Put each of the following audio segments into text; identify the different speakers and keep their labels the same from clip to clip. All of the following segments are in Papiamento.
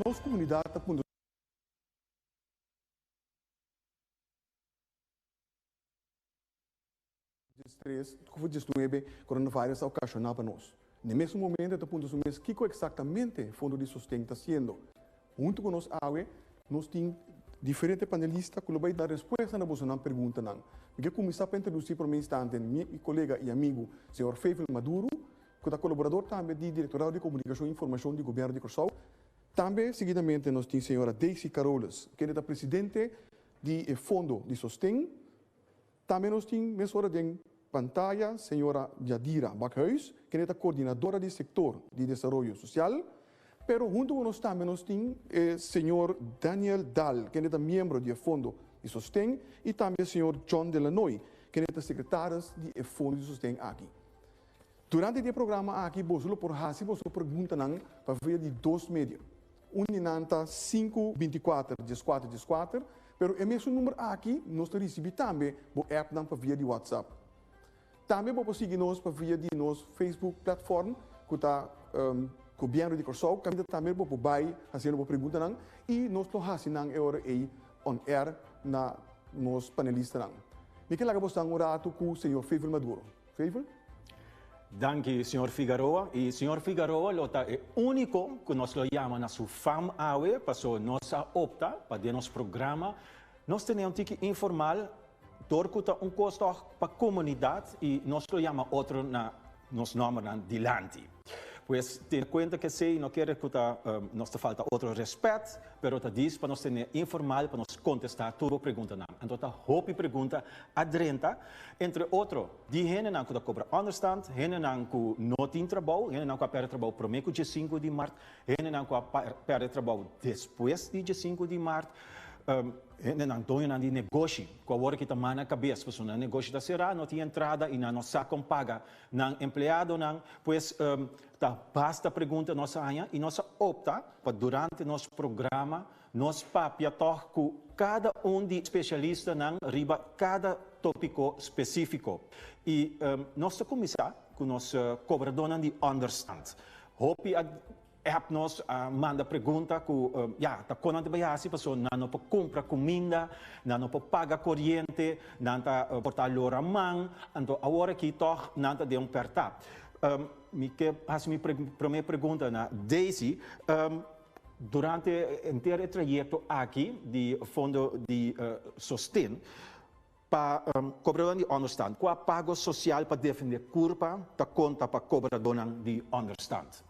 Speaker 1: Nos komunidat ta puntra Diestres, Covid diesnuebe, coronavirus a okashoná pa nos. Na e mesun momento e ta puntra su mes kiko eksaktamente Fondo di Sosten ta hasiendo. Huntu ku nos awe nos tin diferente panelista ku lo bai da respuesta na bosonan preguntanan. Mi ke kuminsá pa introdusí promé instante mi kolega i amigu señor Fevel Maduro, ku ta kolaborador tambe di Direktorado di Komunikashon i Informashon di Gobièrnu di Kòrsou. Tambe seguidamente nos tin señora Daisy Carolus, kende ta presidente di e Fondo di Sosten. Tambe nos tin mesora den pantaya señora Yadira Bakhuis, kende ta koordinadora di sektor di desaroyo sosial. Pero huntu ku nos tambe nos tin e señor Daniel Daal, kende ta miembro di e Fondo di Sosten, i tambe señor John Delanoy, kende ta sekretaris di e Fondo di Sosten aki. Durante di e programa aki boso lo por hasi boso preguntanan pa via di dos medio. Un di nan ta sinku bintikuater dieskuater dieskuater, pero e mesun number aki nos ta risibí tambe bo appnan pa via di WhatsApp. Tambe bo por sigui nos pa via di nos Facebook platform ku ta Gobièrnu di Kòrsou, kaminda tambe bo por bai hasiendo bo preguntanan i nos lo hasi nan e ora ei on air na nos panelistanan. Mi ke laga bo un ratu ku señor Fevel Maduro. Fevel?
Speaker 2: Danki, señor Figaroa. I señor Figaroa lo ta e úniko ku nos lo yama na su fam awe, paso nos a opta pa den nos programa nos tene un tiki informal dor ku ta un kos tòg pa komunidat i nos lo yama otro na nos nòmbernan dilanti. Pues tene kuenta ku esei no kere ku ta nos ta falta otro rèspèt, pero ta dis pa nos tene informal pa nos kontestá tur bo preguntanan. Anto ta hopi pregunta a drenta, entre otro di hendenan ku ta kobra ònderstand, hendenan ku no tin trabou, hendenan ku a pèrdè trabou promé ku diesinku di mart, hendenan ku a pèrdè trabou despues di diesinku di mart. Hendenan, doñonan di negoshi ku awor aki ta mana kabes pasobra nan negoshi ta será, no tin entrada i nan no sa kon paga nan empleadonan. Pues ta basta pregunta nos a haña i nos a opta pa durante nos programa nos papia tòg ku kada un di spesialistanan riba kada tópiko spesífiko. I nos ta kuminsá ku nos kobradónan di ònderstand. Hopi a App nos a manda pregunta ku ya ta kon nan ta bai hasi pasobra nan no por kumpra kuminda, nan no por paga koriente, nan ta por ta lora man, anto awor aki tòg nan ta den un pèrtá. Mi ke hasi mi promé pregunta na Daisy, durante henter e trayekto aki di Fondo di Sosten pa kobradónan di ònderstant, kua pago sosial pa defendé kurpa ta konta pa kobradónan di ònderstant?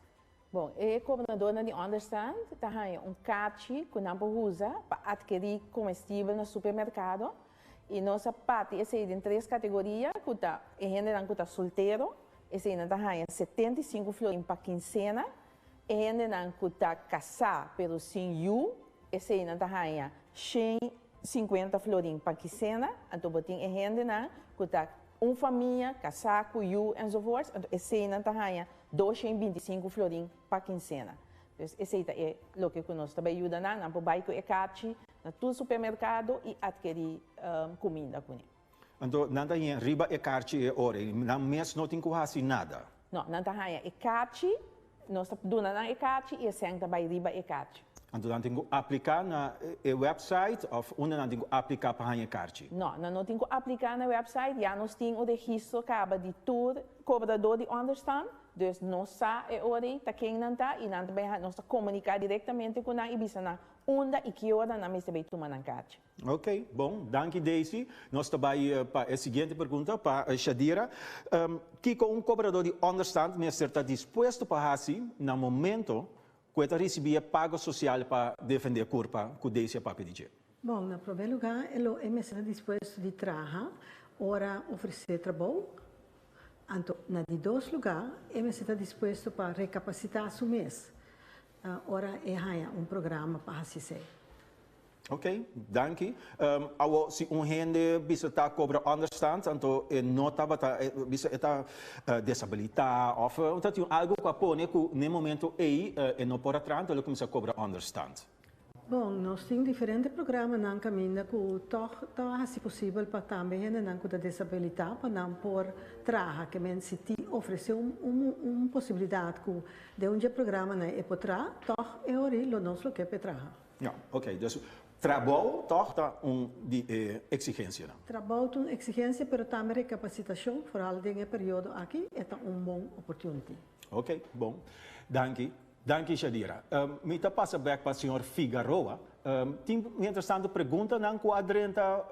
Speaker 3: Bon, e kobradónan di ònderstant ta haña un karchi ku nan por usa pa atkerí komestibel na supermerkado i nos a parti esei den tres kategoria ku ta e hendenan ku ta soltero, eseinan ta haña 75 florin pa kinsena, e hendenan ku ta kasá pero sin yu, eseinan ta haña 150 florin pa kinsena, anto bo tin e hendenan ku ta un famia, kasá ku yu enzovoorts, anto eseinan ta haña 225 florin pa kinsena. Dus esei ta e loke ku nos ta bai yuda nan, nan por bai ku e karchi na tur supermerkado i atkerí kuminda kuné.
Speaker 2: Anto nan ta haña riba e karchi e ora ei, nan mes no tin ku hasi nada?
Speaker 3: No, nan ta haña e karchi, nos ta duna nan e karchi i e sèn ta bai riba e karchi.
Speaker 2: Anto nan tin ku apliká na e wèpsait òf unda nan tin ku apliká pa haña e karchi?
Speaker 3: No, nan no tin ku apliká na e wèpsait, ya nos tin un registro kaba di tur kobradó di ònderstant, dus nos sa e ora ei ta ken nan ta i nan ta bai nos ta komuniká direktamente ku nan i bisa nan unda i ki ora nan mester bai tuma nan karchi.
Speaker 2: Ok, bon, danki Daisy. Nos ta bai pa e siguiente pregunta pa Shadira. Kiko un kobradó di ònderstant mester ta dispuesto pa hasi na momento ku e ta risibí e pago sosial pa defendé kurpa ku Daisy a papia di dje?
Speaker 4: Bon, na promé lugá e lo e mester ta dispuesto di traha ora ofresé trabou. Anto, na di dos lugá e mester ta dispuesto pa rekapasitá su mes ora e haña un programa pa hasi esei.
Speaker 2: Ok, danki. Awo si un hende bisa ta cobra onderstand, anto e no tabata, bisa e ta desabilita of ta tin algo cu a pone cu n'e momento ey e no por a traha, anto lo cuminsa cobra onderstand.
Speaker 4: Bon, nos tin diferente programanan caminda cu tog ta haci posibel pa tambe hendenan cu ta desabilita pa nan por traha. Ke men si ti ofrece un un posibilidad cu den un dje programanan e por traha, tog e ori lo nos lo ke p'e traha.
Speaker 2: Ja, oké. Dus trabou tòg ta un di e eksigensianan.
Speaker 4: Trabou ta un eksigensia, pero tambe rekapasitashon, foral den e periodo aki, e ta un bon opportunity.
Speaker 2: Oké, bon. Danki. Danki, Shadira. Mi ta pasa bèk pa señor Figaroa. Tin mientrastanto preguntanan ku a drenta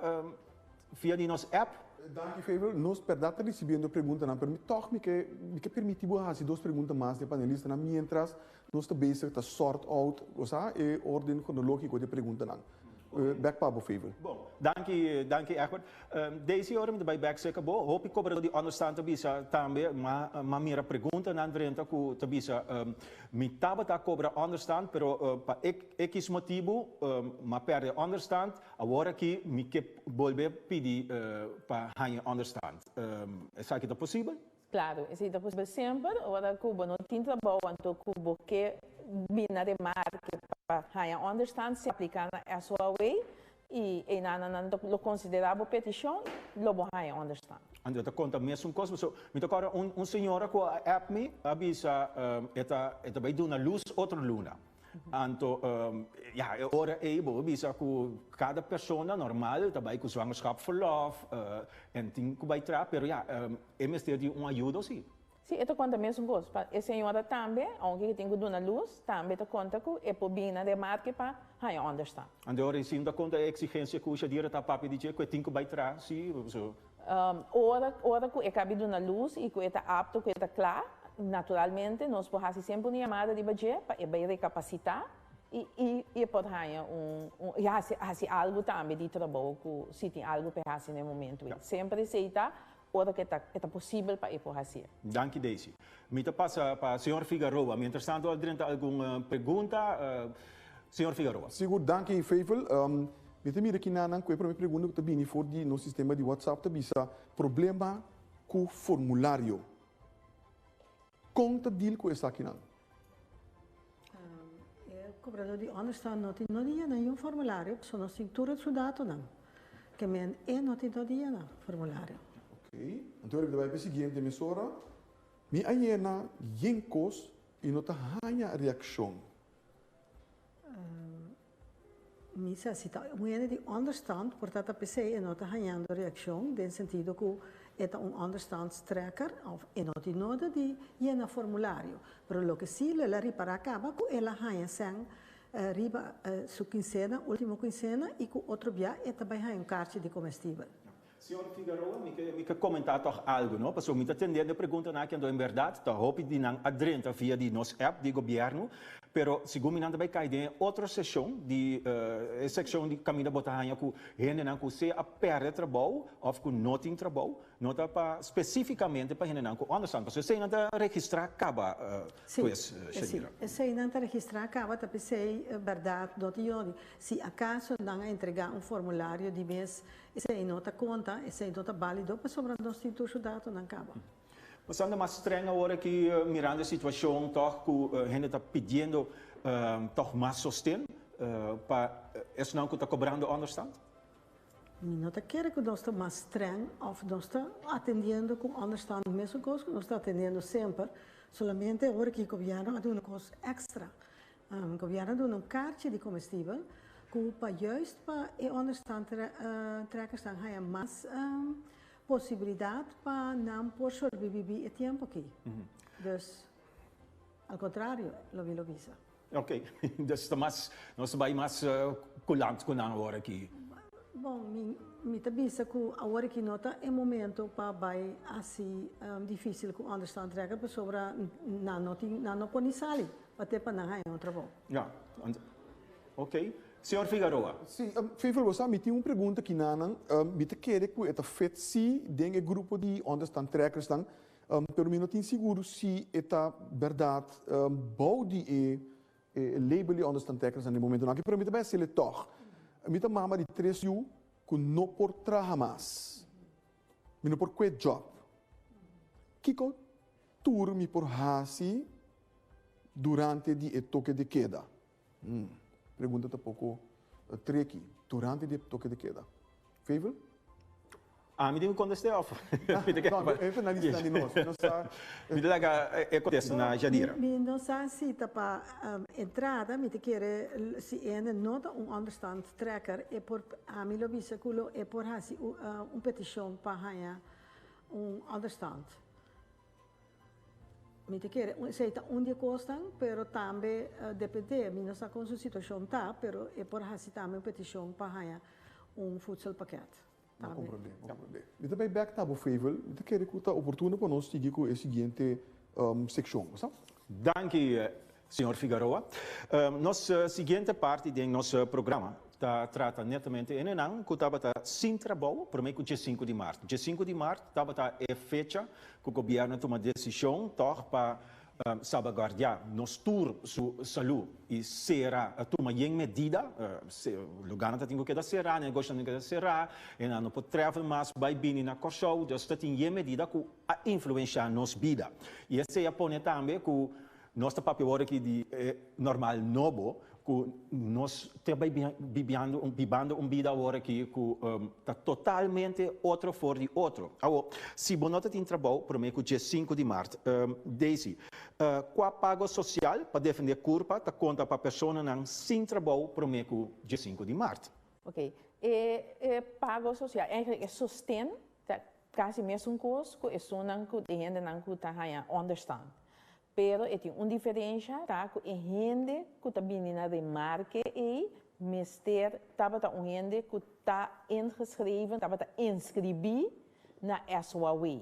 Speaker 2: via di nos app?
Speaker 1: Danki, Faber. Nos bèrdat ta risibiendo preguntanan, pero mi tòg mi ke mi ke permití bo hasi dos pregunta mas di e panelistanan mientras Nos ta bezig ta sort out, bo sa, e orden kronologiko di e preguntanan. Bek pa bo, Favel.
Speaker 2: Bon, danki, danki Egbert. Daisy, ora mi ta bai bek serka bo, hopi kobradó di onderstand ta bisa tambe, ma m'a mira preguntanan drenta ku ta bisa, mi tabata kobra onderstand, pero pa ekis motibu m'a pèrdè onderstand, awor aki mi ke bolbe pidi pa haña onderstand. Esaki ta posibel?
Speaker 3: Claro, esei ta posibel semper ora cu bo no tin trabou anto cu bo ke bin na remarke pa haña onderstand, si aplica na SOAW y einan nan lo considera bo peticion, lo bo haña onderstand.
Speaker 2: Anto ta conta mesun cos, pasobra mi ta corda un señora cu a app mi a bisa e ta e ta bay duna luz otro luna. Anto ya e ora ei bo a bisa ku kada persona normal ta bai ku zwangerschapsverlof en tin ku bai traha pero ya e mester di un ayudo si.
Speaker 3: Si e ta konta mesun kos pa e señora tambe aunke ke tin ku duna lus tambe ta konta ku e por bin na remarke pa haña onderstand.
Speaker 2: Anto e ora ei si no ta konta e eksigensia ku Shadira ta papia di dje ku e tin ku bai traha si so.
Speaker 3: Ora ora ku e kabi duna lus i ku e ta apto ku e ta kla, naturalmente nos por hasi semper un yamada riba dje pa e bai rekapasitá i i e por haña un un i hasi hasi algu tambe di trabou ku si tin algu pa e hasi na e momentu ei. Semper esei ta ora ku e ta e ta posibel pa e por hasié.
Speaker 2: Danki Daisy. Mi ta pasa pa señor Figaroa. Mientrastanto a drenta algun pregunta. Señor Figaroa.
Speaker 1: Sigur, danki Favel. Mi ta mira kinanan ku e promé pregunta ku ta bini for di nos sistema di WhatsApp ta bisa problema ku formulario. Kon ta deal ku esakinan?
Speaker 4: E kobradó di ònderstan no tin no di yena niun formulario pasobra nos tin tur su datonan. Ke men e no tin no di yena formulario.
Speaker 1: Ok, anto mi ta bai pa e siguiente mesora. Mi a yena yen kos i no ta haña reakshon.
Speaker 4: Mi sa si ta un hende di ònderstan por ta ta p'esei e no ta hañando reakshon den sentido ku e ta un ònderstandstrekker òf e no tin noda di yena formulario. Pero loke sí lo el a ripará kaba ku el a haña sèn riba su kinsena, último kinsena, i ku otro bia e ta bai haña un karchi di komestibel.
Speaker 2: Señor Figaroa, mi ke mi ke komentá tòg algu, no? Pasobra mi ta tendendo e preguntanan aki, anto en bèrdat ta hopi di nan a drenta via di nos app di gobièrnu, pero segun mi nan ta bai kai den e otro seshon di e sekshon di kaminda bo ta haña ku hendenan ku sea a pèrdè trabou òf ku no tin trabou, no ta pa spesífikamente pa hendenan ku ònderstan, pasobra eseinan ta registrá kaba,
Speaker 4: Sí,
Speaker 2: pues,
Speaker 4: sí,
Speaker 2: Shadira.
Speaker 4: eseinan ta registrá kaba, ta p'esei bèrdat no tin yodi. Si akaso nan a entregá un formulario di mes Esei no ta konta, esei no ta bálido pasobra nos tin tur su datonan kaba.
Speaker 2: Pasando mas streng awor aki mirando e situashon tòg ku hende ta pidiendo tòg mas sosten pa esnan ku ta kobrando ònderstand?
Speaker 4: Mi no ta kere ku nos ta mas streng òf nos ta atendiendo ku ònderstand mesun kos ku nos ta atendiendo semper, solamente awor aki gobièrnu a duna kos èkstra. Gobierno a duna un karchi di komestibel ku pa juist pa e onderstand trekkersnan haya mas posibilidat pa nan por sorbibibí e tiempo aki. Dus al kontrario lo mi lo bisa.
Speaker 2: Ok, dus ta mas, nos ta bai mas kulant ku nan awor aki.
Speaker 4: Bon, mi mi ta bisa ku awor aki no ta e momento pa bai hasi difisil ku onderstand trekker pasobra nan no tin, nan no por ni sali. Pa te pa nan haña un trabou.
Speaker 2: Ja, ok. Señor Figaroa.
Speaker 1: Si, Fevel, bo sa, mi tin un pregunta kinanan. Mi ta kere ku e ta fit si den e grupo di onderstand trekkersnan, pero mi no tin sigur si e ta bèrdat bou di e label di onderstand trekkersnan den momentunan aki, pero mi ta bai hasel'e tòg. Mi ta mama di tres yu ku no por traha mas. Mi no por kue djòp. Kiko tur mi por hasi durante di e toke de keda? Pregunta ta poko tricky. Durante di e toke de keda. Fevel?
Speaker 2: Ami tin ku kontest'é òf mi ta
Speaker 1: No, e finalistanan di nos. Mi no sa.
Speaker 2: Mi ta laga e kontesta na Jadira.
Speaker 4: Mi no sa si ta pa entrada, mi ta kere si ene no ta un onderstand trekker, e por, ami lo bisa ku lo e por hasi un petishon pa haña un onderstand. Mi ta kere esei ta un di e kosnan, pero tambe depende, mi no sa kon su situashon ta, pero e por hasi tambe un petishon pa haña un voedselpakket.
Speaker 1: Bo komprondé, bo komprondé. Mi ta bai bèk na bo, Fevel. Mi ta kere ku ta oportuno pa nos sigui ku e siguiente sekshon, bo sa?
Speaker 2: Danki, señor Figaroa. Nos siguiente parti den nos programa ta trata netamente e nenan ku tabata sin trabou promé ku diesinku di mart. Diesinku di mart tabata e fecha ku gobièrnu a tuma desishon tòg pa salbaguardiá nos tur su salú i sera, tuma yen medida, lugánan ta tin ku keda será, negoshonan tin ku keda será, e nan no por travel mas bai bini na Kòrsou, dus ta tin yen medida ku a influenshá nos bida. I esei a pone tambe ku Nos ta papia awor aki di e normal nobo ku nos ta bai bibiando bibando un bida awor aki ku ta totalmente otro for di otro. Awor, si bo no ta tin trabou promé ku dje sinku di mart, Daisy, kua pago sosial pa defendé kurpa ta konta pa personanan sin trabou promé ku dje sinku di mart?
Speaker 3: Ok, e pago sosial, eigenlijk e sosten ta kasi mesun kos ku esunnan ku e hendenan ku ta haña ònderstan. Pero e tin un diferensha ta ku e hende ku ta bini na remarke ei mester tabata un hende ku ta ingeschreven, tabata inskribí na SOAW,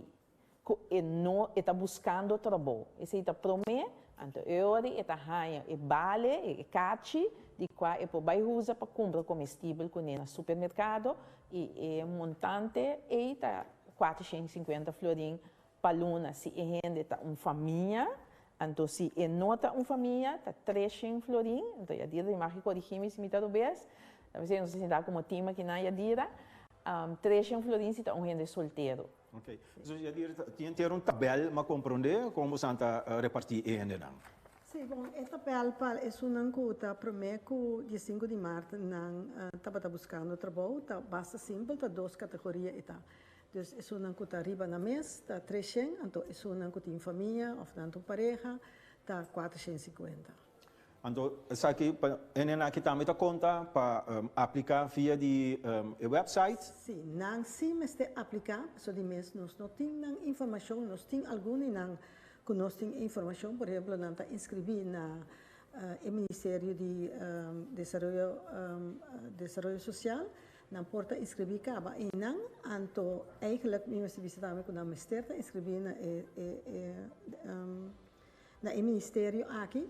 Speaker 3: ku e no e ta buskando trabou. Esei ta promé, anto e ora e ta haña e bale, e kachi, di kua e por bai usa pa kumpra komestibel kuné na supermerkado i e montante ei ta 450 florin Pa luna si e hende ta un famia, anto si e no ta un famia ta 300 florin, anto ya dia di magi corigi mi si mi ta robes. Ta p'esei nos ta sinta komo team aki na Yadira. 300 florin si ta un hende soltero.
Speaker 2: Ok. So Yadira tin henter un tabel m'a komprondé kon boso ta repartí e hendenan.
Speaker 4: Sí, bon, e tabel pa esunnan ku ta promé ku 15 di mart nan tabata buskando trabou ta basta simpel, ta dos kategoria e ta. Dus esunnan ku ta riba nan mes ta 300, anto esunnan ku tin famia òf nan ta un pareha ta 450.
Speaker 2: Anto esaki pa hendenan aki tambe ta konta pa apliká via di e website?
Speaker 4: Sí, nan sí mester apliká, pasobra di mes nos no tin nan informashon, nos tin algun di nan ku nos tin e informashon, por ehemplo nan ta inskribí na e Ministerio di Desaroyo Desaroyo Sosial, nan por ta inskribí kaba einan, anto eigenlijk mi mester bisa tambe ku nan mester ta inskribí na e e e na e ministerio aki,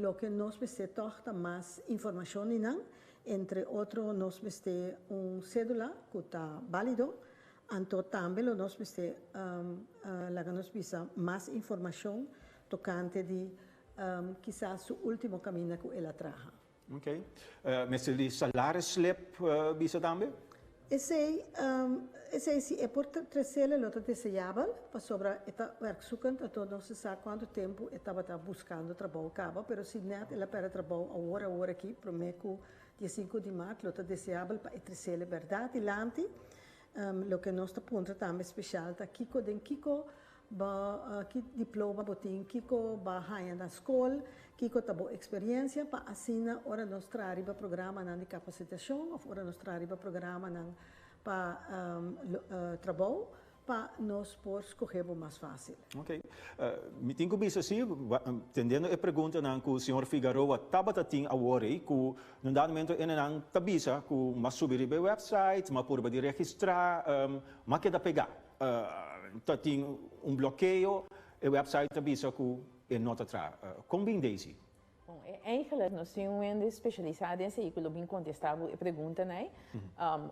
Speaker 4: loke nos mester tòg ta mas informashon di nan, entre otro nos mester un sédula ku ta bálido. Anto tambe lo nos mester laga nos bisa mas informashon tokante di kisas su ultimo kaminda ku el a traha.
Speaker 2: Ok. Mester di salaris slip bisa tambe?
Speaker 4: Esei esei si e por tresele lo ta deseabel pasobra e ta werkzoekend anto no se sa kuantu tempu e tabata buskando trabou kaba pero si nèt el a pèrdè trabou awor awor aki promé ku 15 di mart lo ta deseabel pa e tresele bèrdat dilanti. Loke nos ta puntra tambe spesial ta kiko den kiko bo ki diploma bo tin, kiko bo a haña na skol, kiko ta bo eksperiencia pa asina ora nos traha riba programanan di kapasitashon òf ora nos traha riba programanan pa trabou pa nos por skohe bo mas fásil.
Speaker 2: Ok. Mi tin ku bisa si, tendiendo e preguntanan ku señor Figaroa tabata tin awor ei, ku na un dado momento enenan ta bisa ku m'a subi riba e website, m'a purba di registrá, m'a keda pegá. Ta tin un blokeo, e website ta bisa ku e no ta traha. Kon bin Daisy?
Speaker 3: Bon, e eigenlijk nos tin un hende spesialisá den esei ku lo bin kontestá bo e preguntanan ei.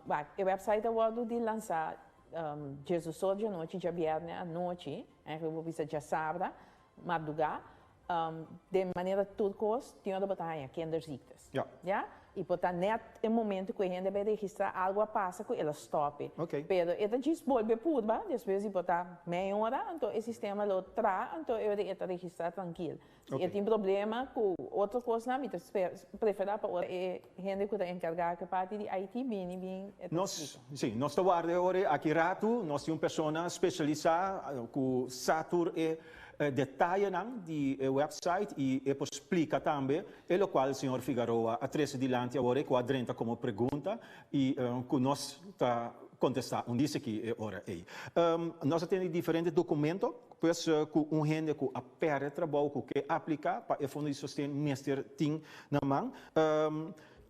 Speaker 3: Wak, e website a wòrdu di lansá djesdosor djanochi, djabièrnè anochi, eigenlijk bo bisa djasabra mardugá. Den manera tur kos tin ora bo ta haña kinderziektes. Ya. I por ta nèt e momento ku e hende bai registrá algu a pasa ku el a stòp e. Pero e ta djis bolbe purba, despues di por ta mei ora, anto e sistema lo traha, anto e ora e ta registrá trankil. Si e tin problema ku otro kosnan mi ta preferá pa ora e hende ku ta enkargá ku e parti di IT bini bin e ta
Speaker 2: splika. Si, nos ta warda e ora aki ratu, nos tin un persona spesialisá ku sa tur e detayenan di e website i e por splika tambe e lokual señor Figaroa a trese dilanti awor ku a drenta komo pregunta i ku nos ta kontestá un dise ki e ora ei. Nos a tene diferente dokumento pues ku un hende ku a pèrdè trabou ku ke apliká pa e fondo di sosten mester tin na man.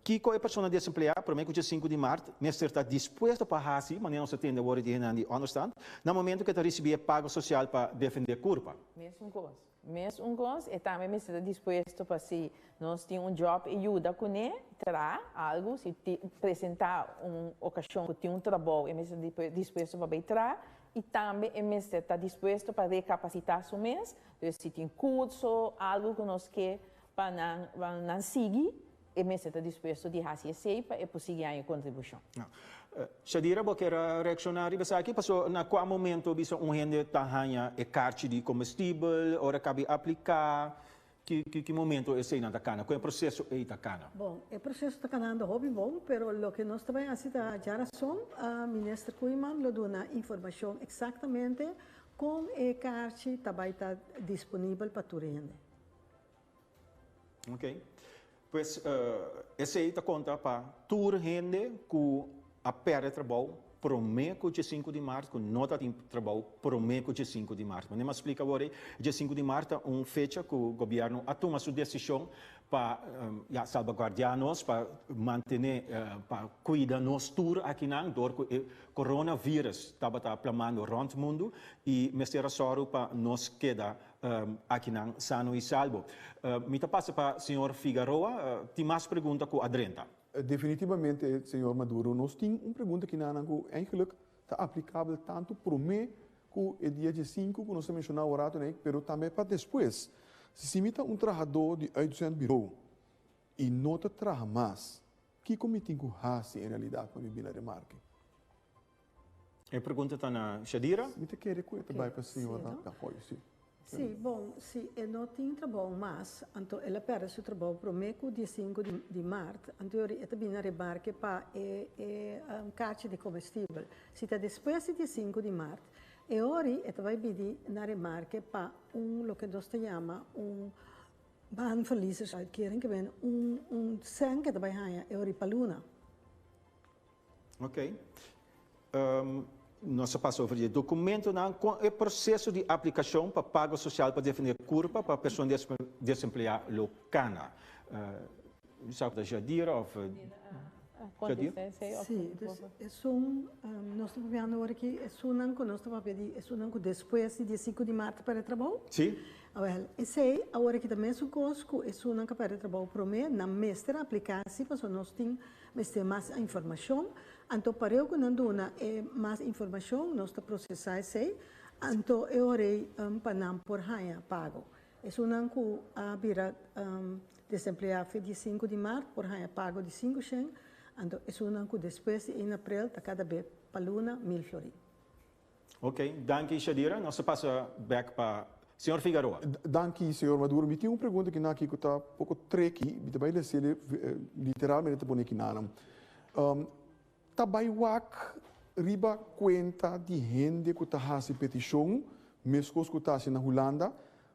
Speaker 2: Kiko e persona desempleá promé ku 5 di mart mester ta dispuesto pa hasi, manera nos a tende awor di hendenan di ònderstant, na momento ku e ta risibí e pago sosial pa defendé kurpa?
Speaker 3: Mesun kos. Mesun kos, e tambe mester ta dispuesto pa si nos tin un job e yuda kuné traha algu, si presentá un okashon ku tin un trabou e mester ta dispuesto pa bai traha i tambe e mester ta dispuesto pa rekapasitá su mes, dus si tin kurso, algu ku nos ke pa nan pa nan sigui, e mester ta dispuesto di hasi esei pa e por sigui haña kontribushon.
Speaker 2: Shadira, bo kier a reakshoná riba esaki? Paso na kua momento bisa un hende ta haña e karchi di kombestibel, ora kabi apliká? Ki ki momento eseinan ta kana? Kon e proseso ei ta kana?
Speaker 4: Bon, e proseso ta kanando hopi bon, pero loke nos ta bai hasi ta djarason, Minister Koeiman lo duna informashon eksaktamente kon e karchi ta bai ta disponibel pa tur hende.
Speaker 2: Ok. Pues esei ta konta pa tur hende ku a pèrdè trabou promé ku 5 di mart, ku no ta tin trabou promé ku 5 di mart. Manera mi a splika awor ei, 5 di mart ta un fecha ku gobièrnu a tuma su desishon pa ya salbaguardiá nos, pa mantené, pa kuida nos tur akinan dor ku e coronavirus tabata plamando rònt mundu i mester a sòru pa nos keda Akinan sano i salbo. Mi ta pasa pa señor Figaroa, tin mas pregunta ku a drenta?
Speaker 1: Definitivamente, señor Maduro, nos tin un pregunta kinanan ku eigenlijk ta aplikabel tantu promé ku e dia 5 ku nos a menshoná awor rato, pero tambe pa despues. Si mi ta un trahadó di uitzendbureau i no ta traha mas, Kiko mi tin ku hasi en realidat pa mi bin na remarke?
Speaker 2: E pregunta ta na Shadira.
Speaker 1: Mi ta kere ku e ta bai pa señora Gahoy, si.
Speaker 4: Sí, bon, si e no tin trabou mas, anto el a pèrdè su trabou promé ku diesinku di mart, anto yori e ta bini na remarke pa e e karchi di komestibel. Si ta despues di diesinku di mart, e ori e ta bai bini na remarke pa un loke nos ta yama un baanverliesersuitkering, ke men un un sèn ke ta bai haña e ori pa luna.
Speaker 2: Ok. Nos a pasa over di e documentonan con e proceso di aplicacion pa pago social pa defende curpa pa persona desempleá lo cana. Mi sa cu ta Jadira of Jadira?
Speaker 4: Sí, dus esun nos ta papiando awor aki, esunnan cu nos ta papia di esunnan cu despues di diesinku di maart ta perde trabou?
Speaker 2: Sí.
Speaker 4: Awel, esei awor aki ta mesun cos cu esunnan cu a perde trabou prome, nan mester aplica si pasobra nos tin Mester mas informashon, anto pareu ku nan duna e mas informashon nos ta prosesá esei, anto e ora ei pa nan por haña pago. Esunnan ku a bira desempleá fe di sinku di mart por haña pago di 500, anto esunnan ku despues di ein aprel ta kada be pa luna 1000 florin.
Speaker 2: Ok, danki Shadira. Nos ta pasa bek pa señor Figaroa.
Speaker 1: Danki señor Maduro. Mi tin un pregunta kinan aki ku ta poko treki. Mi ta bai lesele literalmente ta pone kinanan. Ta bai wak riba kuenta di hende ku ta hasi petishon meskos ku ta hasi na Hulanda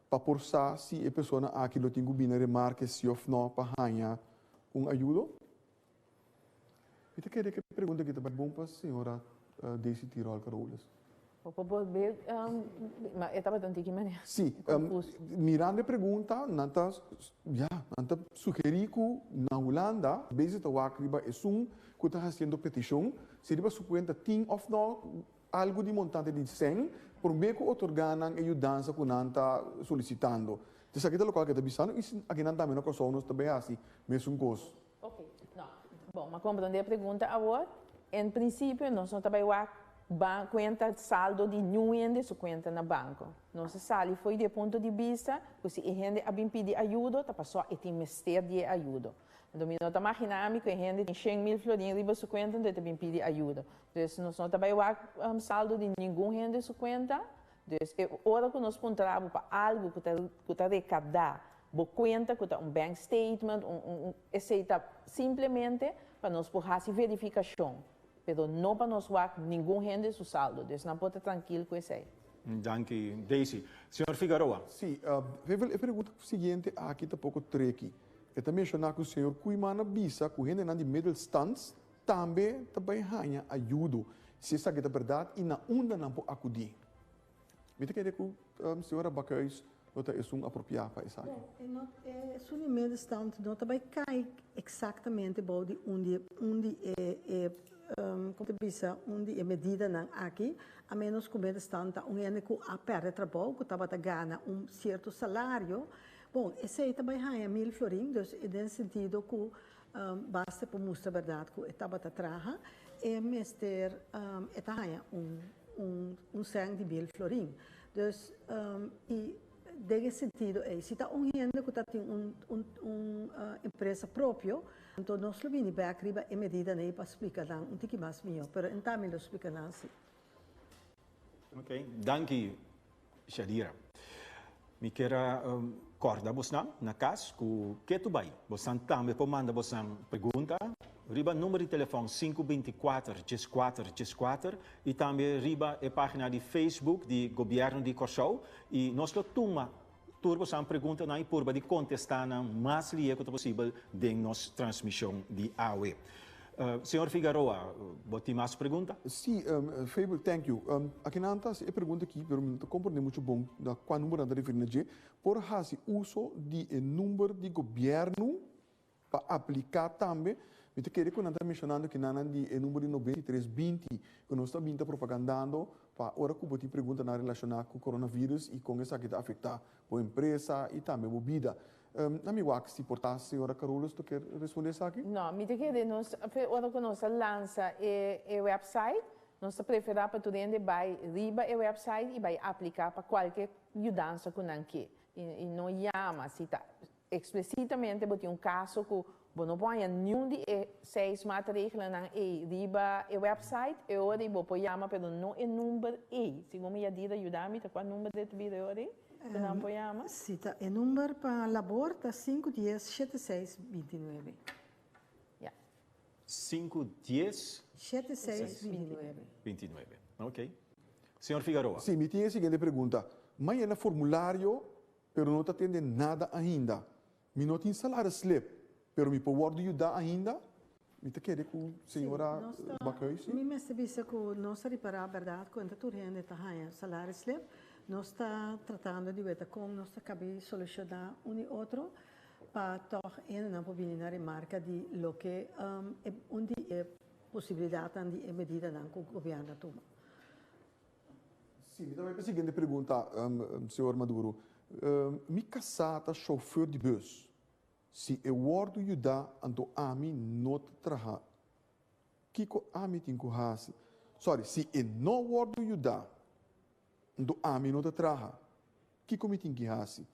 Speaker 1: pa por sa si e persona aki lo tin ku bini remarke si òf nò pa haña un ayudo? Mi ta kere ku e pregunta aki ta bai bon pa señora Daisy Tirol Carolus.
Speaker 3: Bo por bolbe, ma e tabata un tiki manera
Speaker 1: Sí,
Speaker 3: confuso.
Speaker 1: mirando e pregunta, nan ta, ya, nan ta sugerí ku na Hulanda bezig ta wak riba esun ku ta hasiendo petishon, si riba su kuenta tin òf no algu di montante di sèn, promé ku otorgá nan e yudansa ku nan ta solisitando. Esaki ta lokual ku e ta bisando i si akinan tambe na Kòrsou nos ta bai hasi mesun kos.
Speaker 3: Ok, no. Bon, m'a comprende e pregunta awor. En principio nos no ta bay wak ban cuenta saldo di niun hende su cuenta na banco. Nos a sali fo'i di e punto di bista cu si e hende a bin pidi ayudo ta pasobra e tin mester di e ayudo. Anto mi no ta magina ami cu e hende tin 100,000 florin riba su cuenta anto e ta bin pidi ayudo. Dus nos no ta bay wak saldo di ningun hende su cuenta. Dus e ora cu nos puntra bo pa algo cu ta cu ta recapda bo cuenta cu ta un bank statement, un un un esey ta simplemente pa nos por haci verificacion, pero no pa nos wak ningun hende su saldo. Dus nan por ta trankil cu esey.
Speaker 2: Danki Daisy. Señor Figaroa.
Speaker 1: Sí, Bevel, e pregunta siguiente aki ta poko treki. E ta menshoná ku señor Koeiman a bisa ku hendenan di middelstands tambe ta bai haña ayudo. Si esaki ta bèrdat i na unda nan por akudí? Mi ta kere ku señora Bakhuis lo ta esun apropiá pa esaki.
Speaker 4: Bon, e no, e esun di middenstand no ta bai kai eksaktamente bou di un di un di e e kon ta bisa un di e medidanan aki, a ménos ku middenstand ta un hende ku a pèrdè trabou, ku tabata gana un sierto salario. Bon, esei ta bai haña 1000 florin, dus den sentido ku Basta por mustra berdad cu e tabata traha, e mester e ta haña un un un cen di 1000 florin. Dus y den e sentido ey, si ta un hende cu ta tin un un un empresa propio, anto nos lo bini bek riba e medidanan ey pa splica nan un tiki mas miho, pero enta mi lo splica nan si.
Speaker 2: Ok, danki Shadira. Mi kier a kòrda bosnan na kas ku ke tu bai. Bosnan tambe por manda bosnan pregunta riba number di telefòn 5 24 14 14 i tambe riba e página di Facebook di Gobièrnu di Kòrsou i nos lo tuma tur bosnan preguntanan i purba di kontestá nan mas lihe ku ta posibel den nos transmishon di awe. Señor Figaroa, bo tin mas pregunta?
Speaker 1: Sí, Fabel, thank you. Akinan ta hasi e pregunta aki, pero mi no ta komprendé muchu bon na kua number nan ta referí na dje. Por hasi uso di e number di gobièrnu pa apliká tambe? Mi ta kere ku nan ta menshonando kinanan di e number di 93 20 ku nos ta bin ta propagandando pa ora ku bo tin preguntanan relashoná ku coronavirus i kon esaki ta afektá bo empresa i tambe bo bida. Na mi wak si por ta señora Carolus ta kier responde esaki?
Speaker 3: No, mi ta kere nos ora ku nos a lansa e e website, nos ta preferá pa tur hende bai riba e website i bai apliká pa kualke yudansa ku nan ke. I no yama si ta eksplesitamente bo tin un kaso ku Bo no por haña niun di e seis maatregelnan ei riba e website, e ora ei bo por yama pero no e number ei. Segun mi Yadira yuda mi ta kua number de ta bira e ora ei ku nan por yama?
Speaker 4: Si ta e number pa labor ta sinku dies shete seis 29.
Speaker 3: Ya.
Speaker 2: Sinku dies.
Speaker 4: Shete seis 29.
Speaker 2: 29. Ok. Señor Figaroa.
Speaker 1: Si, mi tin e siguiente pregunta. Mi a yena formulario pero no ta tende nada ainda. Mi no tin salarisslip, pero mi por wòrdu yudá ainda? Mi ta kere ku señora Bakhuis,
Speaker 4: si? Mi mester bisa ku nos a ripará bèrdat ku enta tur hende ta haña salarisslip. Nos ta tratando di weta kon nos ta kabi solushoná un i otro pa tòg hendenan por bini na remarka di loke un di e posibilidatnan di e medidanan ku gobièrnu a tuma.
Speaker 1: Sí, mi ta bai pa e siguiente pregunta, señor Maduro. Mi kasá ta shofùr di bùs. Si e wòrdu yudá, anto ami no ta traha. Kiko ami tin ku hasi? Sorry, si e no wòrdu yudá, anto ami no ta traha. Kiko mi tin ki hasi?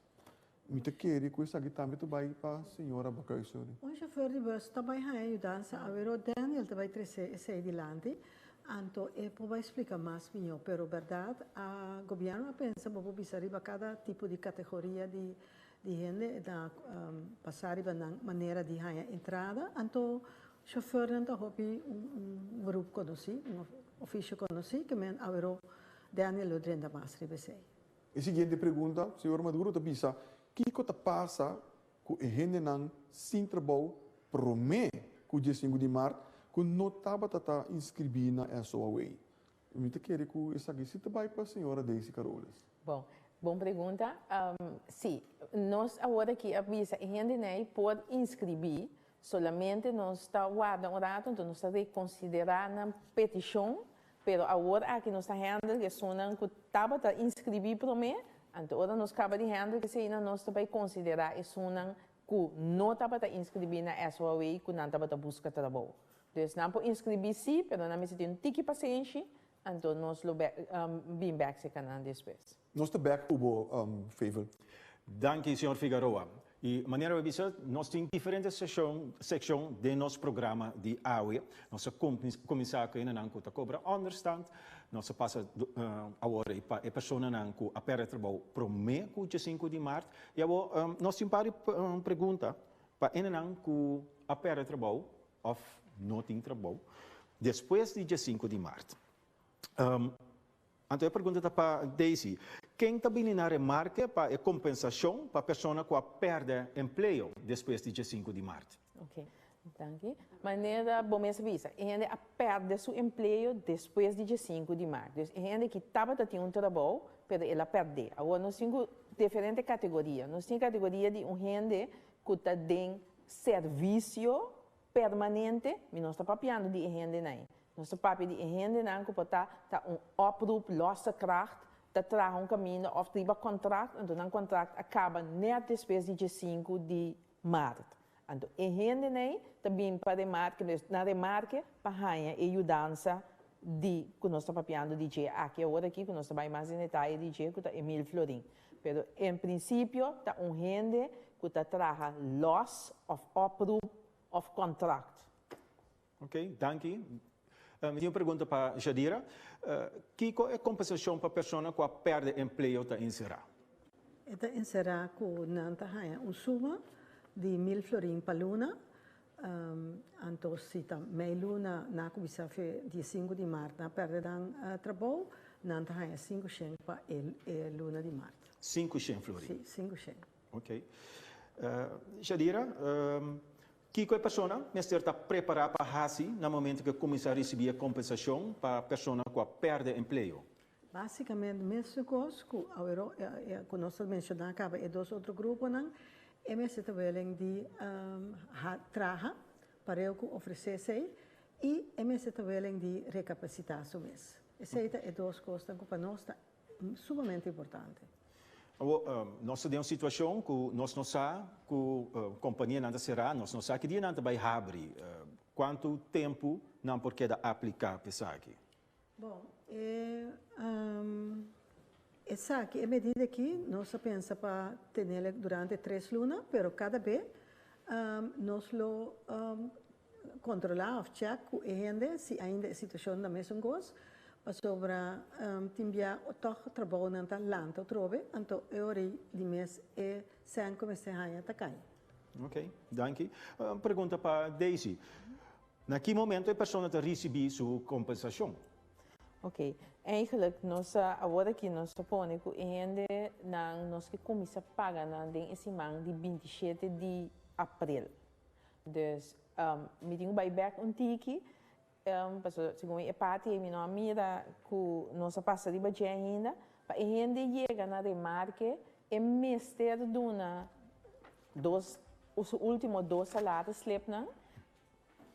Speaker 1: Mi ta kere ku esaki tambe ta bai pa señora Bakhuis, sorry.
Speaker 4: Un shofèr di bus ta bai haña yudansa awero Daniel ta bai trese esei dilanti, anto e por bai splika mas mihó. Pero bèrdat a gobièrnu a pensa bo por bisa riba kada tipo di kategoria di di hende e ta pasa riba nan manera di haña entrada, anto shofèrnan ta hopi un beroep konosí, un ofisio konosí ke men awero Daniel lo drenta mas riba esei.
Speaker 1: E siguiente pregunta, señor Maduro ta bisa, kiko ta pasa ku e hendenan sin trabou promé ku 15 di mart ku no tabata ta inskribí na SOAW? Mi ta kere ku esaki si ta bai pa señora Daisy Caroles.
Speaker 3: Bon, bon pregunta. Sí, nos awor aki a bisa e hendenan ei por inskribí, solamente nos ta warda un rato, enton nos ta rekonsiderá nan petishon. Pero awor aki nos ta handle esunnan ku tabata inskribí promé, anto ora nos kaba di handle eseinan nos ta bai konsiderá esunnan ku no tabata inskribí na SOAW ku nan tabata buska trabou. Dus nan por inskribí sí, pero nan mester tin un tiki pasenshi, anto nos lo bin bèk serka nan despues.
Speaker 1: Nos ta bèk ku bo, Favel.
Speaker 2: Danki, señor Figaroa. Y manera bo a bisa, nos tin diferente seshon, seccion den nos programa di awe. Nos a cuminsa cu hendenan cu ta cobra onderstand. Nos a pasa awor ey pa e personanan cu a perde trabou prome cu 15 di maart. Y awor nos tin par di pregunta pa hendenan cu a perde trabou of no tin trabou despues di 15 di maart. Anto e pregunta ta pa Daisy, ken ta bini na remarke pa e kompensashon pa persona ku a pèrdè empleo despues di 15 di mart?
Speaker 3: Ok, danki. Manera bo mes a bisa, e hende a pèrdè su empleo despues di 15 di mart. Dus e hende ki tabata tin un trabou, pero el a pèrdè. Awor nos tin ku diferente kategoria. Nos tin kategoria di un hende ku ta den servisio permanente, mi no sta papiando di e hendenan ei. Nos ta papia di e hendenan ku por ta ta un oproep, losse kracht, ta traha un kaminda òf riba kontrakt, anto nan kontrakt a kaba nèt despues di 15 di mart. Anto e hendenan ei ta bin pa remarke, na remarke pa haña e yudansa di ku nos ta papiando di dje aki awor aki, ku nos ta bai mas den detaye di dje, ku ta e 1000 florin. Pero en prinsipio ta un hende ku ta traha lòs òf oproep òf kontrakt.
Speaker 2: Ok, danki. Mi tin un pregunta pa Jadira. Kiko e kompensashon pa persona ku a pèrdè empleo ta enserá?
Speaker 4: E ta enserá ku nan ta haña un suma di 1000 florin pa luna. Anto si ta mei luna nan a kuminsá fe 15 di mart nan a pèrdè nan trabou, nan ta haña 500 pa e luna di mart.
Speaker 2: 500 florin?
Speaker 4: Si, 500.
Speaker 2: Ok. Jadira, kiko e persona mester ta prepará pa hasi na momento ku e kuminsá risibí e kompensashon pa persona ku a pèrdè empleo?
Speaker 4: Básikamente mesun kos ku awero ku nos ta menshoná kaba e dos otro gruponan, e mester ta welen di traha pareu ku ofresé esei i e mester ta welen di rekapasitá su mes. Esei ta e dos kosnan ku pa nos ta sumamente importante.
Speaker 2: Awor, nos ta den un situashon ku nos no sa ku kompanianan ta será, nos no sa ki dia nan ta bai habri. Kuantu tempu nan por keda apliká pa esaki?
Speaker 4: Bon, e esaki, e medida aki, nos a pensa pa tenel durante 3 luna, pero kada be. Nos lo kontrolá òf chèk ku e hende si ainda e situashon ta mesun kos, pasobra tin bia tòg trabounan ta lanta otrobe, anto e ora ei di mes e sèn ku mester haña ta kai.
Speaker 2: Ok, danki. Un pregunta pa Daisy. Na ki momento e persona ta risibí su kompensashon?
Speaker 3: Ok, eigenlijk nos a awor aki nos ta pone ku e hende nan nos ke kuminsá paga nan den e siman di 27 di aprel. Dus mi tin ku bai bèk un tiki, pasobra segun e parti ei mi no a mira ku nos a pasa riba dje ainda, pa e hende yega na remarke e mester duna dos su ultimo dos salarisslipnan.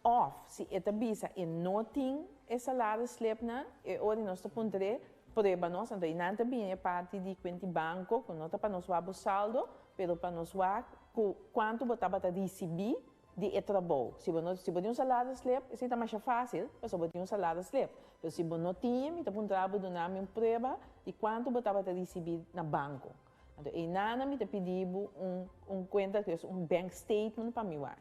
Speaker 3: Òf, si e ta bisa e no tin e salarisslipnan, e ora nos ta puntr'é, prueba nos. Anto einan ta bini e parti di kuenti banko, ku no ta pa nos wak bo saldo, pero pa nos wak ku kuantu bo tabata risibí di e trabou. Si bo no, si bo tin un salarisslip, esei ta masha fásil, pasobra bo tin un salarisslip. Pero si bo no tin, mi ta puntra bo duna mi un prueba di kuantu bo tabata risibí na banko. Anto einan mi ta pidi bo un un kuenta, un bank statement pa mi wak.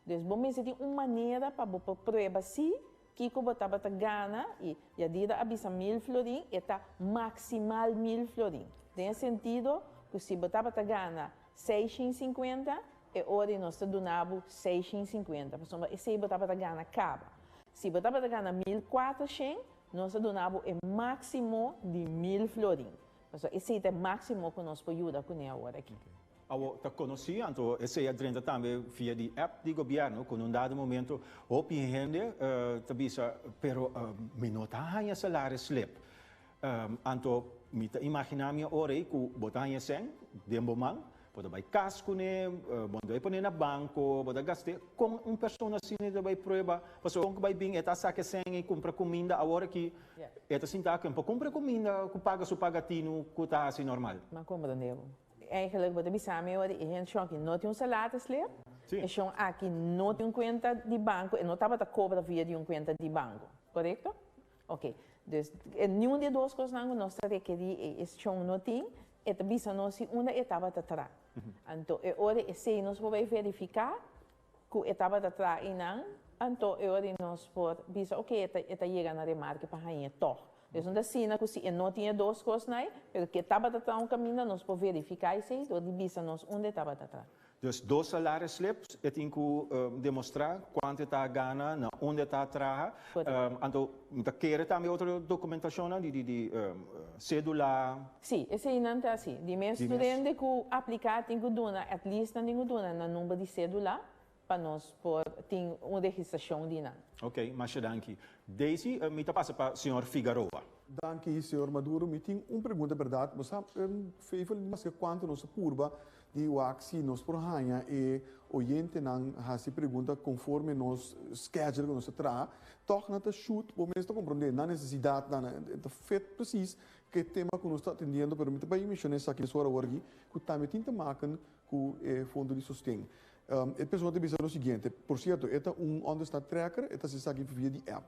Speaker 3: Dus bo mester tin un manera pa bo por prueba si kiko bo tabata gana y Yadira a bisa 1000 florin, e ta maximal 1000 florin. Den e sentido cu si bo tabata gana 650, e ora y nos ta duna bo 650, pasobra esey bo tabata gana caba. Si bo tabata gana 1400, nos ta duna bo e maximo di 1000 florin. Pasobra esey ta e maximo cu nos por yuda cune awor aki.
Speaker 2: Awor ta konosí, anto esei a drenta tambe via di app di gobièrnu ku na un dado momento hopi hende ta bisa pero mi no ta haña salaris slip. Anto mi ta imaginá mi ora ei ku bo ta haña sèn den bo man, bo ta bai kas kuné, bo no ta bai pon'é na banko, bo ta gast'é. Kon un persona asina ta bai prueba? Pasobra kon ku bai bin e ta saka e sèn i kumpra kuminda awor aki e ta sinta ku e no por kumpra kuminda ku paga su pagatinu ku ta hasi normal.
Speaker 3: M'a komprendé bo. Eigenlijk bo ta bisa mi ora e hende shon aki no tin un salarisslip, e shon aki no tin un kuenta di banko, e no tabata kobra via di un kuenta di banko, korekto? Ok, dus niun di e dos kosnan ku nos ta rekerí e shon no tin, e ta bisa nos si unda e tabata tra. Anto e ora esei nos por bai verifiká ku e tabata tra einan, anto e ora nos por bisa ok e ta yega na remarke pa hañ'é tòg. Es un ta asina ku si e no tin e dos kosnan ei, pero ku e tabata tra un kaminda nos por verifiká esei dor di bisa nos unda e tabata tra.
Speaker 2: Dus dos salarislips e tin ku demostrá kuantu e ta gana, na unda e ta traha. Anto mi ta kere tambe otro dokumentashonnan di di sédula.
Speaker 3: Sí, eseinan ta así. Di mes tur hende ku apliká tin ku duna, at least nan tin ku duna nan number di sédula pa nos por tin un registrashon di nan.
Speaker 2: Ok, masha danki. Daisy, mi ta pasa pa señor Figaroa.
Speaker 1: Danki, señor Maduro. Mi tin un pregunta berdad. Bo sa, Feifel, maske cuanto nos a purba di wak si nos por haña e oyentenan haci pregunta conforme nos schedule cu nos ta traha, toch nan ta shoot, bo mes ta comprende, nan necesidadnan, ta fit precies cu e tema cu nos ta atendiendo, pero mi ta bay menciona esaki mesora awor aki, cu tambe tin te maken cu e fondo di sosten. E persona ta bisa lo siguiente, por cierto e ta un onderstand tracker, e ta haci esaki via di app.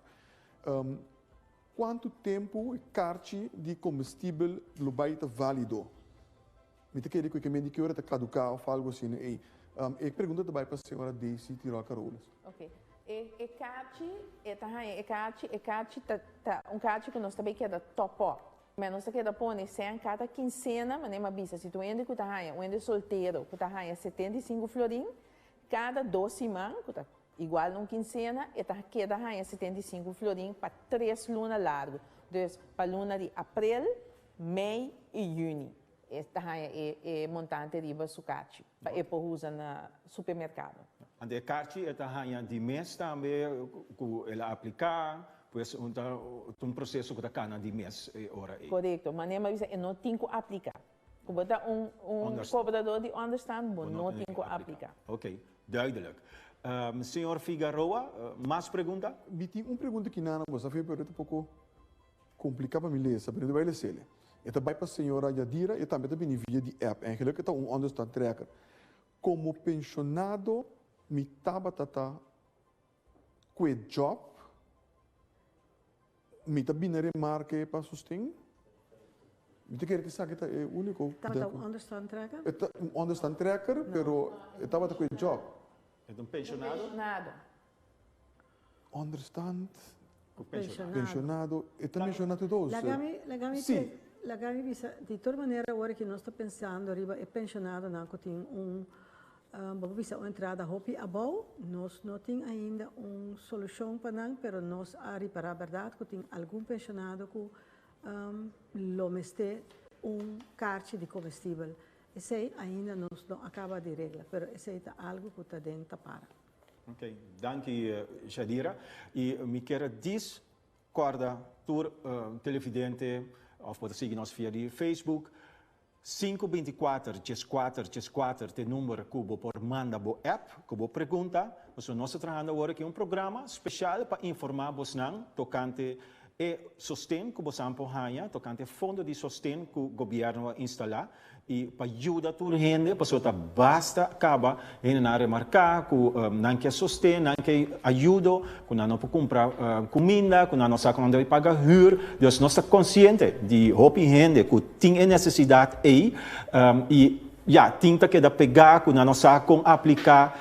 Speaker 1: Cuanto tempo e carchi di comestibel lo bay ta valido? Mi ta kere cu e ke men di ki ora ta caduca of algo asina ey. E pregunta ta bay pa señora Daisy Tirol Carolus.
Speaker 3: Ok. E carchi, e ta haña e carchi, e carchi ta ta un carchi cu nos ta bay keda top up. Mẹ nos ta keda pone sèn kada kinsena, manera mi a bisa, si ta un hende ku ta haña, un hende soltero ku ta haña 75 florin, kada dos siman, ku ta igual na un kinsena, e ta keda haña 75 florin pa tres luna largu. Dus, pa luna di aprel, mei i yüni e ta haña e e montante riba su karchi pa e por usa na supermerkado.
Speaker 2: Anto e karchi e ta haña di mes tambe ku el a apliká. Pues un ta un proceso cu ta cana di mes e ora ey.
Speaker 3: Corecto. Manera mi a bisa e no tin cu aplica. Cu bo ta un un cobrador di onderstand bo no tin cu aplica.
Speaker 2: Ok, duidelijk. Señor Figaroa, mas pregunta?
Speaker 1: Mi tin un pregunta ki nana bo sa fe pero e ta poco complica pa mi lesa pero mi ta bay lesele. E ta bay pa señora Yadira e tambe ta bini via di app. Eigenlijk e ta un onderstand tracker. Como pensionado mi tabata ta Ku e job mi ta bini remarke pa sosten. Mi ta kere ku esaki ta e úniko.
Speaker 4: Tabata un onderstandtrekker?
Speaker 1: E ta un onderstandtrekker, pero e tabata ku e job.
Speaker 2: E ta un pensionado?
Speaker 3: Un pensionado.
Speaker 1: Onderstand.
Speaker 2: Ku pensionado.
Speaker 1: Pensionado. E ta menciona tur dos.
Speaker 4: Laga mi, laga mi,
Speaker 1: Sí.
Speaker 4: laga mi bisa, di tur manera awor ku nos ta pensando riba e pensionadonan ku tin un, bo bisa un entrada hopi abou, nos no tin ainda un solushon pa nan, pero nos a ripará bèrdat ku tin algun pensionado ku lo mester un karchi di komestibel. Esei ainda nos no a kaba di regla, pero esei ta algu ku ta den tapara.
Speaker 2: Ok, danki Shadira. I mi kier a dis kòrda tur televidente òf bo ta sigui nos via di Facebook, sinku 24 14 14 ta e number ku bo por manda bo app ku bo pregunta, pasobra nos ta trahando awor aki un programa speshal pa informá bosnan tokante e sosten ku bosan por haña, tokante e fondo di sosten ku gobièrnu a instalá. I pa yuda tur hende, pasobra ta basta kaba hendenan a remarká ku nan ke sosten, nan ke ayudo, ku nan no por kumpra kuminda, ku nan no sa kon nan debe paga hür. Dus nos ta konsiente di hopi hende ku tin e nesesidat ei i ya, tin ta keda pegá ku nan no sa kon apliká.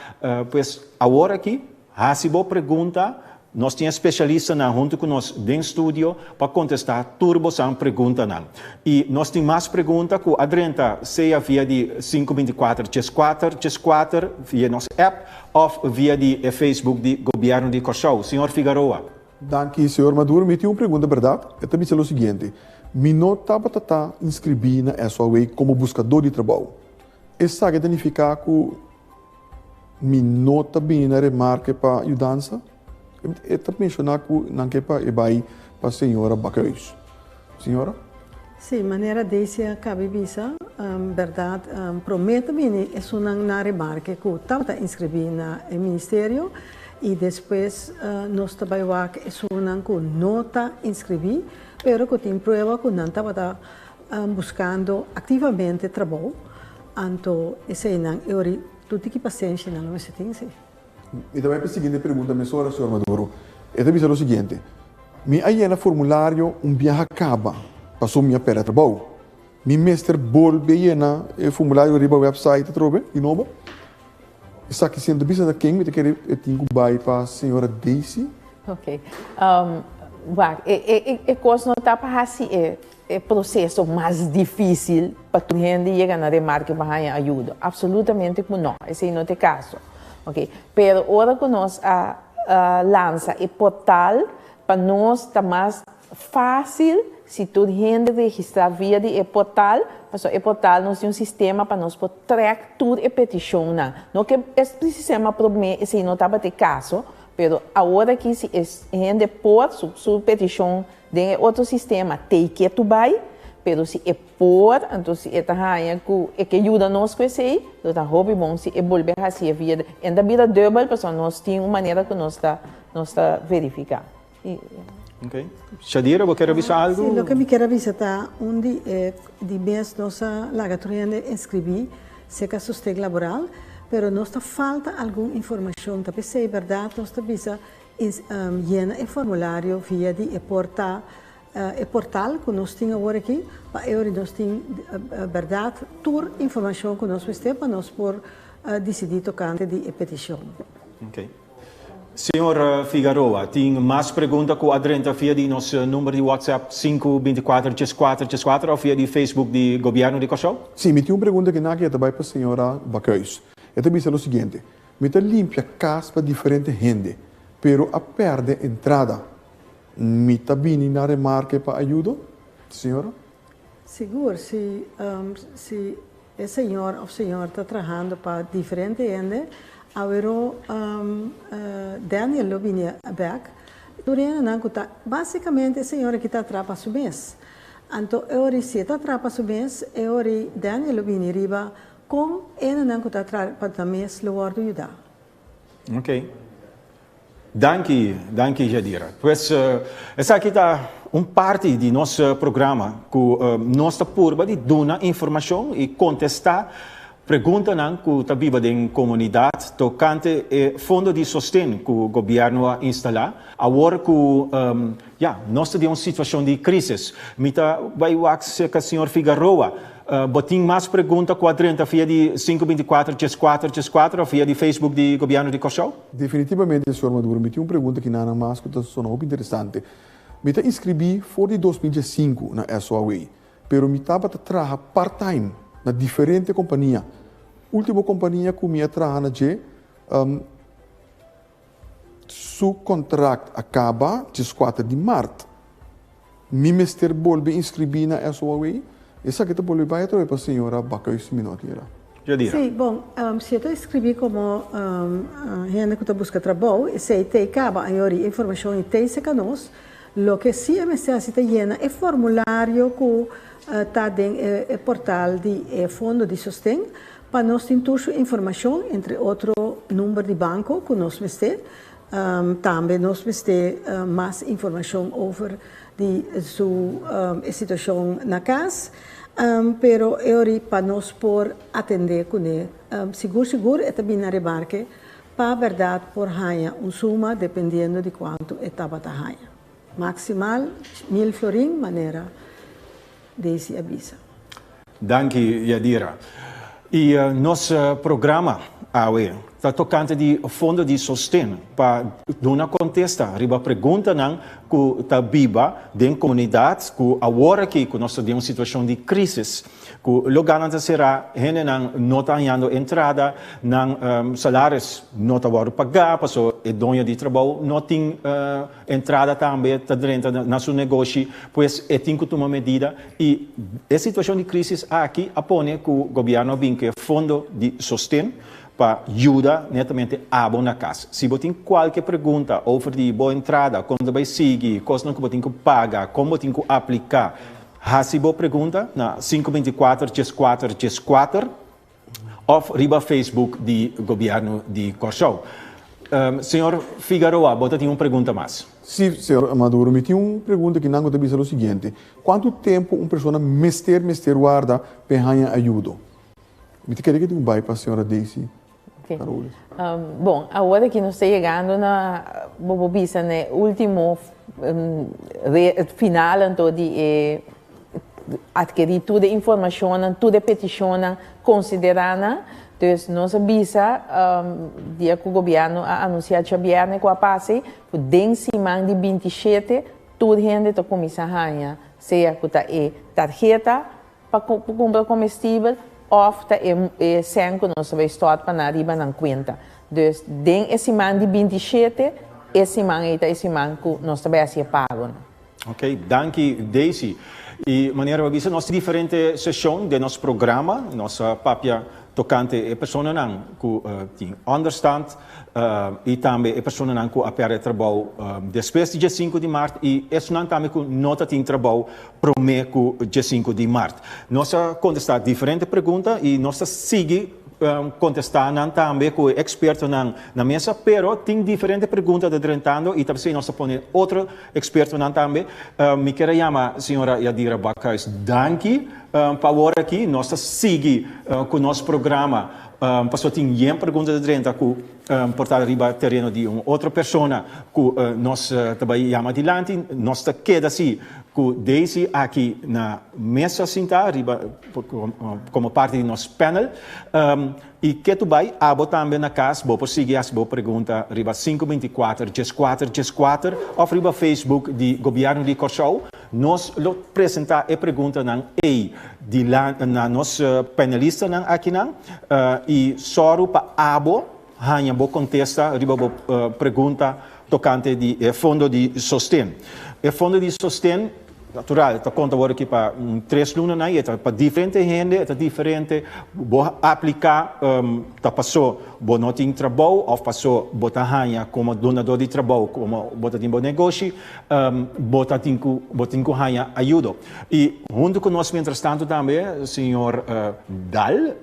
Speaker 2: Pues awor aki Hasi bo pregunta, nos tin e spesialistanan huntu ku nos den studio pa kontestá tur bosan preguntanan. I nos tin mas pregunta ku a drenta sea via di 524 14 14 via nos app òf via di e Facebook di Gobièrnu di Kòrsou. Señor Figaroa.
Speaker 1: Danki, señor Maduro. Mi tin un pregunta bèrdat. E ta bisa lo siguiente, Mi no tabata ta inskribí na SOAW komo buskadó di trabou. Esaki ta nifiká ku Mi no ta bini na remarke pa yudansa. E ta menshoná ku nan ke pa e bai pa señora Bakhuis. Señora?
Speaker 4: Sí, manera Daisy a kabi bisa, bèrdat, promé ta bini esunnan na remarke ku tabata inskribí na e ministerio i despues nos ta bai wak esunnan ku no ta inskribí pero ku tin prueba ku nan tabata buskando aktivamente trabou. Anto eseinan e ori tur tiki pasenshi nan lo mester tin si.
Speaker 1: Mi ta bai pa e siguiente pregunta mesora, señor Maduro. E ta bisa lo siguiente, Mi a yena formulario un biaha kaba paso mi a pèrdè trabou. Mi mester bolbe yena e formulario riba website atrobe di nobo? Esaki siendo bisa na ken mi ta kere e tin ku bai pa señora Daisy?
Speaker 3: Ok. Wak, e kos no ta pa hasi e E proseso mas difísil pa tur hende yega na remarke pa haña ayudo? Absolutamente ku no, esei no ta e kaso. Ok, pero ora ku nos a lansa e portal, pa nos ta mas fásil si tur hende registrá via di e portal, pasobra e portal nos tin un sistema pa nos por trèk tur e petishonnan. No ke e sistema promé esei no tabata e kaso, pero awor aki si e hende por su petishon Den e otro sistema tei ketu bai, pero si e por, anto si e ta haña ku e ke yuda nos ku esei, lo ta hopi bon si e bolbe hasi e via de, en ta bira dubbel pasobra nos tin un manera ku nos ta nos ta verifiká. I.
Speaker 2: Ok. Shadira, bo kier a bisa algu?
Speaker 4: Si, loke mi kier a bisa ta un di e di mes nos a laga tur hende inskribí serka Sosten Laboral, pero nos ta falta algun informashon, ta p'esei bèrdat nos ta bisa Yena e formulario via di e porta e portal ku nos tin awor aki pa e ora nos tin bèrdat tur informashon ku nos mester pa nos por disidí tokante di e petishon.
Speaker 2: Ok. Señor Figaroa, tin mas pregunta ku a drenta via di nos number di WhatsApp sinku 24 14 14 òf via di Facebook di Gobièrnu di Kòrsou?
Speaker 1: Sí, mi tin un pregunta ku naki e ta bai pa señora Bakhuis. E ta bisa lo siguiente, Mi ta limpia kas pa diferente hende, pero a pèrdè entrada. Mi ta bini na remarke pa ayudo, señora?
Speaker 4: Sigur, si si e señor òf señora ta trahando pa diferente hende, aweró Daniel lo bini bèk. Tur hendenan ku ta, básikamente e señora aki ta traha pa su mes. Anto e ora si e ta traha pa su mes, e ora Daniel lo bini riba Kon hendenan ku ta traha pa nan mes lo wòrdu yudá?
Speaker 2: Ok. Danki, danki Jadira. Pues esaki ta un parti di nos programa ku nos ta purba di duna informashon i kontestá. Preguntanan ku ta biba den komunidat tokante e fondo di sosten ku gobièrnu a instalá awor ku ya nos ta den un situashon di krísis. Mi ta bai wak serka señor Figaroa. Bo tin mas pregunta ku a drenta via di 524 14 14 òf via di Facebook di gobièrnu di Kòrsou?
Speaker 1: Definitivamente, señor Maduro. Mi tin un pregunta ki nada mas ku ta sona hopi interesante. Mi ta inskribí for di 2005 na SOAW, pero mi tabata traha part-time na diferente kompania. Último kompania ku mi a traha na dje, su kontrakt a kaba 14 di mart. Mi mester bolbe inskribí na SOAW? Esaki ta bolbe bai atrobe pa señora Bakhuis Minotira.
Speaker 2: Jadira.
Speaker 4: Sí, bon, si ta inskribí komo hende ku ta buska trabou, esei ta kaba ayori informashon i ta serka nos. Loke sí e mester hasi ta yena e formulario ku ta den e portal di e fondo di sosten pa nos tin tur su informashon, entre otro number di banko ku nos mester. Tambe nos mester mas informashon over di su situashon na kas, pero e pa nos por atendé kuné. Sigur sigur e ta bin na remarke pa bèrdat por haña un suma dependiendo di kuantu e tabata haña. Maksimal 1000 florin manera Daisy a bisa.
Speaker 2: Danki, Yadira. I nos programa awe ta tokante di fondo di sosten pa duna kontesta riba preguntanan ku ta biba den komunidat ku awor aki ku nos ta den un situashon di krísis ku lugánan ta será, hendenan no ta hañando entrada, nan salaris no ta wòrdu pagá pasobra e doño di trabou no tin entrada tambe ta drenta na su negoshi, pues e tin ku tuma medida i e situashon di krísis aki a pone ku gobièrnu a bin ku e fondo di sosten pa yuda netamente abo na kas. Si bo tin kualke pregunta over di bo entrada, kon ta bai sigui, kosnan ku bo tin ku paga, kon bo tin ku apliká, hasi bo pregunta na 524 14 14 òf riba Facebook di gobièrnu di Kòrsou. Señor Figaroa, bo ta tin un pregunta mas?
Speaker 1: Sí, señor Maduro, mi tin un pregunta ku nan ta bisa lo siguiente. Kuantu tempu un persona mester warda pa haña ayudo? Mi ta kere ku tin bai pa señora Daisy Carolis.
Speaker 3: Bon, awor aki nos ta yegando na bo bisa na último final anto di atkirí tur e informashon, tur e petishon konsiderá. Dus nos a bisa dia ku gobièrnu a anunsiá djabièrnè ku a pasa, ku den siman di 27 tur hende ta kuminsá haña, sea ku ta e tarheta pa kumpra komestibel òf ta e sèn ku nos bai stort pa nan riba nan kuenta. Dus den e siman di 27, e siman ei ta e siman ku nos ta bai hasi pago.
Speaker 2: Ok, danki, Daisy. I manera bo a bisa, nos diferente seshon di nos programa, nos papia tokante e personanan ku tin onderstand i tambe e personanan ku a pèrdè trabou despues di 5 di mart i esnan tambe ku no tin trabou promé ku 5 di mart. Nos a kontestá diferente pregunta i nos ta sigui kontestá nan tambe ku ekspertonan na mesa, pero tin diferente pregunta ta drentando i tambe nos ta pone otro ekspertonan tambe. Mi ke yama señora Yadira Bakhuis, danki pa awor aki. Nos ta sigui ku nos programa. Pasobra tin yen pregunta ta drenta ku por ta riba tereno di un otro persona ku nos tambe yama adilanti. Nos ta keda asina ku Daisy aki na mesa sintá riba komo parti di nos panel. I ku bai abo tambe na kas, bo por sigui hasi bo pregunta riba 524 14 14 òf riba Facebook di Gobièrnu di Kòrsou. Nos lo presentá e preguntanan ei di na nos panelistanan akinan i sòru pa abo haña bo kontesta riba bo pregunta tokante di fondo di sosten. E fondo di sosten natural, ta konta awor aki pa 3 luna nan, ta pa diferente hende, ta diferente, bo apliká ta paso bo no tin trabou òf paso bo ta haña komo dunadó di trabou, komo bo tin bo negoshi, bo tin ku haña ayudo. I huntu ku nos mientras tantu tambe, señor Dal,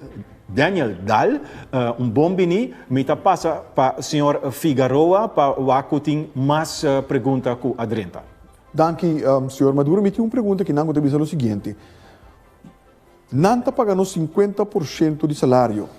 Speaker 2: Daniel Dal, un bon bini, mi ta pasa pa señor Figaroa pa wak ku tin mas pregunta ku a drenta.
Speaker 1: Danki, señor Maduro. Mi tin un pregunta ku nan ta bisa lo siguiente. Nan ta paga nos 50% di salario.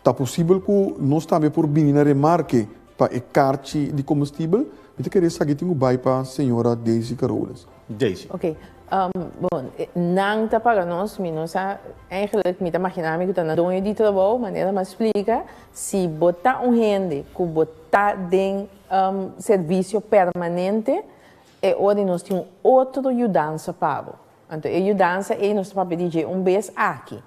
Speaker 1: Ta posibel ku nos tambe por bini na remarke pa e karchi di kombustibel? Mi ta kere esaki tin ku bai pa señora Daisy Carolus.
Speaker 2: Daisy.
Speaker 3: Ok. Bon, nan ta paga nos, mi no sa, eigenlijk mi ta imaginá mi ku ta na doño di trabou, manera mi a splika, si bo ta un hende ku bo ta den servisio permanente, e ora nos tin un otro yudansa pa bo. Anto e yudansa ei nos ta papia di dje un bes aki.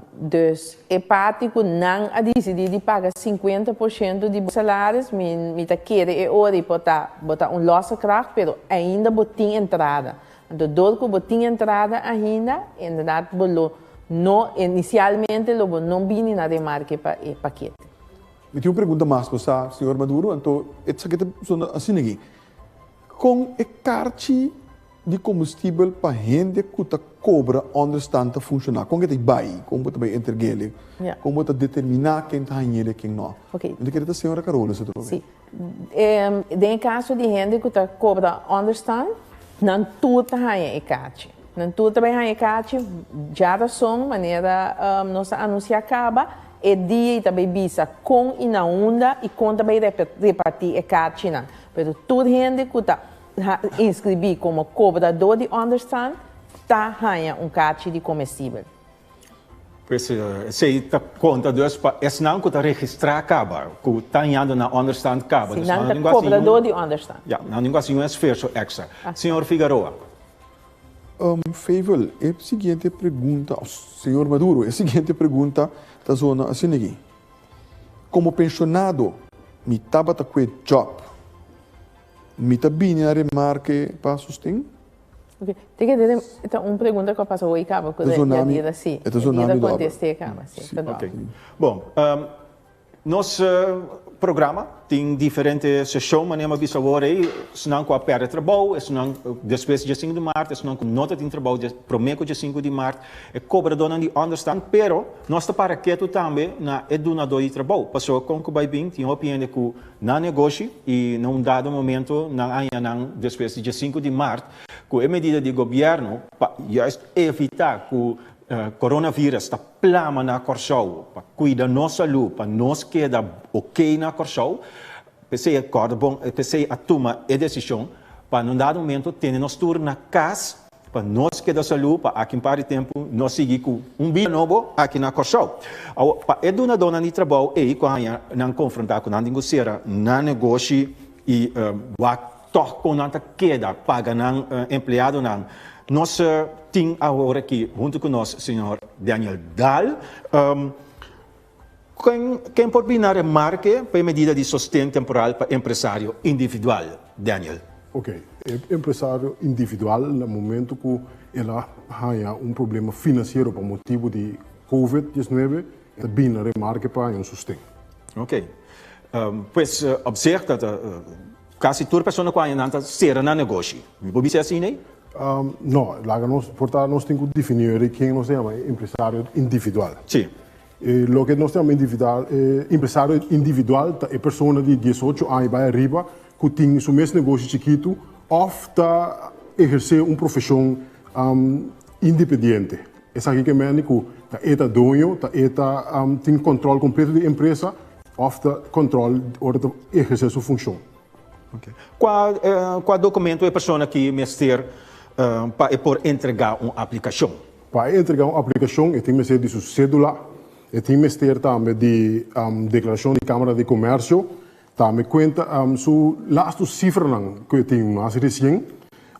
Speaker 3: Dus e parti ku nan a disidí di paga 50% di bo salaris, mi ta kere e ora ei por ta bo ta un losse kracht, pero ainda bo tin entrada. Anto dor ku bo tin entrada ainda, inderdaad bo lo no, inisialmente lo bo no bini na remarke pa e pakete.
Speaker 1: Mi tin un pregunta mas bo sa, señor Maduro, anto esaki ta sona asina aki. Kon e karchi di kombustibel pa hende ku ta kobra ònderstant ta funshoná? Kon ke ta bai? Kon bo ta bai entreg'é? Kon bo ta determiná ken ta hañ'é i ken no? Mi ta kere ta señora Carolus atrobe.
Speaker 3: Sí. Den e kaso di hende ku ta kobra ònderstant, nan tur ta haña e karchi. Nan tur ta bai haña e karchi djarason, manera nos a anunsiá kaba, e dia i ta bai bisa kon i na unda i kon ta bai repartí e karchinan. Pero tur hende ku ta inskribí komo kobradó di ònderstant ta haña un karchi di komestibel.
Speaker 2: Pues esei ta konta dus pa esnan ku ta registrá kaba, ku ta hañando nan ònderstant kaba.
Speaker 3: Si, nan ta kobradó di ònderstant.
Speaker 2: Ya, nan tin ku hasi un esfuerso èkstra. Señor Figaroa.
Speaker 1: Feivel, e siguiente pregunta, señor Maduro, e siguiente pregunta ta zona asina aki. Komo penshonado mi tabata ku e djòp. Mi ta bini na remarke pa sosten?
Speaker 3: Ok, te ke dede ta un pregunta ku a pasa hoy kaba ku Yadira si.
Speaker 1: E ta zona mi
Speaker 3: dober. Kontest'é kaba, si, ta dober.
Speaker 2: Ok, bon, nos programa tin diferente seshon manera mi a bisa awor ei, esnan ku a pèrdè trabou, esnan despues di dje sinku di mart, esnan ku no ta tin trabou promé ku dje sinku di mart, e kobradónan di ònderstant, pero nos ta para ketu tambe na e dunadó di trabou, pasobra kon ku bai bin tin hopi hende ku nan negoshi i na un dado momento nan haña nan despues di dje sinku di mart ku e medida di gobièrnu pa juist evitá ku coronavirus ta plama na Kòrsou, pa kuida nos salú, pa nos keda oké na Kòrsou. P'esei e kòrda bon, p'esei a tuma e desishon pa na un dado momento tene nos tur na kas pa nos keda salú, pa aki un par di tempu nos sigui ku un bida nobo aki na Kòrsou. Awor, pa e dunadónan di trabou ei ku a haña nan konfrontá ku nan tin ku sera nan negoshi i wak tòg kon nan ta keda paga nan empleadonan, nos tin awor aki huntu ku nos señor Daniel Daal. Ken por bini na remarke pa e medida di sosten temporal pa empresario individual, Daniel?
Speaker 5: Ok, e empresario individual na momento ku el a haña un problema finansiero pa motibu di Covid 19 e ta bini na remarke pa haña un sosten.
Speaker 2: Ok, pues op zich ta kasi tur persona ku haña nan ta sera nan negoshi. Mi por bisa asina ei?
Speaker 5: No, laga nos por ta nos tin ku definí ora ken nos ta yama e empresario individual.
Speaker 2: Sí.
Speaker 5: Loke nos ta yama individual, empresario individual ta e persona di 18 aña bai ariba ku tin su mes negoshi chikitu òf ta ehersé un profeshon independiente. Esaki ke mende ku ta e ta doño, ta e ta tin kòntròl kompleto di e empresa òf ta kòntròl ora ta ehersé su funshon.
Speaker 2: Kua kua dokumento e persona aki mester pa e por entregá un aplikashon?
Speaker 5: Pa e entregá un aplikashon e tin mester di su sédula, e tin mester tambe di deklarashon di Kámara di Komèrsio, tambe kuenta su lastu sifranan ku e tin mas resien,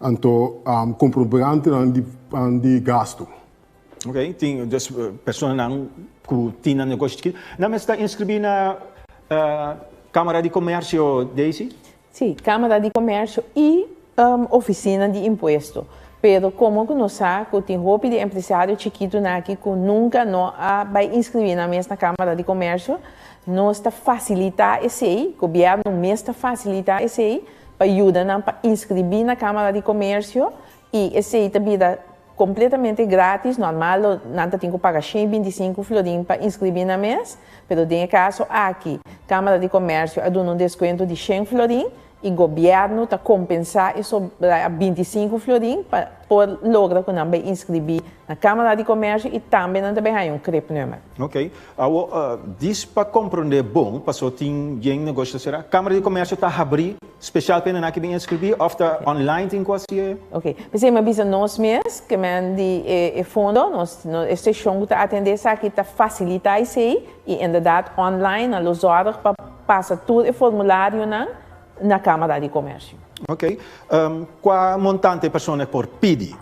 Speaker 5: anto komprobantenan di gastu.
Speaker 2: Ok, tin dus personanan ku tin nan negoshi chikitu. Nan mester ta inskribí na Kámara di Komèrsio, Daisy?
Speaker 3: Sí, Kámara di Komèrsio i Ofisina di Impuesto. Pero komo ku nos sa ku tin hopi di empresario chikitunan aki ku nunka no a bai inskribí nan mes na Kámara di Komèrsio, nos ta fasilitá esei, gobièrnu mes ta fasilitá esei pa yuda nan pa inskribí na Kámara di Komèrsio i esei ta bira kompletamente gratis, normal lo nan ta tin ku paga 125 florin pa inskribí nan mes, pero den e kaso aki Kámara di Komèrsio a duna un deskuento di 100 florin. I gobièrnu ta kompensá e sobra 25 florin pa por logra ku nan bai inskribí na Kámara di Komèrsio i tambe nan ta bai haña un cribnummer.
Speaker 2: Ok. Awor, dis pa komprondé bon, paso tin yen negoshi ta será, Kámara di Komèrsio ta habrí spesial pa e nan aki bin inskribí òf ta online tin ku hasié?
Speaker 3: Ok. P'esei mi a bisa nos mes ke men di e fondo, nos e seshon ku ta atendé esaki ta fasilitá esei i inderdat online nan lo zòrg pa pasa tur e formularionan na Kámara di Komèrsio.
Speaker 2: Ok. Kua montante e persona por pidi?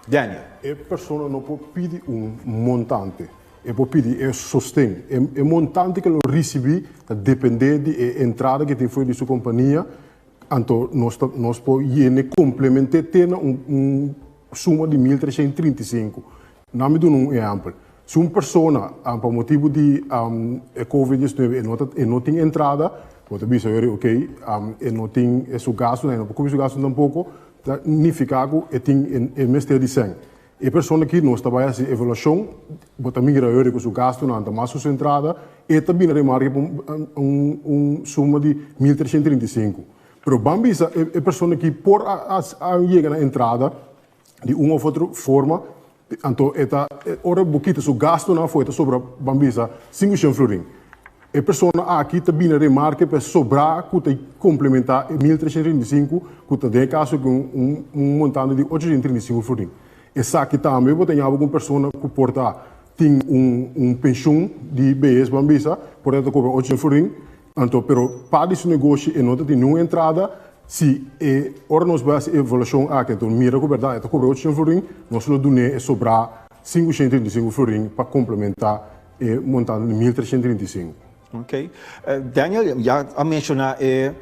Speaker 2: Daniel.
Speaker 5: E persona no por pidi un montante. E por pidi e sosten. E montante ku e lo risibí ta dependé di e entrada ku e tin for di su kompania. Anto nos ta nos por yene komplement'é te na un un suma di 1335. Nan mi duna un ehèmpel. Si un persona pa motibu di e covid 19 e no ta e no tin entrada, bo ta bisa yori ok e no tin e su gastunan, e no por kubri su gastunan tampoko, ta nifiká ku e tin e mester di sèn. E persona aki nos ta bai hasi evaluashon, bo ta mira yori ku su gastunan ta mas ku su entrada, e ta bini remarke pa un un suma di 1335. Pero ban bisa e persona aki por a a yega na entrada di un of otro forma, anto e ta, ora bo kita su gastunan afó, e ta sobra, ban bisa, 500 florin. E persona aki ta bini remarke pa e sobrá ku ta komplementá e 1335, ku ta den e kaso aki un un montante di 835 florin. Esaki tambe bo ta ñaba ku un persona ku por ta tin un un penshun di behes, ban bisa, por ta ta kobra 800 florin, Anto, pero pa di su negoshi e no ta tin niun entrada, si e ora nos bai hasi evaluashon aki anto mira ku bèrdat e ta kobra 800 florin, nos lo dun'é e sobrá 535 florin pa komplementá e montante di 1335.
Speaker 2: Ok. Daniel, ya a menshoná e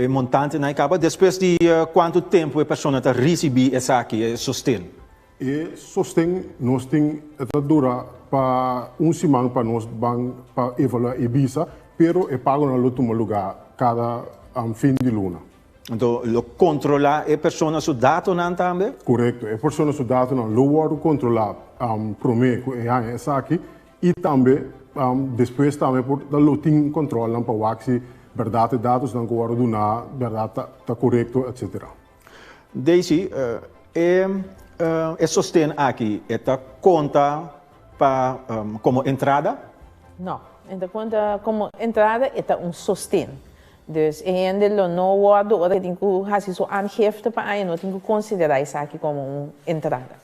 Speaker 2: montantenan ei kaba. Despues di kuantu tempu e persona ta risibí esaki, e sosten?
Speaker 5: E sosten nos tin e ta dura pa un siman pa nos ban pa evaluá e bisa, pero e pagonan lo tuma lugá kada fin di luna.
Speaker 2: Anto lo kontrolá e persona su datonan tambe?
Speaker 5: Korekto, e persona su datonan lo wòrdu kontrolá promé ku e haña esaki i tambe despues tambe por ta lo tin kòntròlnan pa wak si bèrdat e datosnan ku wòrdu duná bèrdat ta korekto etsetera.
Speaker 2: Daisy, e e sosten aki e ta konta pa komo entrada?
Speaker 3: No, e ta konta komo entrada, e ta un sosten. Dus e hende lo no wòrdu ora e tin ku hasi su aangifte pa aña, no tin ku konsiderá esaki komo un entrada.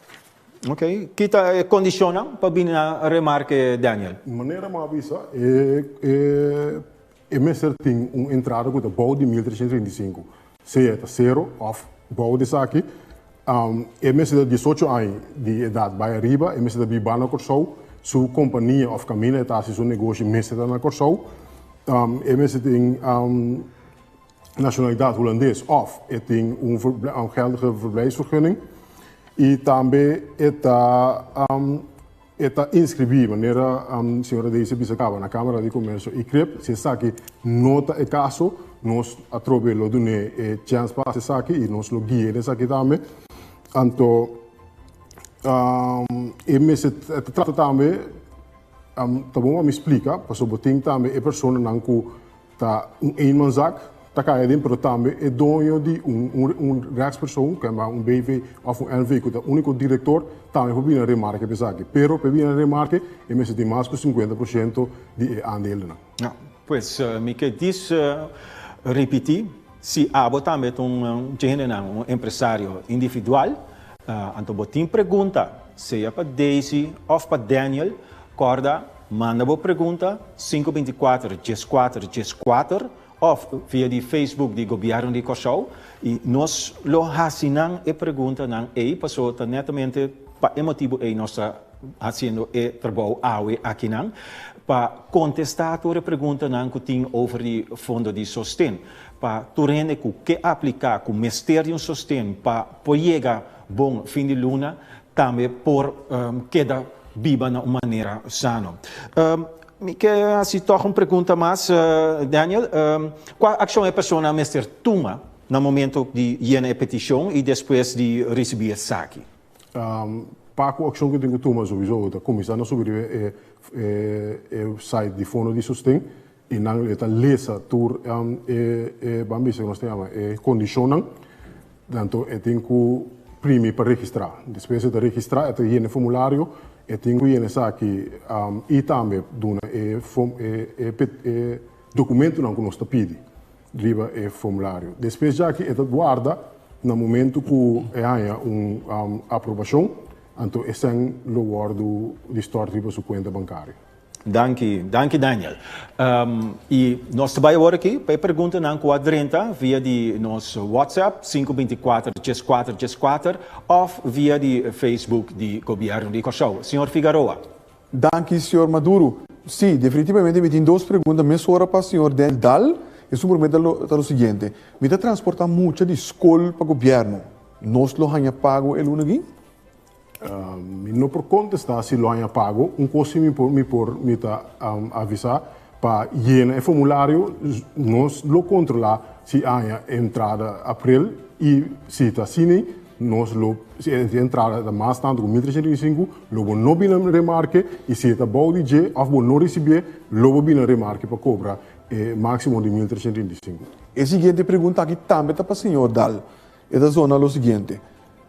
Speaker 2: Ok, ki ta e kondishonnan pa bini na remarke, Daniel?
Speaker 5: Manera mi a bisa, e e E mester tin un entrada ku ta bou di 1335, sea e ta sero òf bou di esaki. E mester ta 18 aña di edat bai ariba, e mester ta biba na Kòrsou, su kompania òf kaminda e ta hasi su negoshi mester ta na Kòrsou. E mester tin nashonalidat hulandes òf e tin un geldige verblijfsvergunning i tambe e ta E ta inskribí, manera señora Daisy a bisa kaba, na Kámara di Komersio i Krip. Si esaki no ta e kaso, nos atrobe lo dun'é e chèns pa hasi esaki i nos lo gui'é den esaki tambe. Anto e mester ta trata tambe, ta bon pa mi splika, pasobra bo tin tambe e personanan ku Ta un eenmanszaak ta kai aden, pero tambe e doño di un un rechtspersoon, ku a un BV òf un NV ku ta úniko direktor, tambe por bini na remarke pa esaki. Pero pa e bini na remarke e mester tin mas ku 50% di e aandelennan.
Speaker 2: Ja, pues mi ke dis ripití, si abo tambe ta un dje hendenan, un empresario individual, anto bo tin pregunta, sea pa Daisy òf pa Daniel, kòrda Manda bo pregunta 524 14 14 òf via di Facebook di Gobièrnu di Kòrsou i nos lo hasi nan e preguntanan ei pasobra ta netamente pa e motibu ei nos ta hasiendo e trabou awe akinan pa kontestá tur e preguntanan ku tin over di Fondo di Sosten pa tur hende ku ke apliká ku mester di un sosten pa por yega bon fin di luna tambe por keda biba na un manera sano. Mi ke hasi tòg un pregunta mas, Daniel. Kua akshon e persona mester tuma na momento di yena e petishon i despues di risibí esaki?
Speaker 5: Pa ku akshon ku tin ku tuma souiso ta kuminsá na subi riba e site di Fondo di Sosten. I nan e ta lesa tur e e ban bisa nos ta yama e kondishonnan, anto e tin ku primi pa registrá. Despues e ta registrá e ta yena e formulario, e tin ku yena esaki i tambe duna e e e dokumentonan ku nos ta pidi riba e formulario. Despues djaki e ta warda na momento ku e haña un aprobashon, anto esei lo wòrdu di stòrt riba su kuenta bankario.
Speaker 2: Danki, danki Daniel. I nos ta bai awor aki pa e preguntanan ku a drenta via di nos WhatsApp 524 14 14 òf via di Facebook di Gobièrnu di Kòrsou. Señor Figaroa.
Speaker 1: Danki señor Maduro. Sí, definitivamente mi tin dos pregunta mesora pa señor Daniel Daal. Esun promé ta lo ta lo siguiente. Mi ta transportá mucha di skol pa gobièrnu. Nos lo haña pago e luna aki?
Speaker 5: Mi no por contesta si lo haña pago. Un cos si mi por mi por mi ta avisa pa yena e formulario nos lo controla si haña entrada april y si ta asina nos lo si e entrada ta mas tanto cu 1335 lo bo no bini remarke y si e ta bou di dje of bo no ricibié lo bo bini remarke pa cobra e maximo di 1335.
Speaker 1: E siguiente pregunta aki tambe ta pa señor Daal. E ta zona lo siguiente.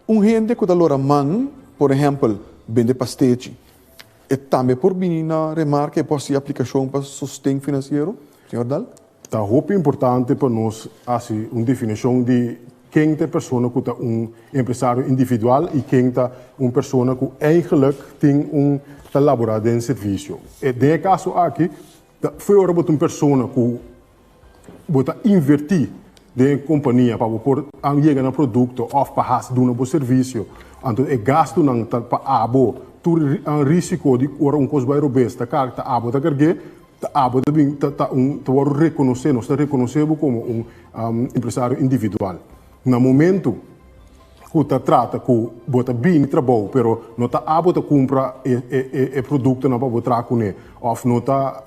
Speaker 1: Un hende ku ta lora man, por ehèmpel, bende pastechi, e tambe por bini na remarke e por hasi aplikashon pa sosten finansiero, señor Daal?
Speaker 5: Ta hopi importante pa nos hasi un definishon di ken ta e persona ku ta un empresario individual i ken ta un persona ku eigenlijk tin un ta laborá den servisio. Den e kaso aki, ta foi ora bo ta un persona ku Bo ta invertí den e kompania pa bo por yega na produkto òf pa hasi duna bo servisio. Anto e gastunan ta pa abo. Tur risiko di ora un kos bai robes ta kar ta abo ta karg'é, ta abo ta bin ta ta un ta wòrdu rekonosé, nos ta rekonosé bo komo un empresario individual. Na momentu ku ta trata ku bo ta bini trabou pero no ta abo ta kumpra e e e produktonan pa bo traha kuné òf no ta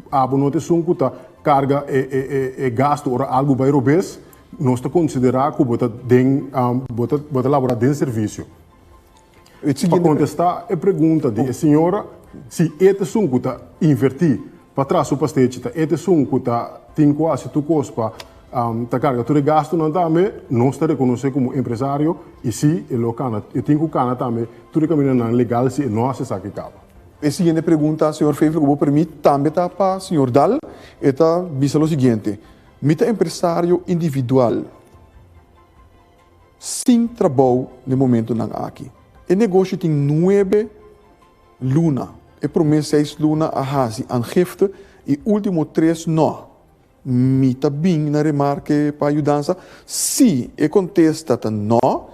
Speaker 5: abo no ta esun ku ta karga e e e e gastu ora algu bai robes, nos ta konsiderá ku bo ta den bo ta bo ta laborá den servisio. Pa kontestá e pregunta di e señora, si e ta esun ku ta invertí pa traha su pastechi, ta e ta esun ku ta tin ku hasi tur kos pa ta karga tur e gastunan tambe, nos ta rekonosé komo empresario i si e lo kana, e tin ku kana tambe tur e kamindanan legal si e no hasi esaki kaba.
Speaker 1: E siguiente pregunta, señor Feifel, ku bo permit, tambe ta pa señor Daal. E ta bisa lo siguiente, Mi ta empresario individual. Sin trabou n'e momentonan aki. E negoshi tin nuebe luna. E promé seis luna a hasi aangifte i último tres nò. Mi ta bin na remarke pa yudansa? Si e kontesta ta nò,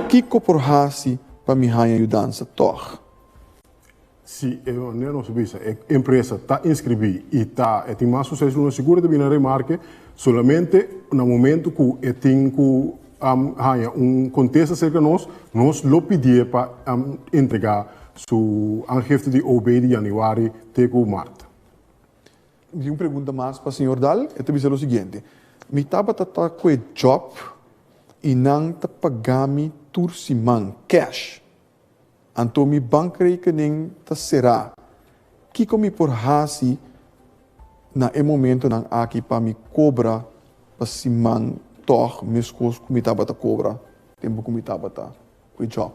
Speaker 1: kiko por hasi pa mi haña yudansa tòg?
Speaker 5: Si e manera nos a bisa, e empresa ta inscribí y ta e tin mas ku seis luna sigur e ta bini na remarke, solamente na momento ku e tin ku haña un kontesta serka nos, nos lo pidié pa entregá su aangifte di OB di yanüari te ku mart.
Speaker 1: Mi tin un pregunta mas pa señor Daal, e ta bisa lo siguiente, Mi tabata ta ku e job y nan ta paga mi tur siman cash. Anto mi bankrekening ta será. Kiko mi por hasi na e momentonan aki pa mi kobra pa siman tòg meskos ku mi tabata kobra tempu ku mi tabata kue jòb?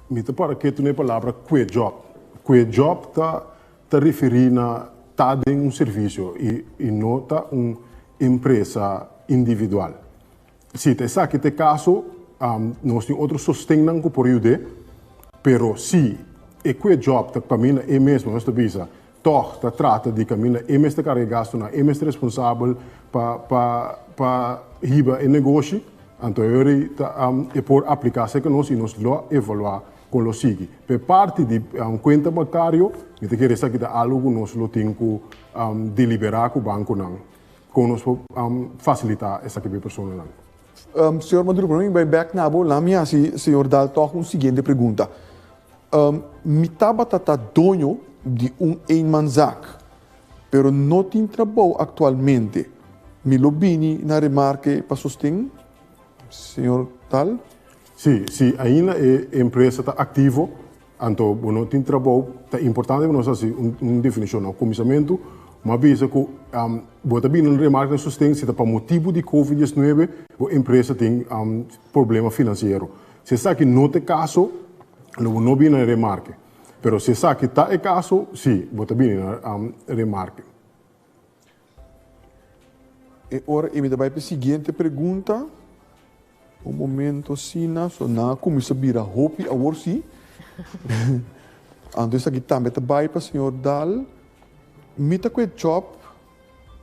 Speaker 5: Mi ta para ketu na e palabra kue jòb. Kue jòb ta ta referí na ta den un servisio i i no ta un empresa individual. Si ta esaki ta e kaso, nos tin otro sostennan ku por yud'é, pero si e kue jòb ta kaminda e mes, nos ta bisa, tòg ta trata di kaminda e mes ta karga e gastunan, e mes ta responsabel pa pa pa hiba e negoshi, anto e ora ei ta e por apliká serka nos i nos lo evaluá kon lo sigui. Pa e parti di kuenta bankario, mi ta kere esaki ta algu ku nos lo tin ku deliberá ku bankonan. Kon nos por fasilitá esaki pa e personanan?
Speaker 1: Señor Maduro, promé mi bai bèk na bo, laat mi hasi señor Daal tòg un siguiente pregunta. Mi tabata ta doño di un eenmanszaak, pero no tin trabou aktualmente. Mi lo bini na remarke pa sosten, señor Daal?
Speaker 5: Sí, si ainda e empresa ta aktivo, anto bo no tin trabou, ta importante pa nos hasi un definishon. Na kuminsamentu. M'a bisa ku bo ta bini na remarke na sosten si ta pa motibu di Covid 19 bo empresa tin problema finansiero. Si esaki no ta e kaso, lo bo no bini na remarke. Pero si esaki ta e kaso, si, bo ta bini na remarke.
Speaker 1: E ora ei mi ta bai pa e siguiente pregunta. Un momento asina, so nan a cuminsa bira hopi awor si. Anto esaki tambe ta bai pa señor Daal. Mi ta cu e job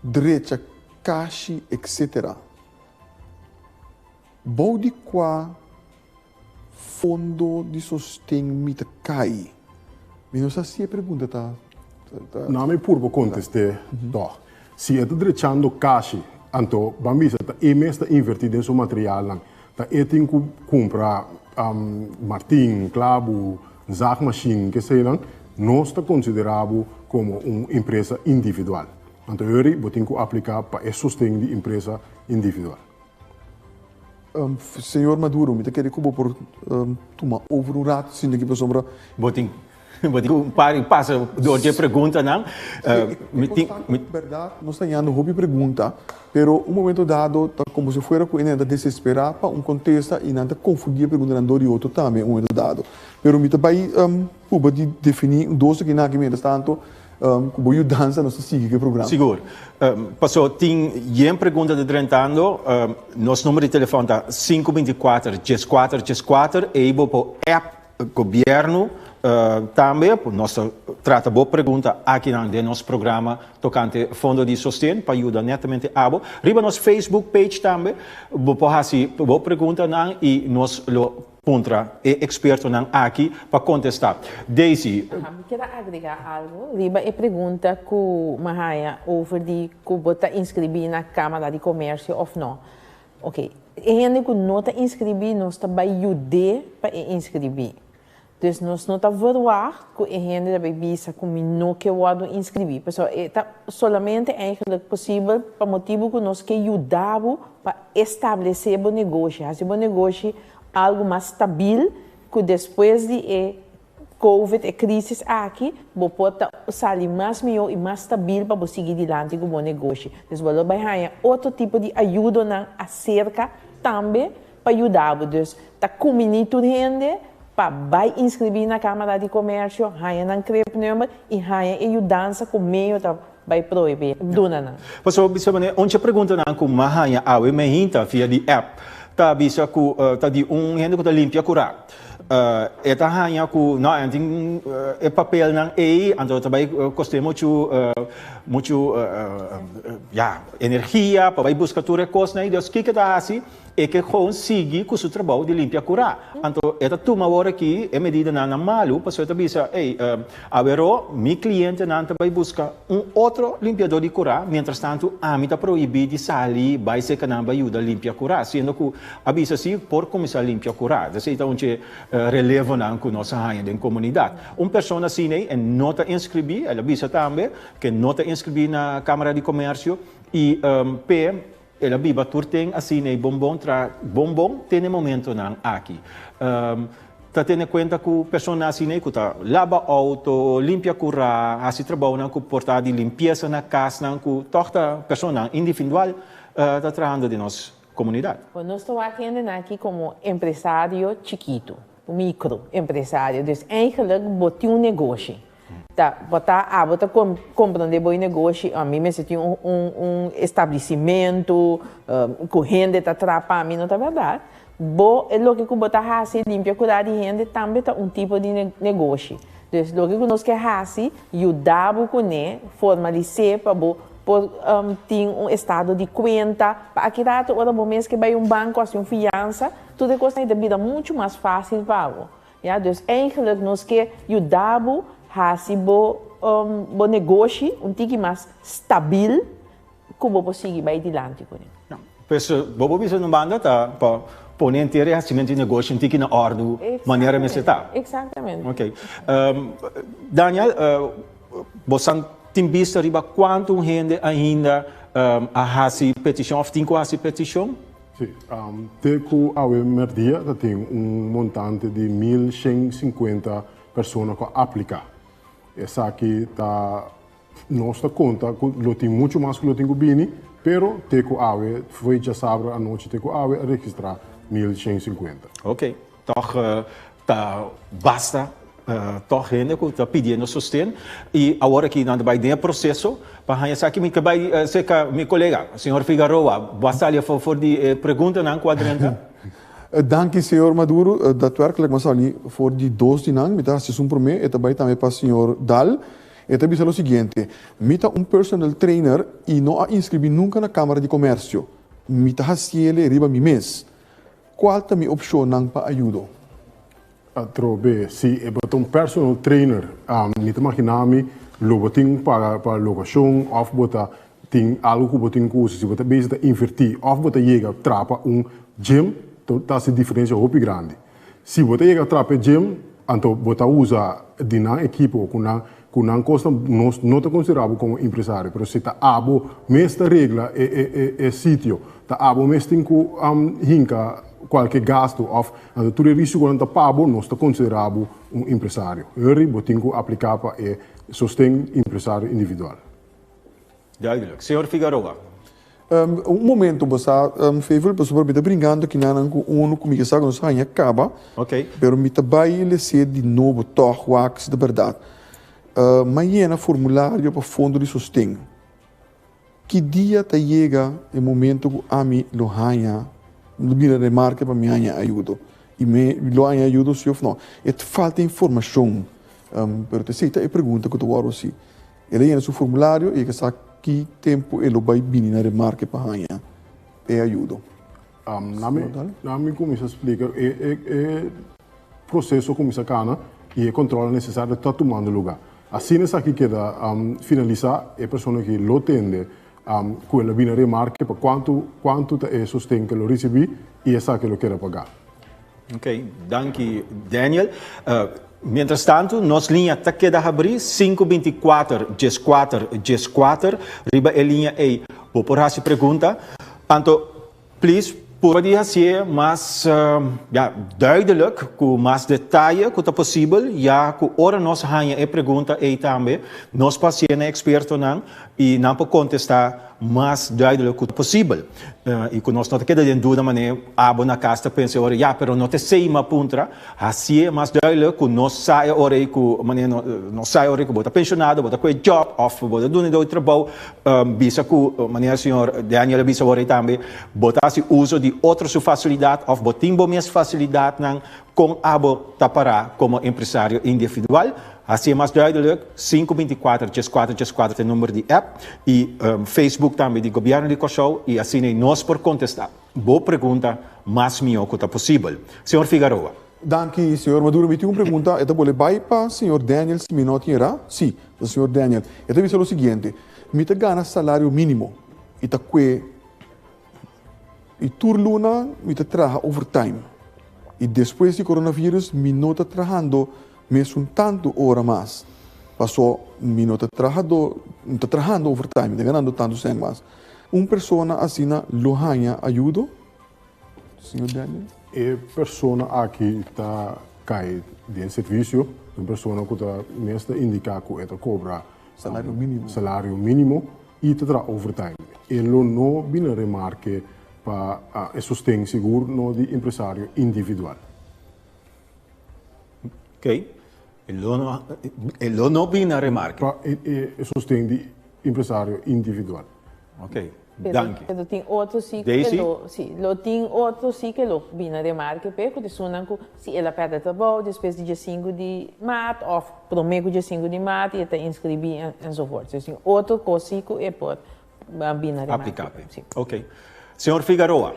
Speaker 1: drecha kashi etc. Bou di cua fondo di sosten mi ta cay? Mi no sa si e pregunta ta.
Speaker 5: No, mi purba conteste toch. Si e ta drechando kashi, anto ban bisa ta e mes ta inverti den su materialnan. Ta e tin ku kumpra martin, klabu, zaagmachine, keseinan. Nos ta konsidera bo komo un empresa individual. Anto yori bo tin ku aplika pa e sosten di empresa individual.
Speaker 1: Señor Maduro, mi ta kere ku bo por tuma over un rato sinta aki pasobra.
Speaker 2: Bo tin bo tin ku para i pasa dor di e preguntanan.
Speaker 1: Mi tin mi. Bèrdat nos ta hañando hopi pregunta, pero un momento dado ta komo si fuera ku e nan ta desesperá pa un kontesta i nan ta konfundí e preguntanan dor di otro tambe un momento dado. Pero mi ta bai pruba di definí un dos aki nan aki mientras tanto. Ku bo yudansa nos ta sigui ku e programa.
Speaker 2: Sigur. Paso tin yen pregunta ta drentando. Nos number di telefòn ta 524 14 14. Ei bo por app gobièrnu tambe. Nos ta trata bo pregunta akinan den nos programa tokante Fondo di Sosten pa yuda netamente abo. Riba nos Facebook page tambe bo por hasi bo preguntanan i nos lo Puntra e ekspertonan aki pa kontestá. Daisy.
Speaker 3: Aha, mi kier a agregá algu riba e pregunta ku mi a haña over di ku bo ta inskribí na Kámara di Komersio òf no. Oke, e hende ku no ta inskribí nos ta bai yud'é pa e inskribí. Dus nos no ta verwagt ku e hende ta bai bisa ku mi no ke wòrdu inskribí. Pasobra e ta solamente eigenlijk posibel pa motibu ku nos ke yuda bo pa establesé bo negoshi, hasi bo negoshi algu mas stabil ku despues di e covid, e krisis aki, bo por ta sali mas mihó i mas stabil pa bo sigui dilanti ku bo negoshi. Dus bo lo bai haña otro tipo di ayudonan aserka tambe pa yuda bo. Dus ta kuminí tur hende pa bai inskribí na Kámara di Komersio, haña nan cribnummer i haña e yudansa ku medio ta bai prohibí duna nan.
Speaker 2: Pasobra bisa manera un dje preguntanan ku m'a haña awe meinta via di app ta bisa ku ta di un hende ku ta limpia kurá. E ta haña ku no e tin e papelnan ei anto ta bai kost'é muchu muchu ya energia pa bai buska tur e kosnan ei. Dus kiko e ta hasi? E ke gewoon sigui ku su trabou di limpia kurá. Anto e ta tuma awor aki e medidanan na malu pasobra e ta bisa, Ey, aweró mi klientenan ta bai buska un otro limpiadó di kurá, mientrastantu ami ta prohibí di sali bai serka nan bai yuda limpia kurá, siendo ku a bisa si por kuminsá limpia kurá. Esei ta un dje relevonan ku nos a haña den komunidat. Un persona asina ei e no ta inskribí, el a bisa tambe ke no ta inskribí na Kámara di Komersio i p'e El a biba tur ten asina e bonbon tra bonbon te n'e momentonan aki. Ta tene kuenta ku persona asina ei ku ta laba outo, limpia kurá, hasi trabounan ku por ta di limpiesa na kasnan ku tòg ta personanan individual ta trahando den nos komunidat.
Speaker 3: Bon, nos ta wak hendenan aki komo empresario chikitu, mikro empresario. Dus eigenlijk bo tin un negoshi. Ta bo ta abo ta comprende bo e negoshi ami mester tin un un un establecimentu cu hende ta traha pa mi no ta berdad bo e loke cu bo ta haci limpia cura di hende tambe ta un tipo di negoshi dus loke cu nos ke haci yuda bo cune formalise pa bo por tin un estado di cuenta pa aki rato ora bo mes ke bay un banco haci un fiansa tur e cosnan ta bira mucho mas facil pa bo. Ya, dus eigenlijk nos ke yuda bo hasi bo bo negoshi un tiki mas stabil ku bo por sigui bai dilanti kuné.
Speaker 2: Ya, pues bo por bisa un banda ta pa pone henter e hasimentu di negoshi un tiki na òrdu manera mester ta.
Speaker 3: Exactamente.
Speaker 2: Ok. Daniel, bo san tin bista riba kuantu hende ainda a hasi petishon òf tin ku hasi petishon?
Speaker 5: Sí, te ku awe mèrdia ta tin un montante di 1150 persona ku a apliká. Esaki ta Nos ta konta ku lo tin muchu mas ku lo tin ku bini, pero te ku awe, fo'i djasabra anochi te ku awe a registrá 1150.
Speaker 2: Ok, tòg ta basta tòg hende ku ta pidiendo sosten i awor aki nan ta bai den e proseso pa haña esaki. Mi ta bai serka mi kolega, señor Figaroa, bo a sali afó for di e preguntanan ku a drenta?
Speaker 1: Danki señor Maduro, datwerkelijk mi a sali for di dos di nan, mi ta hasi esun promé, e ta bai tambe pa señor Daal. E ta bisa lo siguiente, Mi ta un personal trainer i no a inskribí nunka na Kámara di Komèrsio. Mi ta hasiele riba mi mes. Kual ta mi opshonnan pa ayudo?
Speaker 5: Atrobe, si e bo ta un personal trainer, mi ta maginá mi lo bo tin paga pa lokashon òf bo ta tin algu ku bo tin ku usa. Si bo ta bezig ta invertí òf bo ta yega trapa un gym, ta hasi diferensia hopi grandi. Si bo ta yega trapa e gym, anto bo ta usa di nan ekipo ku nan ku nan kosnan, nos no ta konsiderá bo komo empresario. Pero si ta abo mes ta regla e e e sitio, ta abo mes tin ku hinka kualke gastu òf anto tur e risikonan ta pa bo, nos ta konsiderá bo un empresario. Hurry, bo tin ku apliká pa e sosten empresario individual.
Speaker 2: Duidelijk. Señor Figaroa.
Speaker 1: Un momento bo sa Favel pasobra mi ta bringando kinanan ku unu ku mi ke sa ku nos haña kaba.
Speaker 2: Ok.
Speaker 1: Pero mi ta bai les'é di nobo tòg wak si ta bèrdat. M'a yena formulario pa fondo di sosten. Ki dia ta yega e momento ku ami lo haña, lo bira remarke pa mi haña ayudo? I mi lo haña ayudo si òf no? E ta falta informashon. Pero ta esei ta e pregunta ku ta wòrdu hasi. El a yena su formulario i e ke sa ki tempu e lo bai bini na remarke pa haña e ayudo.
Speaker 5: Na mi kuminsá splika e e proseso kuminsá kana i e kòntròlnan nesesario ta tumando lugá. Asina esaki keda finalisá e persona ki lo tende ku el a bini na remarke pa kuantu kuantu ta e sosten ku el lo risibí i esaki lo keda pagá.
Speaker 2: Ok, danki Daniel. Mientras tanto, nos liña ta keda habrí, sinku 24 14 14, riba e liña ei bo por hasi pregunta. Anto, please, purba di hasié mas, ya, duidelijk, ku mas detaye ku ta posibel, ya ku ora nos haña e pregunta ei tambe, nos por hasié na e ekspertonan i nan por kontestá mas duidelijk ku ta posibel. I ku nos no ta keda den duda manera abo na kas ta pensa e ora, ya, pero no ta esei mi a puntra. Hasié mas duidelijk ku nos sa e ora ei ku manera no nos sa e ora ei ku bo ta penshonado, bo ta kohe djòp òf bo ta duna dor trabou. Bisa ku manera señor Daniel a bisa ora ei tambe, bo ta hasi uso di otro su fasilidat òf bo tin bo mes fasilidatnan kon abo ta pará komo empresario individual. Hasié mas duidelijk, sinku 24 14 14 ta e number di app i Facebook tambe di Gobièrnu di Kòrsou i asina ei nos por kontestá bo pregunta mas mihó ku ta posibel. Señor Figaroa.
Speaker 1: Danki, señor Maduro. Mi tin un pregunta, e ta bole bai pa señor Daniel si mi no tin erá? Sí, ta señor Daniel. E ta bisa lo siguiente, Mi ta gana salario mínimo i ta kue i tur luna mi ta traha overtime i despues di coronavirus mi no ta trahando Mesun tantu ora mas, paso mi no ta trahadó, no ta trahando overtime, mi ta ganando tantu sèn mas. Un persona asina lo haña ayudo, señor Daniel?
Speaker 5: E persona aki ta kai den servisio di un persona ku ta mes ta indiká ku e ta kobra
Speaker 1: Salario mínimo.
Speaker 5: salario mínimo i ta traha overtime. E lo no bini remarke pa e sosten sigur no di empresario individual.
Speaker 2: Ok, e lo no, e lo no bini na remarke.
Speaker 5: Pa e, e, e sosten di empresario individual.
Speaker 2: Ok, danki.
Speaker 3: Pero tin otro si ku
Speaker 2: Daisy?
Speaker 3: lo, si, lo tin otro si ke lo bini na remarke p'e ku ta esunnan ku si el a pèrdè trabou despues di diesinku di maart òf promé ku diesinku di maart i e ta inskribí enzovoort. Dus tin otro kos si ku e por bini na remarke.
Speaker 2: Apliká p'e.
Speaker 3: Si.
Speaker 2: Ok. Señor Figaroa.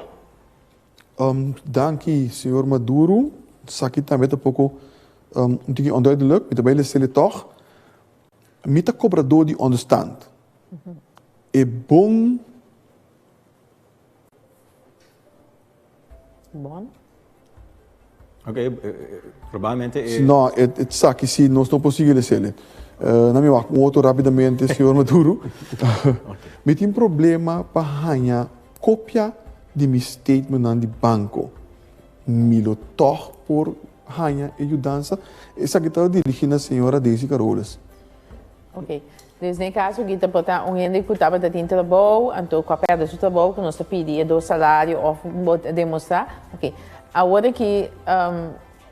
Speaker 1: Danki señor Maduro. Esaki tambe ta poko un tiki onduidelijk. Mi ta bai lesele tog. Mi ta kobradó di onderstand. E bon.
Speaker 3: Bon?
Speaker 2: Ok, probablemente e.
Speaker 1: No, esaki si nos no por sigui lesele. Na mi wak un otro rapidamente, señor Maduro. Mi tin problema pa haña Kopia di mi statementnan di banko. Mi lo tòg por haña e yudansa? Esaki ta dirigí na señora Daisy Caroles.
Speaker 3: Ok. Dus den e kaso aki ta por ta un hende ku tabata tin trabou, anto ku a pèrdè su trabou ku nos ta pidi e dos salario òf bo ta demostrá. Oke, awor aki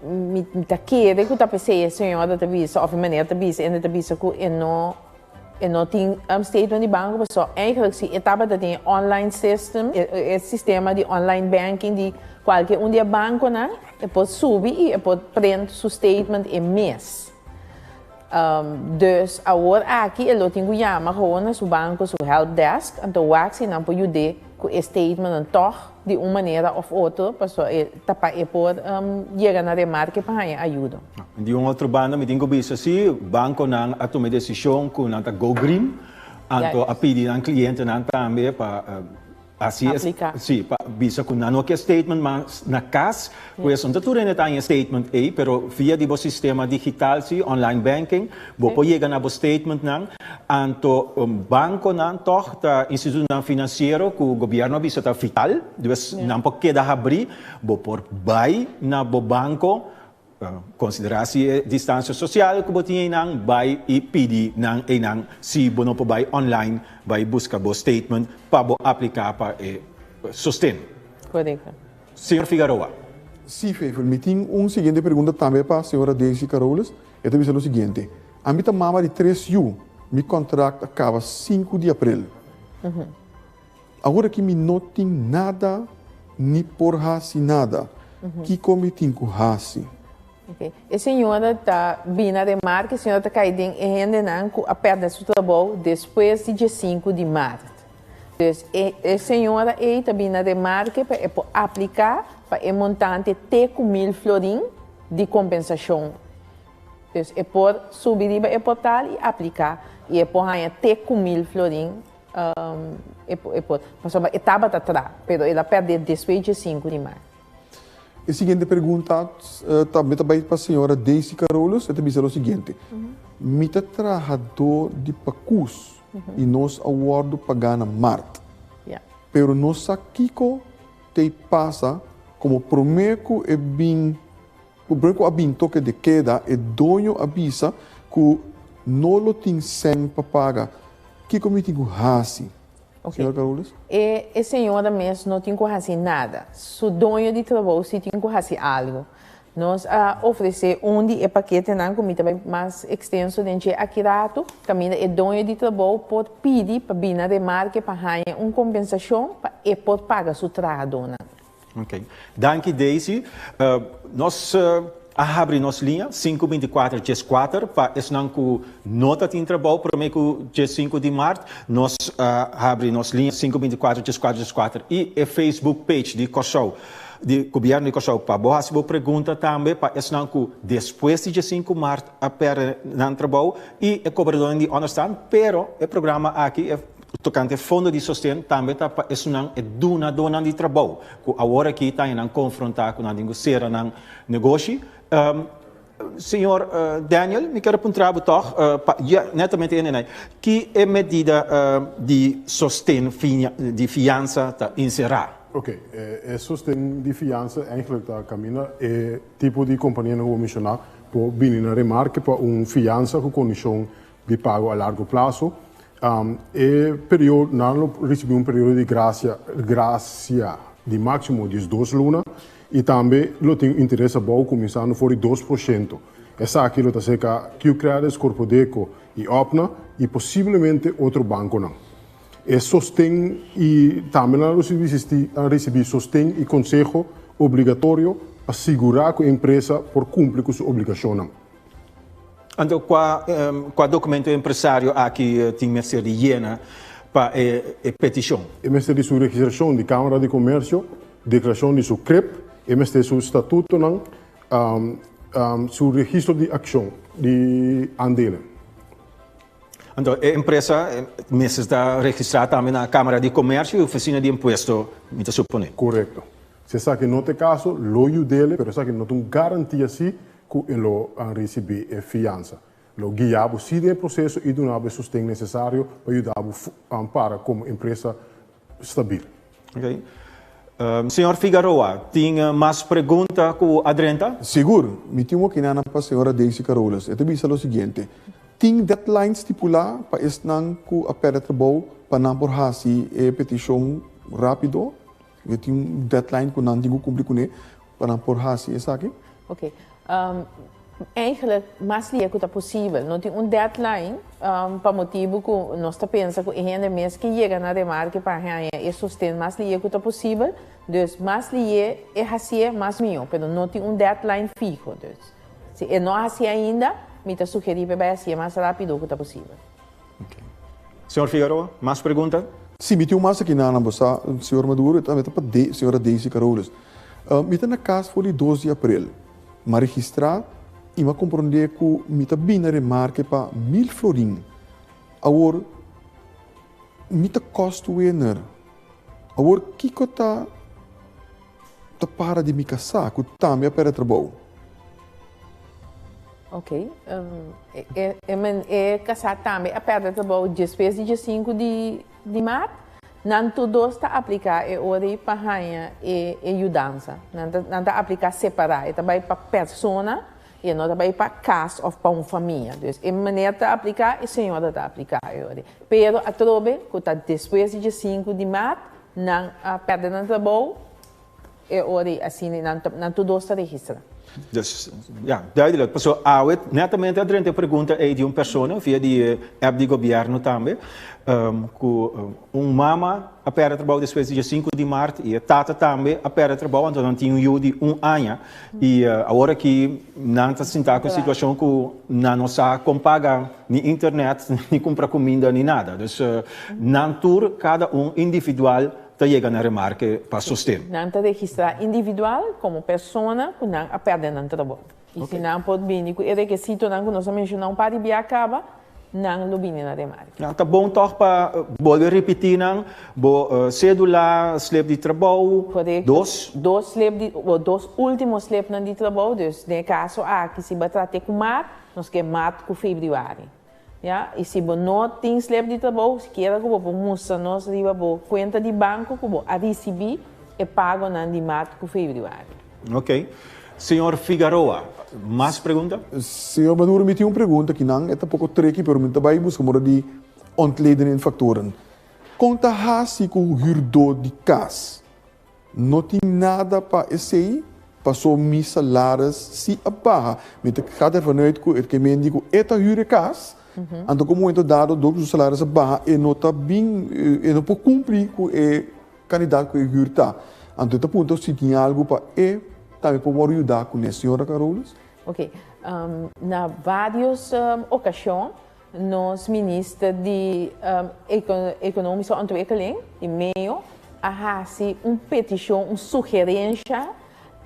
Speaker 3: mi ta kere ku ta p'esei e señora ta bisa òf e meneer ta bisa, hende ta bisa ku e no e no tin statement di banko pasobra eigenlijk si e tabata tin e online system, e sistema di online banking di kualke un di e bankonan, e por subi i e por print su statement e mes. Dus awor aki e lo tin ku yama gewoon na su banko su help desk, anto wak si nan por yud'é ku e statementnan tòg di un manera òf otro pasobra e ta pa e por yega na remarke pa haña ayudo.
Speaker 2: Di un otro banda mi tin ku bisa si bankonan a tuma e desishon ku nan ta go green, anto a pidi nan klientenan tambe pa Asi es,
Speaker 3: Aplica.
Speaker 2: si, pa bisa cu nan no ke statement mas na cas, pues no ta tur hende ta haña statement ey, pero via di bo sistema digital si, online banking, bo por yega na bo statementnan, anto banconan toch ta institutonan financiero cu gobierno a bisa ta vital, dus nan por keda habri, bo por bay na bo banco, Konsiderá si e distansia sosial ku bo tin einan, bai i pidi nan einan si bo no por bai online bai buska bo statement pa bo apliká pa e sosten.
Speaker 3: Korekto.
Speaker 2: Señor Figaroa.
Speaker 1: Sí, Feifel, mi tin un siguiente pregunta tambe pa señora Daisy Carolus. E ta bisa lo siguiente, Ami ta mama di tres yu, mi kontrakt a kaba sinku di aprel. Awor aki mi no tin nada ni por hasi nada. Kiko mi tin ku hasi?
Speaker 3: Ok. E señora ta bini a remarka, e señora ta kai den e hendenan ku a pèrdè su trabou despues di diesinku di mart. Dus e e señora ei ta bini a remarke pa e por apliká pa e montante te ku mil florin di kompensashon. Dus e por subi riba e portal i apliká i e por haña te ku mil florin. E por, pasobra e tabata tra, pero el a pèrdè despues dje sinku di mart.
Speaker 1: E siguiente pregunta tambe ta bai pa señora Daisy Carolus, e ta bisa lo siguiente, Mi ta trahadó di pakus i nos a wòrdu pagá na mart, pero no sa kiko t'ei pasa komo promé ku e bin Promé ku a bin toke de keda, e doño a bisa ku no lo tin sèn pa paga. Kiko mi tin ku hasi, señora Carolis?
Speaker 3: E e señora mes no tin ku hasi nada. Su doño di trabou si tin ku hasi algu. Nos a ofresé un di e paketenan ku mi ta bai mas ekstenso den dje aki ratu, kaminda e doño di trabou por pidi pa bini na remarke pa haña un kompensashon pa e por paga su trahadónan.
Speaker 2: Ok. Danki Daisy. Nos a habri nos liña sinku bintikuater dieskuater pa esnan ku no ta tin trabou promé ku diesinku di mart. Nos a habri nos liña sinku bintikuater dieskuater dieskuater i e Facebook page di Kòrsou, di Gobièrnu di Kòrsou pa bo hasi bo pregunta tambe pa esnan ku despues di diesinku mart a pèrdè nan trabou i e kobradónan di ònderstan. Pero e programa aki, e Tokante fondo di sosten tambe ta pa esunnan e dunadónan di trabou ku awor aki ta nan konfrontá ku nan tin ku sera nan negoshi. Señor Daniel, mi kier a puntra bo tòg, pa ya netamente e nenai, ki e medida di sosten di fiansa ta enserá?
Speaker 5: Oké, e sosten di fiansa eigenlijk ta kaminda e tipo di kompanianan ku bo menshoná por bini na remarke pa un fiansa ku kondishon di pago a largo plaso. E periodo, nan lo ricibi un periodo di gracia, gracia di maximo diesdos luna y tambe lo tin un interes abou cuminsando for di 2%. Esaki lo ta cerca Qredits, Corpodeco y Opna y posiblemente otro banconan. E sosten y tambe nan lo ricibi sosten y conseho obligatorio pa sigura cu e empresa por cumpli cu su obligacionnan.
Speaker 2: Anto kua kua dokumento e empresario aki tin mester di yena pa e e petishon?
Speaker 5: E mester di su registrashon di Kámara di Komersio, deklarashon di su krep, e mester su statutonan, su registro di akshon di aandelen.
Speaker 2: Anto e empresa mester ta registrá tambe na Kámara di Komersio i Ofisina di Impuesto, mi ta suponé.
Speaker 5: Korekto. Si esaki no ta e kaso, lo yud'el, pero esaki no ta un garantia si ku e lo risibí e fiansa. Lo guia bo si den e proseso i duna bo e sosten nesesario pa yuda bo para komo empresa stabil.
Speaker 2: Ok. Señor Figaroa, tin mas pregunta ku a drenta?
Speaker 1: Sigur. Mi tin un okinana pa señora Daisy Carolus. E ta bisa lo siguiente. Tin deadline stipulá pa esnan ku a pèrdè trabou pa nan por hasi e petishon rápido? Tin un deadline ku nan tin ku kumpli kuné pa nan por hasi esaki?
Speaker 3: Ok. Eigenlijk mas lia ku ta posibel. No tin un deadline pa motibu ku nos ta pensa ku e hende mes ke yega na remarke pa haña e sosten mas lia ku ta posibel. Dus mas lie e hasié, mas mihó. Pero no tin un deadline fiho. Dus si e no a hasié ainda, mi ta sugerí pa e bai hasié mas rápido ku ta posibel.
Speaker 2: Ok. Señor Figueroa, mas pregunta?
Speaker 1: Sí, mi tin un mas aki na bo sa, señor Maduro, e tambe ta pa señora Daisy Carolus. Mi ta na kas for di dos di aprel. M'a registrá i m'a komprondé ku mi ta bini na remarke pa mil florin. Awor, mi ta kòstwinner. Awor kiko ta ta para di mi kasá ku tambe a pèrdè trabou?
Speaker 3: Ok, e e kasá tambe a pèrdè trabou despues di diesinku di di mart. Nan tur dos ta apliká e ora ei pa haña e e yudansa. Nan ta nan ta apliká separá. E ta bai pa persona i e no ta bai pa kas òf pa un famia. Dus e meneer ta apliká, e señora ta apliká e ora ei. Pero atrobe ku ta despues di diesinku di mart nan a pèrdè nan trabou, e ora ei asina nan ta nan tur dos ta registrá.
Speaker 2: Dus, ja, duidelijk. Pasobra awe netamente a drenta e pregunta ei di un persona via di e app di gobièrnu tambe, ku un mama a pèrdè trabou despues di diesinku di mart i e tata tambe a pèrdè trabou, anto nan tin un yu di un aña. I awor aki nan ta sinta ku e situashon ku nan no sa kon paga ni internet, ni kumpra kuminda, ni nada. Dus nan tur, kada un individual, ta yega na remarke pa sosten.
Speaker 3: Nan ta registrá individual komo persona ku nan a pèrdè nan trabou. I si nan por bini ku e rekesitonan ku nos a menshoná un par di bia kaba, nan lo bini na remarke.
Speaker 2: Ja, ta bon tòg pa bolbe ripití nan, bo sédula, slip di trabou,
Speaker 3: Korekto.
Speaker 2: dos.
Speaker 3: Dos slip di, o dos último slipnan di trabou, dus den e kaso aki si bo a trata ku mart, nos ke mart ku febrüari. Ja, i si bo no tin slip di trabou, sikiera ku bo por mustra nos riba bo kuenta di banko ku bo a risibí e pagonan di mart ku febrüari.
Speaker 2: Ok. Señor Figaroa, mas pregunta?
Speaker 1: Señor Maduro, mi tin un pregunta kinan, e ta poko tricky pero mi ta bai buska moda di ontleden en factoren. Kon ta hasi ku huurdó di kas? No tin nada pa esei, paso mi salaris si a baha. Mi ta gaat ervan uit ku e ke men di ku e ta huur e kas, anto ku un momento dado dor ku su salaris a baha e no ta bin, e no por kumpli ku e Kandidat ku e hür ta. Anto e ta puntra si tin algu pa e tambe por wòrdu yudá kuné, señora Carolus.
Speaker 3: Ok. Na vários okashon nos minister di Ekonomische Ontwikkeling, di meo, a hasi un petishon, un sugerensha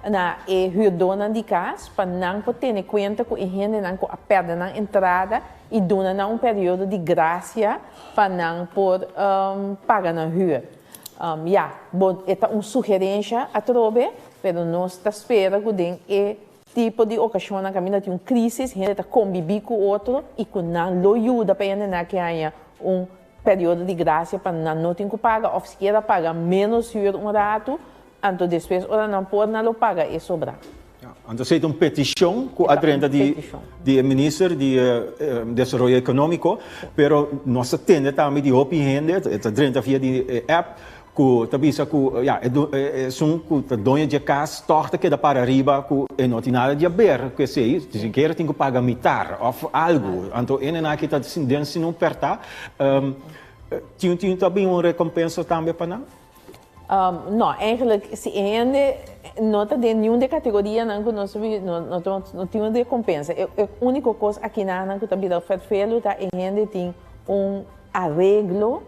Speaker 3: na e hürdónan di kas pa nan por tene kuenta ku e hendenan ku a pèrdè nan entrada i duna nan un periodo di grasia pa nan por paga nan hür. Ya, bo e ta un sugerensha atrobe, pero nos ta spera ku den e tipo di okashonnan kaminda tin un krísis hende ta kombibí ku otro i ku nan lo yuda pa e hendenan ke haña un periodo di grasia pa nan no tin ku paga òf sikiera paga ménos hür un ratu. Anto despues ora nan por nan lo paga e sobra.
Speaker 2: Anto esei ta un peticion cu a drenta di di e minister di desaroyo economico, pero nos ta tende tambe di hopi hende, e ta drenta via di e app, cu ta bisa cu ya esun cu ta doño dje cas toch ta keda para riba cu e no tin nada di haber cu esei, sikiera tin cu paga mitar of algo. Anto ene aki ta den sin un perta. Tin tin ta bin un recompensa tambe pa nan?
Speaker 3: No, eigenlijk si e hende no ta den niun di e kategorianan ku nos no no tin un rekompensa. E e úniko kos akinanan ku ta bira vervelu ta e hende tin un areglo,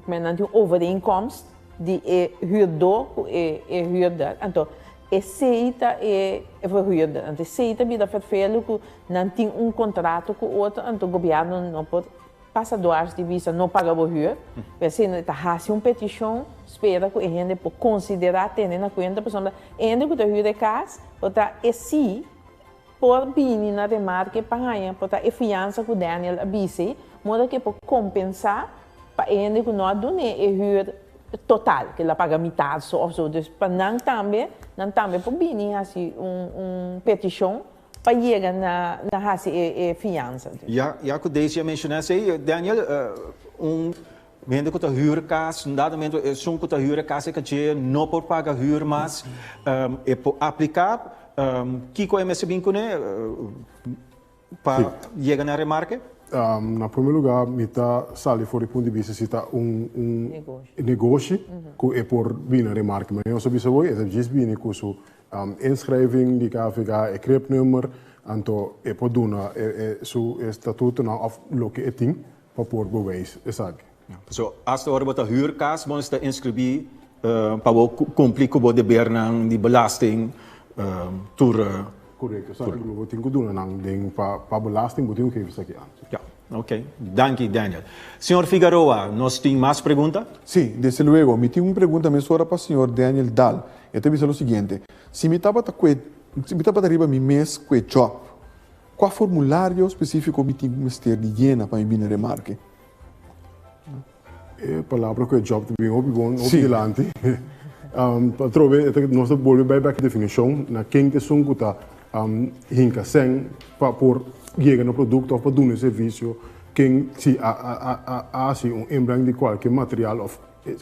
Speaker 3: men nan tin un overeenkomst di e hürdó ku e e hürder. Anto esei ta e verhuurder. Anto esei ta bira vervelu ku nan tin un kontrato ku otro, anto gobièrnu no por Pasa dwars di bisa no paga bo huur, p'esei ta hasi un petishon, spera ku e hende por konsiderá tene na kuenta pasobra e hende ku ta huur e kas por ta e si por bini na remarke pa haña por ta e fiansa ku Daniel a bis'e moda ku e por kompensá pa e hende ku no a dun'é e huur total ku el a paga mitar so òf so. Dus pa nan tambe nan tambe por bini hasi un un petishon. pa yega na na hasi e e fiansa.
Speaker 2: Ya ya ku Daisy a menshoná esei, Daniel, un hende ku ta hür kas, un dado momento esun ku ta hür e kas e kaché no por paga hür mas, e por apliká, kiko e mester bin kuné pa yega na remarke?
Speaker 5: Na primer lugar mi ta sali for di punto di bista si ta un un negoshi ku e por bini na remarke. Manera nos a bisa hoy e ta djis bini ku su inschrijving di KVK, e cribnummer, anto e por duna e su estatutonan of loke e tin pa por bewijs esaki.
Speaker 2: So hasta ora bo ta huur kas bo mester inscribi pa bo cumpli cu bo debernan di belasting tur.
Speaker 5: Correcto, esaki lo bo tin cu duna nan den pa belasting bo tin cu geef esaki aan.
Speaker 2: Ja, ok. Danki Daniel. Señor Figaroa, nos tin mas pregunta?
Speaker 1: Si, desde luego. Mi tin un pregunta mesora pa señor Daniel Daal. E ta bisa lo siguiente, Si mi tabata cu e, si mi tabata riba mi mes cu e job, cua formulario specifico mi tin mester di yena pa mi bini remarke?
Speaker 5: E palabra ku e job ta bin hopi bon, hopi dilanti. Atrobe nos ta bolbe bai bek e definishon na ken ta esun ku ta hinka sèn pa por yega na produkto òf pa duna e servisio, ken si a hasi un inbreng di kualke material òf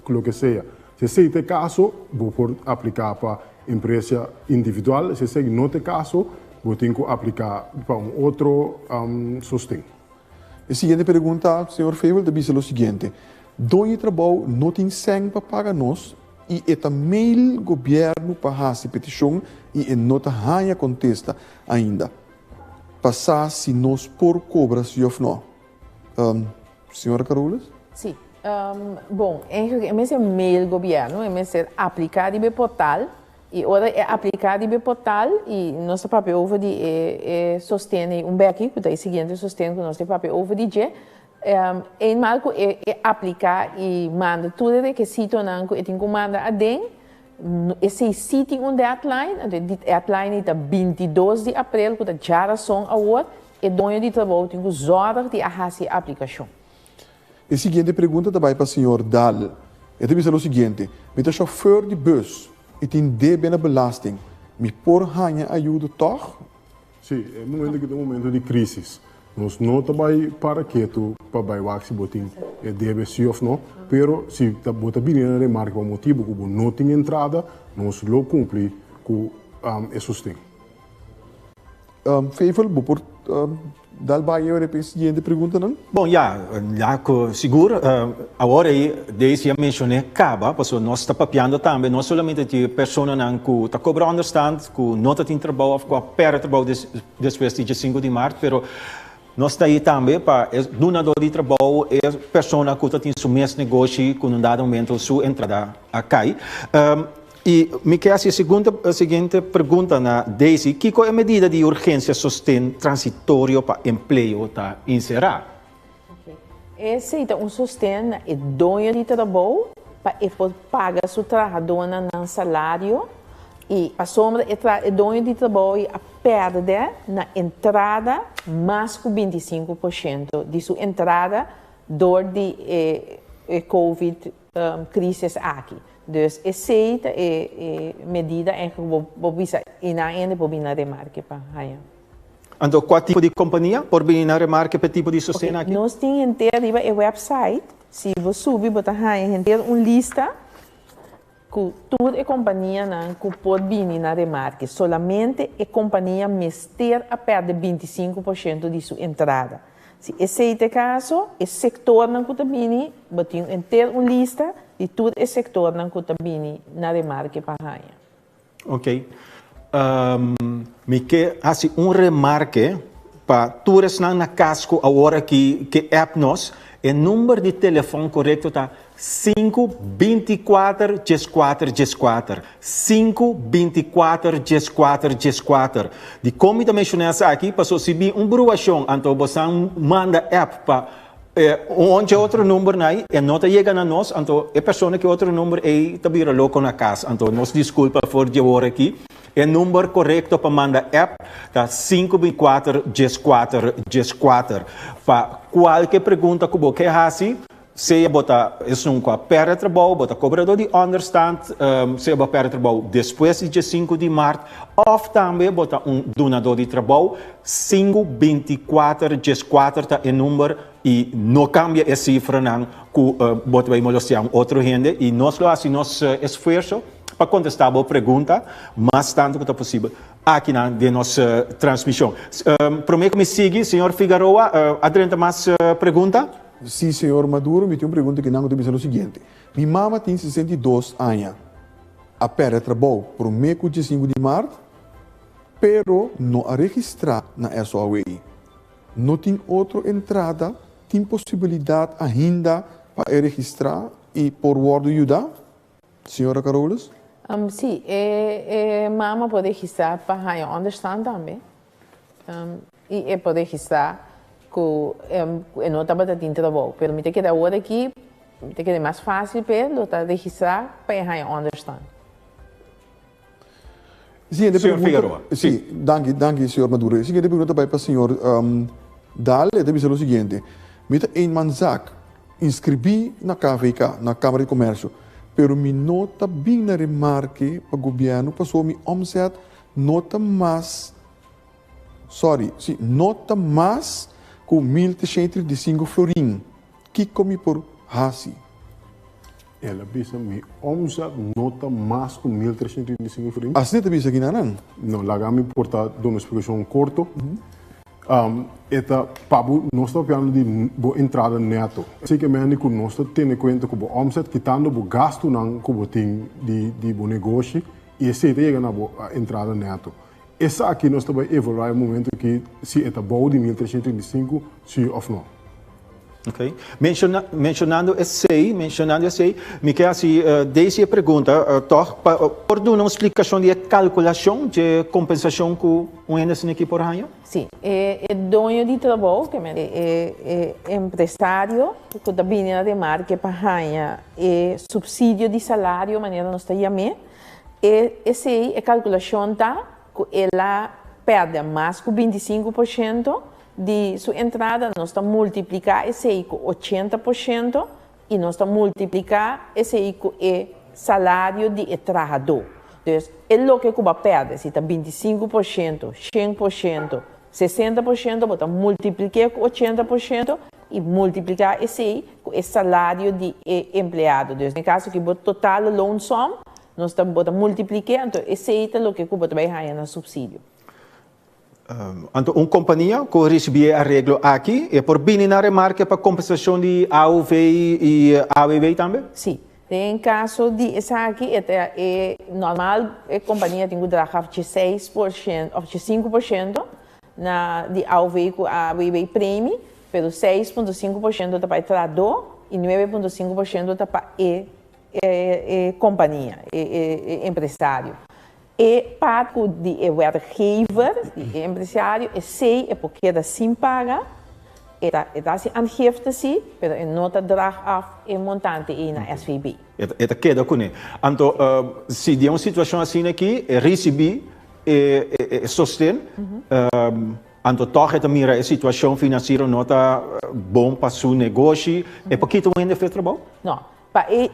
Speaker 5: loke sea. Si esei ta e kaso, bo por apliká pa empresa individual, si esei no ta e kaso, bo tin ku apliká pa un otro sosten.
Speaker 1: E siguiente pregunta, señor Febel ta bisa lo siguiente, Doño di trabou no tin sèn pa paga nos i e ta mail gobièrnu pa hasi petishon i e no ta haña kontesta ainda. Pa sa si nos por kobra si òf no. Señora Carolis?
Speaker 3: Sí. Bon, eigenlijk e mester mail gobièrnu, e mester apliká riba e portal I ora e apliká riba e portal i nos ta papia over di e e sosten ei un beki ku ta e siguiente sosten ku nos ta papia over di dje, eenmaal ku e e apliká i manda tur e rekesitonan ku e tin ku manda aden, esei sí tin un deadline, anto e deadline ei ta 22 di aprel ku ta djarason awor, e doño di trabou tin ku zòrg di a hasi e aplikashon.
Speaker 1: E siguiente pregunta ta bai pa señor Dahl. E ta bisa lo siguiente, Mi ta chauffeur di bus i tin debe na belasting. Mi por haña ayudo tòg?
Speaker 5: Sí, e momento aki ta un momento di crisis. Nos no ta bai para ketu pa bai wak si bo tin e debe sí of no, pero si bo ta bini na remarke pa motibu ku bo no tin entrada, nos lo kumpli ku e sosten.
Speaker 1: Fevel, bo por dal bai e pa e siguiente preguntanan?
Speaker 2: Bon, ya, ya ku sigur awor ei Daisy a menshoné kaba, pasobra nos ta papiando tambe no solamente di personanan ku ta kobra ònderstand, ku no ta tin trabou òf ku a pèrdè trabou despues di diesinku di mart, pero nos ta ei tambe pa e dunadó di trabou, e persona ku ta tin su mes negoshi ku na un dado momento su entrada a kai. I mi ke hasi e siguiente pregunta na Daisy, Kiko e medida di urgensia sosten transitorio pa empleo ta inserá?
Speaker 3: Esei ta un sosten na e doño di trabou pa e por paga su trahadónan nan salario i pasobra e doño di trabou ei a pèrdè na entrada mas ku 25% di su entrada dor di e covid crisis aki. Dus esey ta e medida eigenlijk bo bo bisa y nan hende por bini na remarke pa haña.
Speaker 2: Anto cua tipo di compania por bini na remarke pa e tipo di sosten aki?
Speaker 3: Nos tin henter riba e website, si bo subi bo ta haña henter un lista cu tur e companianan cu por bini na remarke. Solamente e compania mester a perde 25% di su entrada. Si esei ta e kaso, e sektornan ku ta bini, bo tin henter un lista di tur e sektornan ku ta bini na remarke pa haña.
Speaker 2: Ok. Mi ke hasi un remarke pa tur esnan na kas ku awor aki ke app nos. E number di telefòn korekto ta Sinku 24 dieskuater dieskuater Sinku 24 dieskuater dieskuater Dikon mi ta menshoná esaki? Pasobra si bin un bruashon anto bosan manda app pa un ontje otro numbernan ei e no ta yega na nos anto e persona ku e otro number ei ta bira loko na kas anto nos diskulpa for di awor aki e number korekto pa manda app ta sinku 24 dieskuater dieskuater Pa kualke pregunta ku bo ke hasi. Sea bo ta esun ku a pèrdè trabou, bo ta kobradó di ònderstant, sea bo a pèrdè trabou despues di diesinku di mart òf tambe bo ta un dunadó di trabou, sinku 24 dieskuater ta e number i no kambia e sifranan ku bo ta bai molestiá un otro hende i nos lo hasi nos esfuerso pa kontestá bo pregunta mas tantu ku ta posibel akinan den nos transmishon. Promé ku mi sigui, señor Figaroa, a drenta mas pregunta?
Speaker 1: Sí, señor Maduro, mi tin un pregunta ki nan ku ta bisa lo siguiente. Mi mama tin 62 aña, a pèrdè trabou promé ku 15 di mart, pero no a registrá na SOAW. No tin otro entrada, tin posibilidat ainda pa e registrá i por wòrdu yudá? Señora Carolus?
Speaker 3: Sí, e mama por registrá pa haña ònderstan tambe. I e por registrá ku e no tabata tin trabou. Pero mi ta kere awor aki, mi ta kere mas fásil p'e lo ta registrá pa e haña ònderstan.
Speaker 1: Siguiente
Speaker 2: Señor
Speaker 1: pregunta.
Speaker 2: Figueroa.
Speaker 1: Sí, danki, danki, señor Maduro. E siguiente pregunta ta bai pa señor Daal. E ta bisa lo siguiente, Mi ta eenmanszaak, inskribí na KVK, na Kámara di Komèrsio, pero mi no ta bin na remarke pa gobièrnu pasobra mi òmsèt no ta mas Sorry, si no ta mas ku 1335 florin, kiko mi por hasi?
Speaker 5: El a bisa, Mi omzet no ta mas ku 1335 florin.
Speaker 1: Asina ta bisa kinanan?
Speaker 5: No, laga mi por ta duna un splikashon korto. E ta pa bo, nos ta papiando di bo entrada neto. Así ke mende ku nos ta tene kuenta ku bo omzet, kitando bo gastunan ku bo tin di bo negoshi, i esei ta yega na bo entrada neto. Esaki nos ta bai evaluá e momento aki si e ta bou di 1335, si òf no.
Speaker 2: Ok. Menciona, mencionando esei, mencionando esei, mi ke hasi Daisy e pregunta tòg pa por duna un splikashon di e kalkulashon dje kompensashon ku un hende asina aki por haña?
Speaker 3: Si. E e doño di trabou, ke men e e empresario ku ta bini na remarke pa haña e supsidio di salario manera nos ta yam'é, E esei e kalkulashon ta ku el a pèrdè mas ku 25% di su entrada, nos ta multipliká esei ku 80% i nos ta multipliká esei ku e salario di e trahadó. Dus e loke ku bo a pèrdè, si ta 25%, 100%, 60%, bo ta multiplik'é ku 80% i multipliká esei ku e salario di e empleado. Dus den kaso ki bo total loonsom, nos ta bo ta multiplik'é, anto esei ta loke ku bo ta bai haña na supsidio.
Speaker 2: Anto un kompania ku risibí e areglo aki e por bini na remarke pa kompensashon di AOV i AWB tambe?
Speaker 3: Sí. Den kaso di esaki e ta e normal e kompania tin ku draga af dje 6% òf dje 5% na di AOV ku AWB premi, pero 6.5% ta pa e trahadó i 9.5% ta pa e e kompania, e empresario. E part ku di e werkgever, di e empresario, esei e por keda sin paga, e ta e ta hasi aangifte si, pero e no ta drag af e montante ei na SVB.
Speaker 2: E ta keda kuné. Anto si den un situashon asina aki e risibí e e sosten, anto tòg e ta mira e situashon finansiero no ta bon pa su negoshi, e por kita un hende for e trabou?
Speaker 3: No. Pa e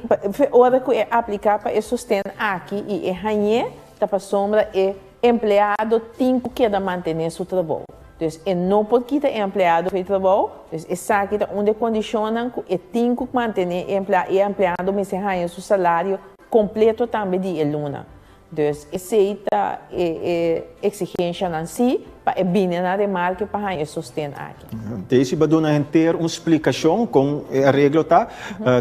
Speaker 3: ora ku e apliká pa e sosten aki i e hañ'é, ta pasobra e empleado tin ku keda mantené su trabou. Dus e no por kita e empleado for e trabou, dus esaki ta un di e kondishonnan ku e tin ku mantené e empleado i e empleado mester haña su salario kompleto tambe di e luna. Dus esei ta e e exigenshanan si pa e bini na remarke pa haña e sosten aki.
Speaker 2: Daisy ba duna henter un splikashon kon e areglo ta?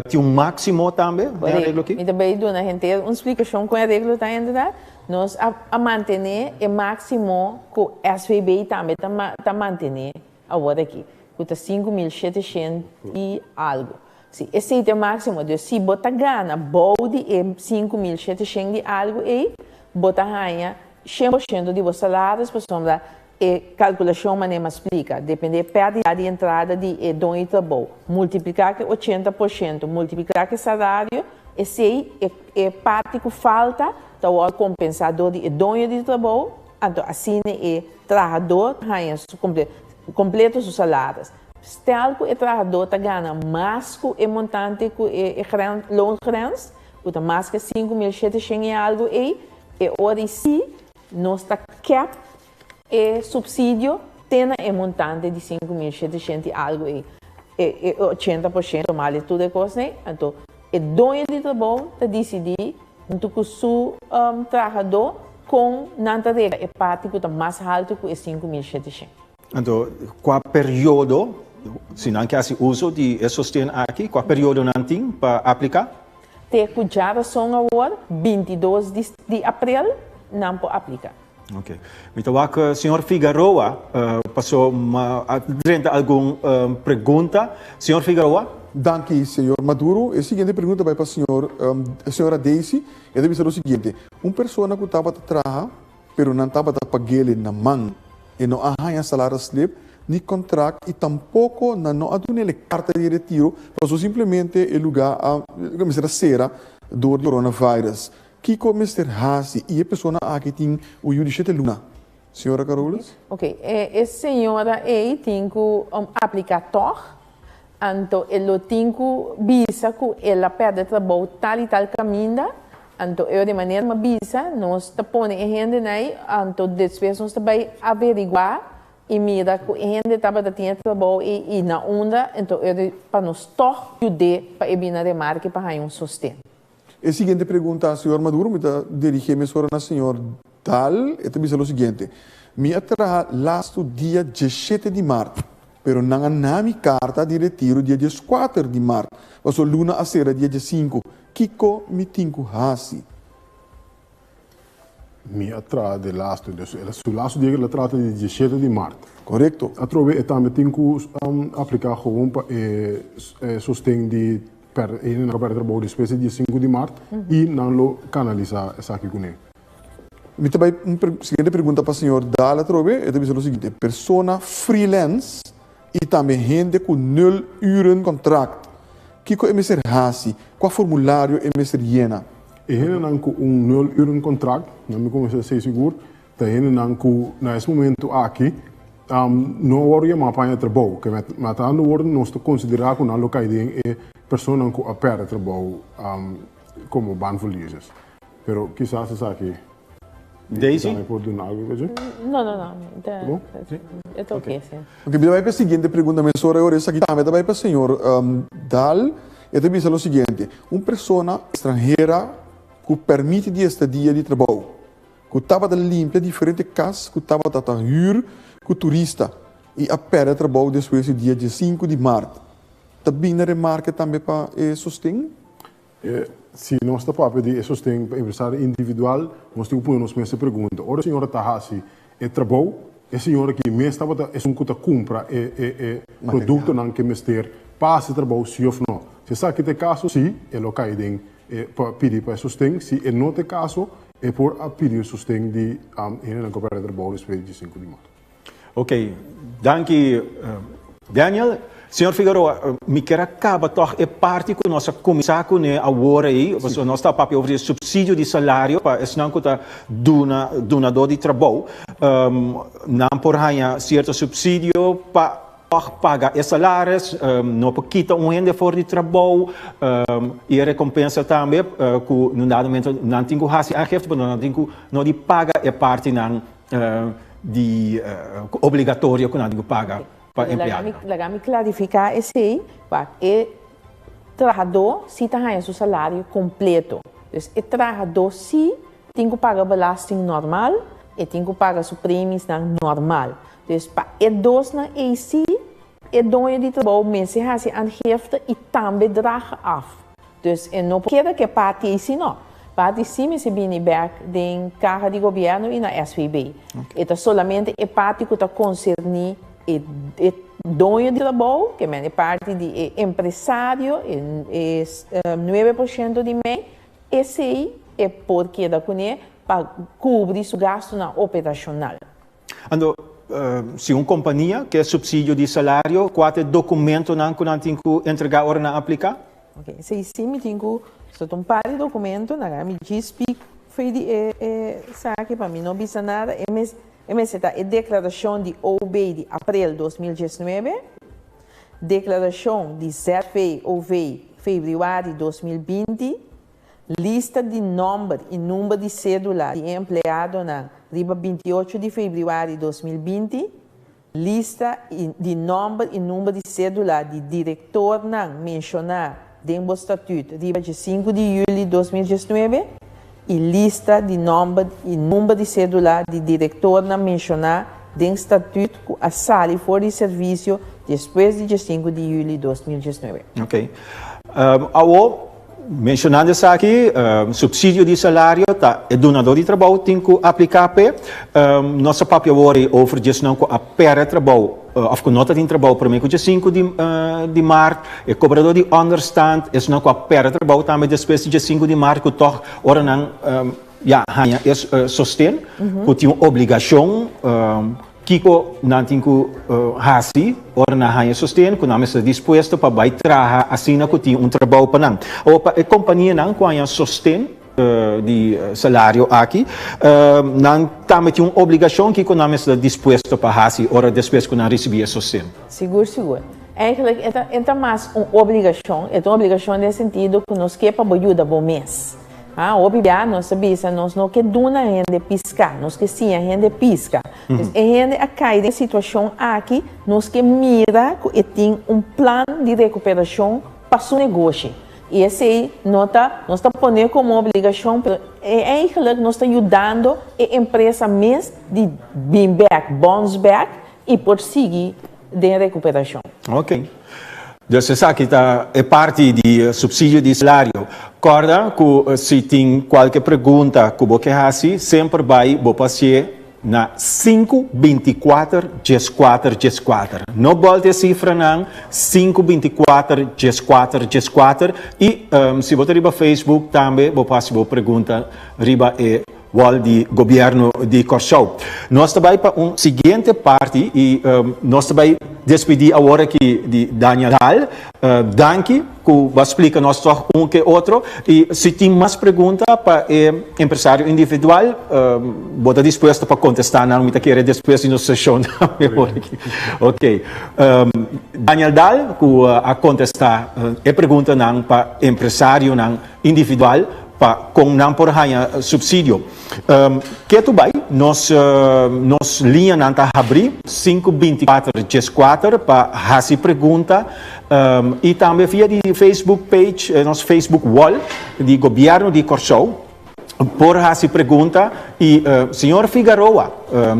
Speaker 2: Tin un máksimo tambe den e areglo aki?
Speaker 3: Mi ta bay duna henter un splikashon kon e areglo ta inderdaad. Nos a a mantené e máksimo ku SVB tambe ta ta mantené awor aki, ku ta 5700 i algu. Si, esei ta e máksimo. Dus si bo ta gana bou di e 5700 di algu ei, bo ta haña 100% di bo salaris pasobra e kalkulashon manera mi a splika, depende e pèrdida di entrada di e doño di trabou, multipliká ku e 80%, multipliká ku e salario, esei e e parti ku falta ta wòrdu kompensá dor di e doño di trabou, anto asina e trahadó ta haña su kompleto su salaris. Stel ku e trahadó ta gana mas ku e montante ku e loongrens, ku ta mas ku 5700 i algu ei, e ora ei sí nos ta cap e supsidio te na e montante di 5700 i algu ei, e 80% mal di tur e kosnan ei. Anto e doño di trabou ta disidí huntu ku su trahadó kon nan ta regla e parti ku ta mas haltu ku e 5700.
Speaker 2: Anto, kua periodo, si nan ke hasi uso di e sosten aki, kua periodo nan tin pa apliká?
Speaker 3: Te ku djarason awor, 22 di aprel, nan por apliká.
Speaker 2: Ok. Mi ta wak señor Figaroa, paso a drenta algun pregunta. Señor Figaroa?
Speaker 1: Danki, señor Maduro. E siguiente pregunta bai pa señor, señora Daisy. E ta bisa lo siguiente, Un persona ku tabata traha pero nan tabata pag'ele na man. E no a haña salarisslip ni kontrakt i tampoko nan no a dun'ele karta di retiro pasobra simplemente e lugá a mester a sera dor di coronavirus. Kiko mester hasi i e persona aki tin un yu di shete luna? Señora Carolus?
Speaker 3: Ok, e señora ei tin ku apliká tòg, anto e lo tin ku bisa ku el a pèrdè trabou tal i tal kaminda. Anto eu di manera mi a bisa, nos ta pone e hendenan ei, anto despues nos ta bai averiguá i mira ku e hende tabata tin e trabou ei i na unda, anto eu di pa nos tòg yud'é pa e bini na remarke pa haña un sosten.
Speaker 1: E siguiente pregunta, señor Maduro, mi ta dirigé mesora na señor Daal, e ta bisa lo siguiente, Mi a traha lastu dia 17 di mart, pero nan a na mi karta di retiro dia 14 di mart, pasobra luna a sera dia 15. Kiko mi tin ku hasi?
Speaker 5: Mi a traha de lastu, dus su lastu dia el a traha ta di 17 di mart.
Speaker 1: Korekto.
Speaker 5: Atrobe e tambe tin ku apliká gewoon pa e sosten di pèrdè, e hendenan ku a pèrdè trabou despues di dia 5 di mart i nan lo kanalisá esaki kuné.
Speaker 1: Mi ta bai un siguiente pregunta pa señor Daal atrobe, e ta bisa lo siguiente, persona freelance i tambe hende ku nul uren kontrakt, kiko e mester hasi? Kua formulario e mester yena?
Speaker 5: E hendenan ku un nul uren kontrakt, na mi kuminsá esei sigur, ta hendenan ku na es momento aki no a wòrdu yamá pa haña trabou. Ke matando wòrdu nos ta konsiderá ku nan lo kai den e personanan ku a pèrdè trabou komo baanverliezers. Pero kisas esaki
Speaker 2: Daisy?
Speaker 5: Tambe por duna algo cu dje?
Speaker 3: No, no, no. Ta, e ta oké, si.
Speaker 1: Oké, mi ta bai pa e siguiente pregunta mesora e ora esaki tambe ta bai pa señor Daal. E ta bisa lo siguiente, Un persona estranhera cu permit di estadia di trabou, cu tabata limpia diferente cas cu tabata ta huur cu turista y a perde trabou despues di dia 15 di maart, ta bin na remarke tambe pa e sosten?
Speaker 5: Si nos ta papia di e sosten pa empresario individual, nos tin ku pone nos mes e pregunta. Ora e señora ta hasi e trabou, e señora aki mes tabata esun ku ta kumpra e e e produktonan ku e mester pa hasi e trabou, si òf no? Si esaki ta e kaso, si, e lo kai den e pa pidi pa e sosten. Si e no ta e kaso, e por a pidi un sosten di hendenan ku a pèrdè trabou despues di 5 di mart.
Speaker 2: Ok, danki Daniel. Señor Figueroa, mi kier a caba toch e parti cu nos a cuminsa cune awor ey, pasobra nos ta papia over di e subsidio di salario pa esnan cu ta duna, dunador di trabou, nan por haña cierto subsidio pa toch paga e salaris, no por kita un hende for di trabou, y e recompensa tambe cu na un dado momento nan tin cu haci aangifte, pero nan tin cu no di paga e partinan di obligatorio ku nan tin ku paga pa empleadonan.
Speaker 3: Laga mi klarifiká esei, wak e trahadó si ta haña su salario kompleto. Dus e trahadó si tin ku paga belasting normal, e tin ku paga su premisnan normal. Dus pa e dosnan ei si e doño di trabou mester hasi aangifte i tambe draag af. Dus e no por keda ku e parti ei si no. Parti si mester bini bek den kaha di gobièrnu i na SVB. E ta solamente e parti ku ta konserní e e doño di trabou, ke men e parti di e empresario, e e 9% di mei, esei e por keda kuné pa kubri su gastunan operashonal.
Speaker 2: Anto, si un kompania ke supsidio di salario, kua ta e dokumentonan ku nan tin ku entregá ora nan apliká?
Speaker 3: Ok, esei si mi tin ku sota un par di dokumento, nan a mi djis pik fo'i di e e esaki pa mi no bisa nada, e mes e mester ta e deklarashon di OB di aprel 2019. Deklarashon di ZVOV febrüari 2020, lista di nòmber i number di sédula di e empleadonan riba 28 di febrüari 2020, lista di nòmber i number di sédula di direktornan menshoná den bo statüt riba 5 di yüli 2019 i lista di nòmber i number di sédula di direktornan menshoná den statüt ku a sali for di servisio despues di 5 di yüli 2019.
Speaker 2: Ok. Awo, menshonando esaki, supsidio di salario ta e dunadó di trabou tin ku apliká p'e. Nos a papia awor ei over di esnan ku a pèrdè trabou òf ku no ta tin trabou promé ku 5 di mart, e kobradó di ònderstand, esnan ku a pèrdè trabou tambe despues di 5 di mart ku tòg ora nan ya haña e sosten ku tin un obligashon. Kiko nan tin ku hasi ora nan haña sosten ku nan mester dispuesto pa bai traha asina ku tin un trabou pa nan? Awor pa e kompanianan ku haña sosten di salario aki, nan tambe tin un obligashon kiko nan mester dispuesto pa hasi ora despues ku nan risibí e sosten?
Speaker 3: Sigur sigur. Eigenlijk e ta e ta mas un obligashon, e ta un obligashon den sentido ku nos ke pa bo yuda bo mes. Ha, hopi bia nos ta bisa nos no ke duna hende piska, nos ke siña hende piska. Dus e hende a kai den e situashon aki, nos ke mira ku e tin un plan di rekuperashon pa su negoshi. I esei no ta, nos ta pone komo obligashon, pero eigenlijk nos ta yudando e empresa mes di bin bèk, bounce back, i por sigui den rekuperashon.
Speaker 2: Ok. Dus esaki ta e parti di supsidio di salario. Kòrda ku si tin kualke pregunta ku bo ke hasi, semper bai bo por hasié na sinku 24 14 14. No bòlta e sifranan, sinku 24 14 14. I si bo ta riba Facebook tambe bo por hasi bo pregunta riba e Wal di Gobierno di Kòrsou. Nos ta bai pa un siguiente parti i nos ta bai despedí awor aki di Daniel Daal. Danki ku bo a splika nos tòg un ke otro i si tin mas pregunta pa e empresario individual bo ta dispuesto pa kontestá nan, mi ta kere despues di nos seshon tambe awor aki. Ok. Daniel Daal ku a kontestá e preguntanan pa empresarionan individual pa kon nan por haña supsidio. Ketu bai nos nos liñanan ta habrí sinku 24 14 pa hasi pregunta i tambe via di Facebook page, nos Facebook wall di Gobièrnu di Kòrsou. Por hasi pregunta i señor Figaroa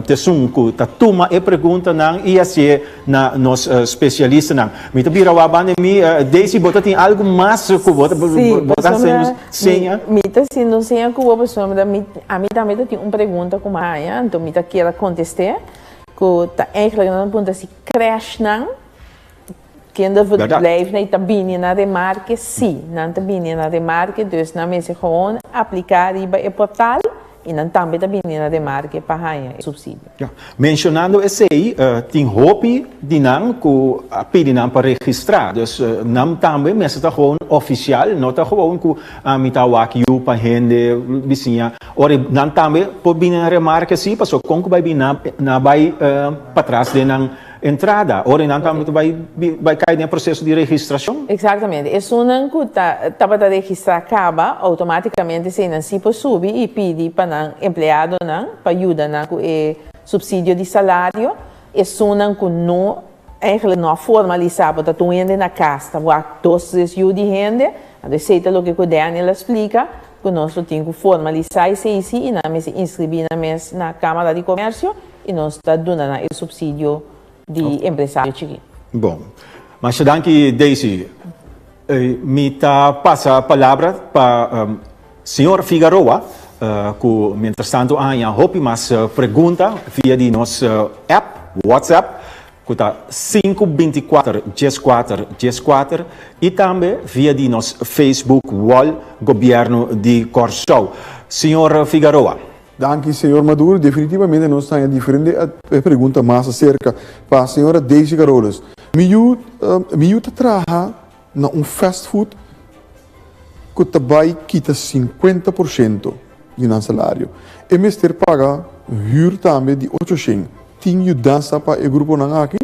Speaker 2: ta esun ku ta tuma e preguntanan i hasié na nos spesialistanan. Mi ta bira wak banda mi, Daisy bo ta tin algu mas ku bo ta bo ta hasiendo seña?
Speaker 3: Mi ta hasiendo un seña ku bo pasobra mi ami tambe ta tin un pregunta ku mi a haña anto mi ta kier a kontest'é ku ta eigenlijk nan ta puntra si crèshnan Kinderverblijf ta bini na remarke? Sí, nan ta bini na remarke, dus nan mester gewoon apliká riba e portal i nan tambe ta bini na remarke pa haña e supsidio.
Speaker 2: Ja, menshonando esei, tin hopi di nan ku a pidi nan pa registrá, dus nan tambe mester ta gewoon ofisial, no ta gewoon ku ami ta wak yu pa hende bisiña, ora nan tambe por bini na remarke sí, pasobra kon ku bai bini nan a bai patras den nan entrada, ora nan tambe ta bai bai kai den e proseso di registrashon.
Speaker 3: Eksaktamente. Esunnan ku ta tabata registrá kaba, outomátikamente esei nan sí por subi i pidi pa nan empleadonan pa yuda nan ku e supsidio di salario. Esunnan ku no, eigenlijk no a formalisá, bo ta tur hende na kas, ta wak dos, tres yu di hende, anto esei ta loke ku Daniel a splika, ku nos lo tin ku formalisá esei sí i nan mester inskribí nan mes na Kámara di Komersio. I nos ta duna nan e supsidio di empresario chikí.
Speaker 2: Bon. Masha danki Daisy. Mi ta pasa palabra pa señor Figaroa ku mientrastantu a haña hopi mas pregunta via di nos app WhatsApp ku ta sinku 24 14 14 i tambe via di nos Facebook wall Gobièrnu di Kòrsou. Señor Figaroa.
Speaker 1: Danki señor Maduro, definitivamente nos ta haña diferente pregunta mas acerca pa señora Daisy Carolus. Mi yu mi yu ta traha na un fast food cu ta bay kita 50% di nan salario. E mester paga huur tambe di 800. Tin yudansa pa e gruponan aki?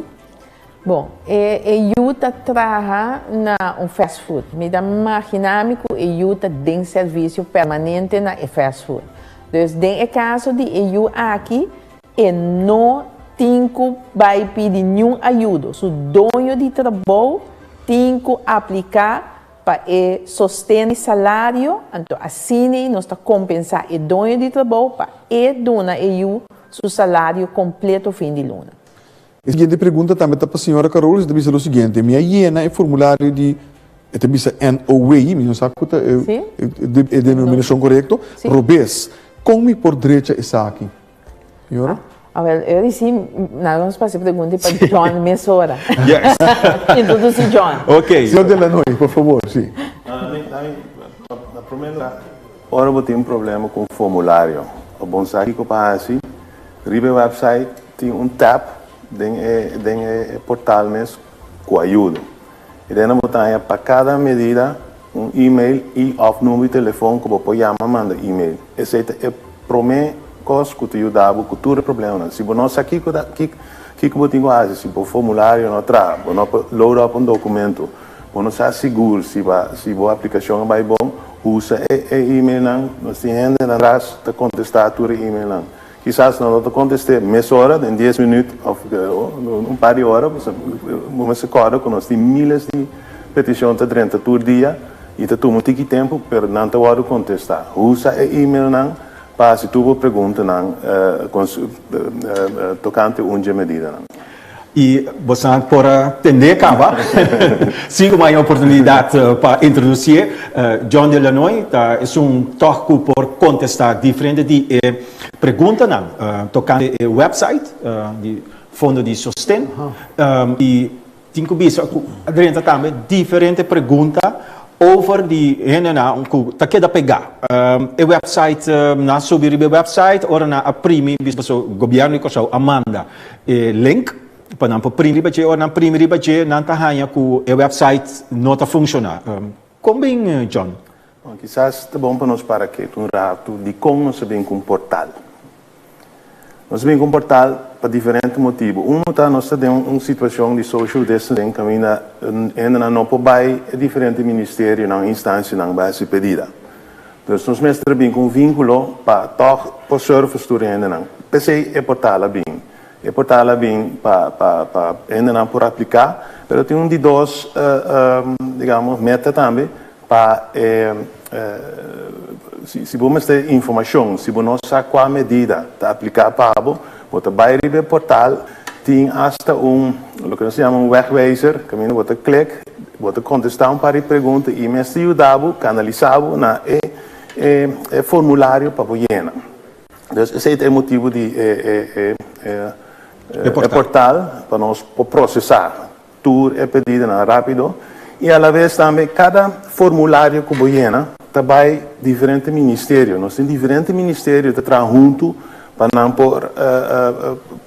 Speaker 3: Bon, e e yu ta traha na un fast food. Mi ta imaginá mi ku e yu ta den servisio permanente na e fast food. Dus den e kaso di e yu aki, e no tin ku bai pidi niun ayudo. Su doño di trabou tin ku apliká pa e sosten di salario, anto asina nos ta kompensá e doño di trabou pa e duna e yu su salario kompleto fin di luna.
Speaker 1: E siguiente pregunta tambe ta pa señora Carolus, e ta bisa lo siguiente, Mi a yena e formulario di, e ta bisa NOW, mi no sa ku ta e e denominashon korekto, robes. Kon mi por drecha esaki? Señora?
Speaker 3: Awel, eu disi, nan nos pasa e pregunta pa John mesora.
Speaker 2: Yes.
Speaker 3: Introduci John.
Speaker 2: Ok.
Speaker 1: Señor Delanoy, por favor, si.
Speaker 6: Na prome lugar, ora bo tin un problema ku un formulario, bo bon sa kiko pa hasi, riba e website tin un tab den e den e portal mes ku ayudo. I den nan bo ta haña pa kada medida un email i òf number di telefon ku bo por yama manda email. Esei ta e promé kos ku ta yuda bo ku tur e problemanan. Si bo no sa kiko ta kiko bo tin ku hasi, si bo formulario no traha, bo no por load up un dokumento, Bo no sa sigur si ba si bo aplikashon a bai bon, usa e e emailnan. Nos tin hendenan tras ta kontestá tur e emailnan. Kisas nan no ta kontest'é mesora, den dies minüt òf un par di ora, bo mester kòrda ku nos tin miles di petishon ta drenta tur dia i ta tuma un tiki tempu, pero nan ta wòrdu kontestá. Usa e emailnan pa hasi tur bo preguntanan tokante un dje medidanan.
Speaker 2: I bosan por a tendé kaba. Sin ku bo haña oportunidat pa introdusié, John Delanoy ta esun tòg ku por kontestá diferente di e preguntanan tokante e wèpsait di Fondo di Sosten. I tin ku bisa ku a drenta tambe diferente pregunta over di hendenan ku ta keda pegá. E wèpsait, nan a subi riba e wèpsait ora nan a primi, pasobra gobièrnu di Kòrsou a manda E link pa nan por primi riba dje, ora nan primi riba dje nan ta haña ku e website no ta funshoná. Kon bin, John?
Speaker 6: Bon, kisas ta bon pa nos para ketu un ratu dikon nos a bin ku un portal. Nos a bin ku un portal pa diferente motibu. Unu ta nos ta den un situashon di social distancing kaminda hendenan no por bai e diferente ministerionan, instansianan bai hasi pedida. Dus nos mester a bin ku un vínkulo pa tòg por service tur e hendenan. P'esei e portal a bin. E portal a bin pa pa pa hendenan por apliká, pero tin un di dos digamos meta tambe pa e si si bo mester informashon, si bo no sa kua medida ta apliká pa bo, bo ta bai riba e portal, tin asta un loke nos ta yama un wegwijzer kaminda bo ta klik. Bo ta kontestá un par di pregunta i mester yuda bo kanalisá bo na e e formulario pa bo yena. Dus esei ta e motibu di e e e portal pa nos por prosesá tur e pedidonan rápido i alaves tambe kada formulario ku bo yena ta bai diferente ministerio. Nos tin diferente ministerio ta traha huntu pa nan por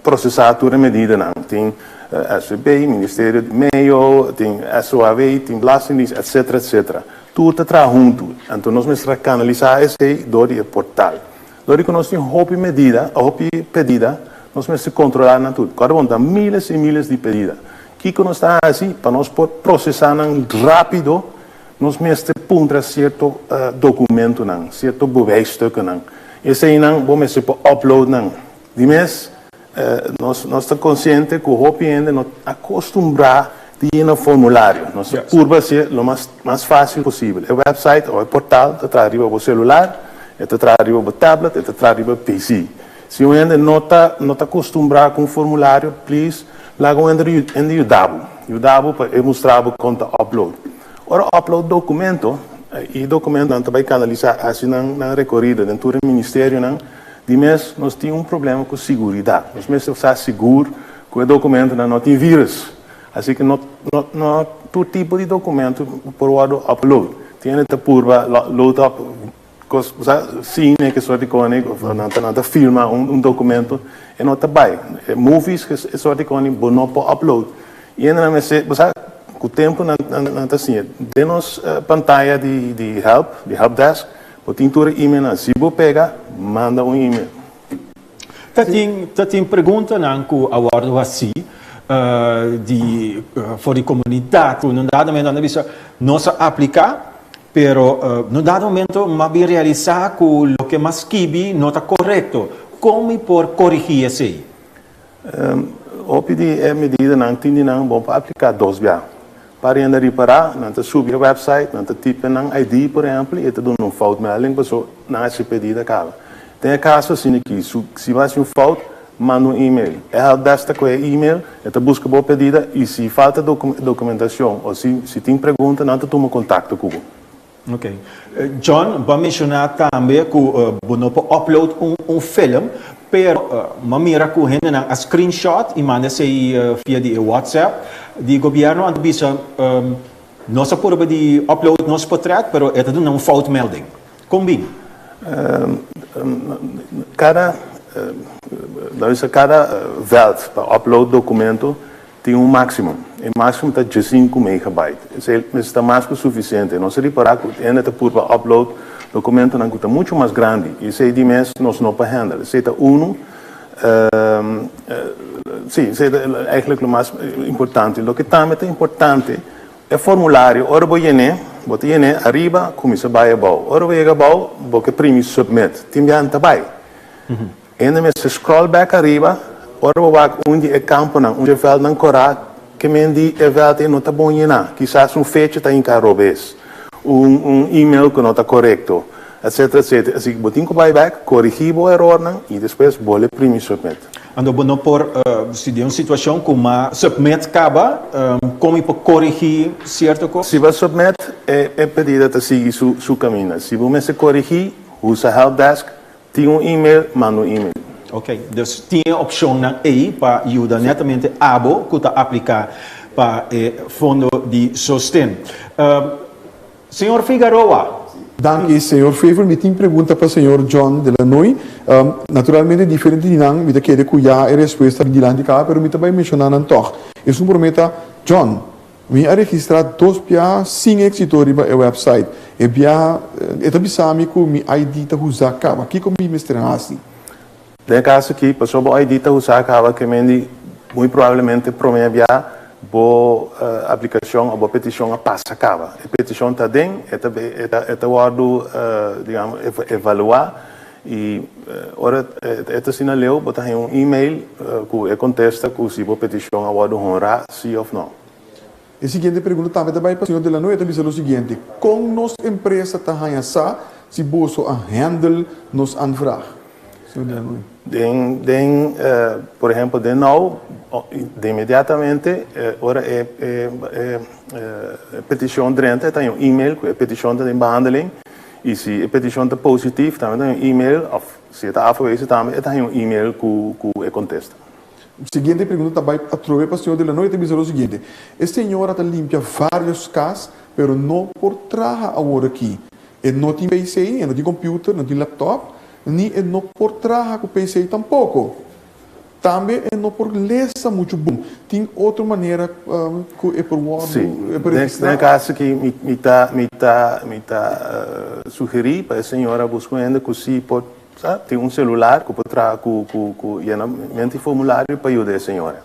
Speaker 6: prosesá tur e medidanan. Tin SVB, Ministerio di Meio, tin SOAW, tin Belastingdienst, etcetera, etcetera. Tur ta traha huntu. Anto nos mester a kanalisá esei dor di e portal. Dor di ku nos tin hopi medida, hopi pedida, nos mester kontrolá nan tur. Kòrda bon, ta miles i miles di pedida. Kiko nos ta hasi pa nos por prosesá nan rápido? Nos mester puntra sierto dokumentonan, sierto bewijstukkennan. Eseinan bo mester por upload nan. Di mes, nos nos ta konsiente ku hopi hende no ta akostumbrá di yena formulario. Nos ta purba hasié lo mas mas fásil posibel. E wèpsait òf e portal ta traha riba bo selular, e ta traha riba bo tablet, e ta traha riba PC. Si un hende no ta no ta akostumbrá ku un formulario, please laga un hende hende yuda bo. Yuda bo pa e mustra bo kon ta upload. Ora upload dokumento, e dokumentonan ta bai kanalisá hasi nan nan rekorido den tur e ministerionan. Di mes nos tin un problema ku siguridat. Nos mester sa sigur ku e dokumentonan no tin virus. Así ke no no no tur tipo di dokumento por wòrdu upload. Tin hende ta purba load up kos bo sa sine ke sort di koni òf nan ta nan ta filma un un dokumento e no ta bai. E movies ke e sort di koni bo no por upload. I hendenan mester bo sa ku tempu nan nan ta siña. Den nos pantaya di di help di helpdesk Bo tin tur e emailnan. Si bo pega, manda un email.
Speaker 2: Ta tin ta tin preguntanan ku a wòrdu hasí. Di for di komunidat ku na un dado momento nan a bisa nos a apliká pero na un dado momento mi a bin realisá ku loke mi a skibi no ta korekto. Kon mi por korigí esei?
Speaker 6: Hopi di e medidanan tin di nan bon pa apliká dos bia. Pa renda ripará, nan ta subi e website, nan ta tipe nan ID por ehèmpel i e ta duna un foutmelding paso nan a hasi pedida kaba. Den e kaso asina aki, si bo hasi un fout, manda un email. E helpdesk ta kohe e email, e ta buska bo pedida i si falta dokumentashon o si tin pregunta nan ta tuma kontakto ku bo.
Speaker 2: Ok. John, bo a menshoná tambe ku bo no por upload un film, pero bo a mira ku hendenan a screenshot i manda esei via di e WhatsApp di gobièrnu anto bisa nos a purba di upload nos portret pero e ta duna un foutmelding. Kon bin?
Speaker 6: Kada, lo bisa kada veld pa upload dokumento tin un máksimo. E máksimo ta diesinku megabyte. Esei mester ta mas ku sufisiente. Nos a ripará ku hende ta purba upload dokumentonan ku ta muchu mas grandi i esei di mes nos no por handle. Esei ta unu, sí, esei ta eigentlik lo mas importante. Loke tambe ta importante, E formulario, ora bo yen'é, bo ta yen'é ariba, kuminsá bai abou. Ora bo yega abou, bo ke primi submit. Tin biaha ta bai. Hende mester scroll bek ariba, ora bo wak un di e kamponan, un di e veldnan korá, ke men di e veld ei no ta bon yená. Kisas un fecha ta hinká robes, un un email ku no ta korekto, etcetera, etcetera. Así bo tin ku bai bek, korigí bo erornan i despues bolbe primi submit.
Speaker 2: Anto bo no por, si den un situacion cu m'a submit caba, con mi por corigi cierto cos?
Speaker 6: Si bo a submit, e pedida ta sigui su caminda. Si bo mester corigi, usa helpdesk, tin un email, manda un email.
Speaker 2: Ok, dus tin e opcionnan ey pa yuda netamente abo cu ta aplica pa e fondo di sosten. Señor Figaroa.
Speaker 1: Danki, señor Fever. Mi tin pregunta pa señor John de la Noy. Naturalmente diferente di nan mi ta kere ku ya e respuesta bin dilanti kaba, pero mi ta bai menshoná nan tòg. Esun promé ta, John, mi a registrá dos biaha sin éksito riba e wèpsait. E biaha e ta bisa mi ku mi ID ta usá kaba. Kiko mi mester hasi?
Speaker 6: Den e kaso aki, pasobra bo ID ta usá kaba ke men di muy probablemente promé bia bo aplikashon òf bo petishon a pasa kaba. E petishon ta aden, e ta e ta wòrdu digamos evaluá i ora e ta asina leu bo ta haña un email ku e kontesta ku si bo petishon a wòrdu honrá sí òf nò.
Speaker 1: E siguiente pregunta tambe ta bai pa señor Delanoy, e ta bisa lo siguiente, Kon nos empresa ta haña sa si boso a handle nos aanvraag? Señor Delanoy.
Speaker 6: Den, den, por ehempel, den nou, de inmediatamente ora e, e, e, e peticion drenta, e ta haña un email ku e peticion ta den behandeling, i si e peticion ta positief, tambe ta haña un email, òf si e ta afgewezen tambe, e ta haña un email ku, ku e kontesta.
Speaker 1: Siguiente pregunta ta bai atrobe pa señor Delanoy, e ta bisa lo siguiente, E señora ta limpia varios cas, pero no por traha awor aki. E no tin PC, e no tin computer, no tin laptop, ni e no por traha cu PC tampoco. Tambe e no por lesa mucho bon. Tin otro manera cu e por wordo,
Speaker 6: Sí,
Speaker 1: e por
Speaker 6: den
Speaker 1: registra?
Speaker 6: e caso aki mi mi ta mi ta mi ta sugeri pa e señora busca un hende cu si por Sa tin un celular cu por traha cu cu cu yena mente formulario pa yuda e señora.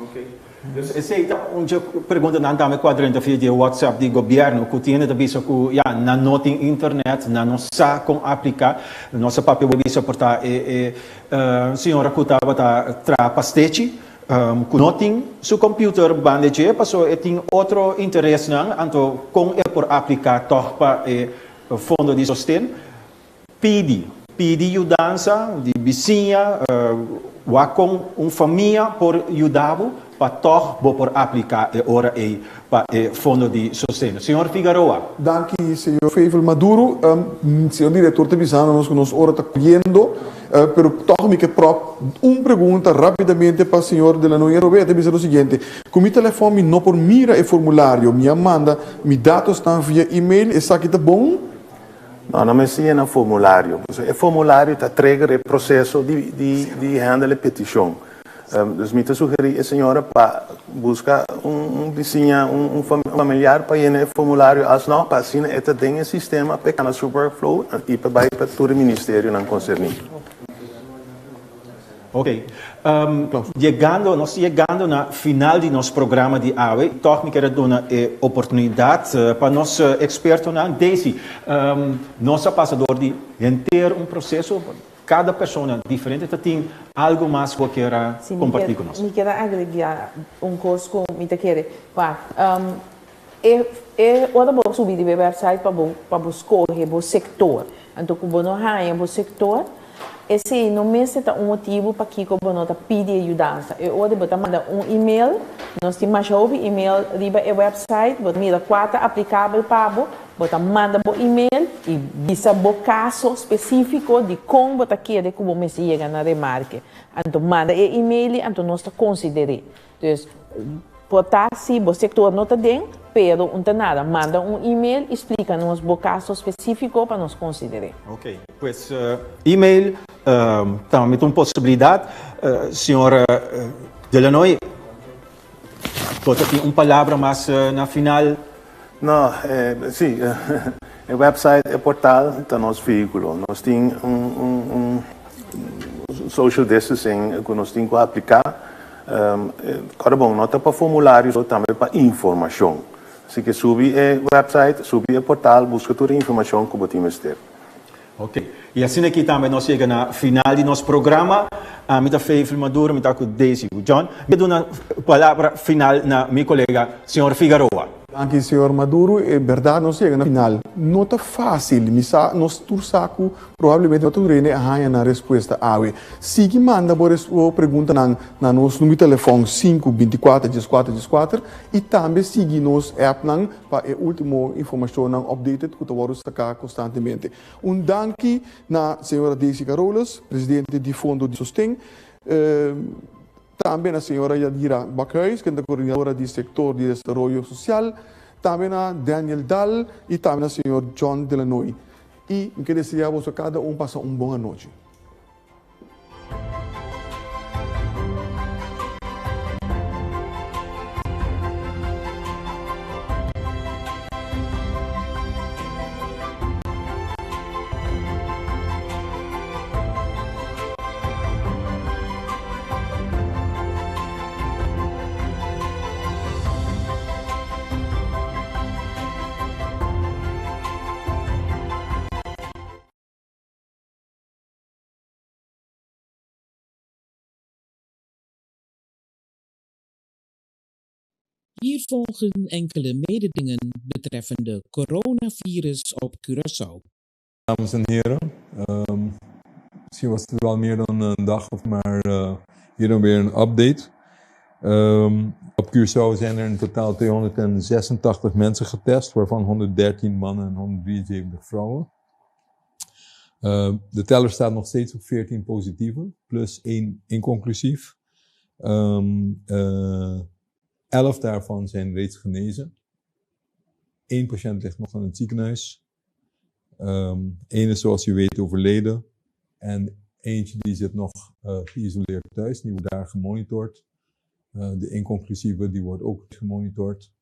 Speaker 2: Ok. Dus esey ta un dje preguntanan tambe cu a drenta via di e WhatsApp di gobierno cu tin hende ta bisa cu ya nan no tin internet, nan no sa con aplica. Nos a papia bo bisa por ta e e señora cu tabata traha pastechi cu no tin su computer banda dje pasobra e tin otro interesnan anto con e por aplica tog pa e fondo di sosten. Pidi, pidi yudansa di bisiña, wak kon un famia por yuda bo pa tòg bo por apliká e ora ei pa e fondo di sosten. Señor Figaroa.
Speaker 1: Danki señor Fevel Maduro. Señor director ta bisando nos ku nos ora ta kuyendo, pero tòg mi ke pròp un pregunta rápidamente pa señor De La Noya Robert. E ta bisa lo siguiente, Ku mi telefòn mi no por mira e formulario, mi a manda mi datosnan via email, esaki ta bon?
Speaker 6: No, no mester yena formulario. Pasobra e formulario ta trigger e proceso di, di, di handle e peticion. Dus mi ta sugeri e señora pa busca un, un bisiña, un, un familiar pa yena e formulario alsnog, pa asina e ta den e sistema pa e cana su workflow y pa bay pa tur e ministerionan concerni.
Speaker 2: Ok. Yegando, nos ta yegando na final di nos programa di awe. Tòg mi kier a duna e oportunidat pa nos ekspertonan. Daisy, nos a pasa dor di henter un proseso. Kada persona diferente ta tin algu mas ku bo kier a kompartí ku nos.
Speaker 3: Mi kier a agregá un kos ku mi ta kere. Wak, e e ora bo subi riba e website pa bo pa bo skohe bo sektor. Anto ku bo no haña bo sektor, esei no mester ta un motibu pakiko bo no ta pidi e yudansa. E ora bo ta manda un email, nos tin masha hopi email riba e website, bo ta mira kua ta aplikabel pa bo, Bo ta manda bo email y bisa bo caso specifico di con bo ta kere cu bo mester yega na remarke. Anto manda e email y anto nos ta considere. Dus, por ta si bo sector no ta den, pero un ta nada. Manda un email y splica nos bo caso specifico pa nos considere.
Speaker 2: Ok, pues email tambe ta un posibilidad. Señor Delanoy, Bo ta tin un palabra mas na final?
Speaker 6: No, si, e website, e portal ta nos vehiculo. Nos tin un social distancing cu nos tin cu aplica. Ora bon, no ta pa formulario so, tambe pa informacion. Así que subi e website, subi e portal, busca tur e informacion cu bo tin mester.
Speaker 2: Ok, y asina aki tambe nos yega na final di nos programa. Ami ta Feyfel Maduro, mi ta cu Daisy cu John. Mi ta duna palabra final na mi colega señor Figaroa.
Speaker 1: Danki señor Maduro, e berdad nos yega na final. No ta facil, mi sa, nos tur sa cu probablemente no tur hende a haña nan respuesta awe. Sigui manda bo bo preguntanan na nos numero di telefon sinku bintikuater dieskuater dieskuater y tambe sigui nos appnan pa e ultimo informacionnan updated cu ta wordo saca constantemente. Un danki na señora Daisy Carolus, presidente di Fondo di Sosten, tambe na señora Yadira Bakhuis, ken ta coordinadora di sector di desaroyo social, tambe na Daniel Daal y tambe na señor John Delanoy. Y mi ke desea boso cada un pasa un bon anochi.
Speaker 7: Hier volgen enkele mededelingen betreffende coronavirus op Curaçao.
Speaker 8: Dames en heren, um, misschien was het wel meer dan een dag, of maar uh, hier dan weer een update. Um, op Curaçao zijn er in totaal 286 mensen getest, waarvan 113 mannen en 173 vrouwen. Uh, de teller staat nog steeds op 14 positieven, plus 1 inconclusief. Um, uh, 11 daarvan zijn reeds genezen. Eén patiënt ligt nog in het ziekenhuis. Eén ehm, is zoals u weet overleden. En eentje die zit nog uh, geïsoleerd thuis, die wordt daar gemonitord. Uh, de inconclusieve die wordt ook gemonitord.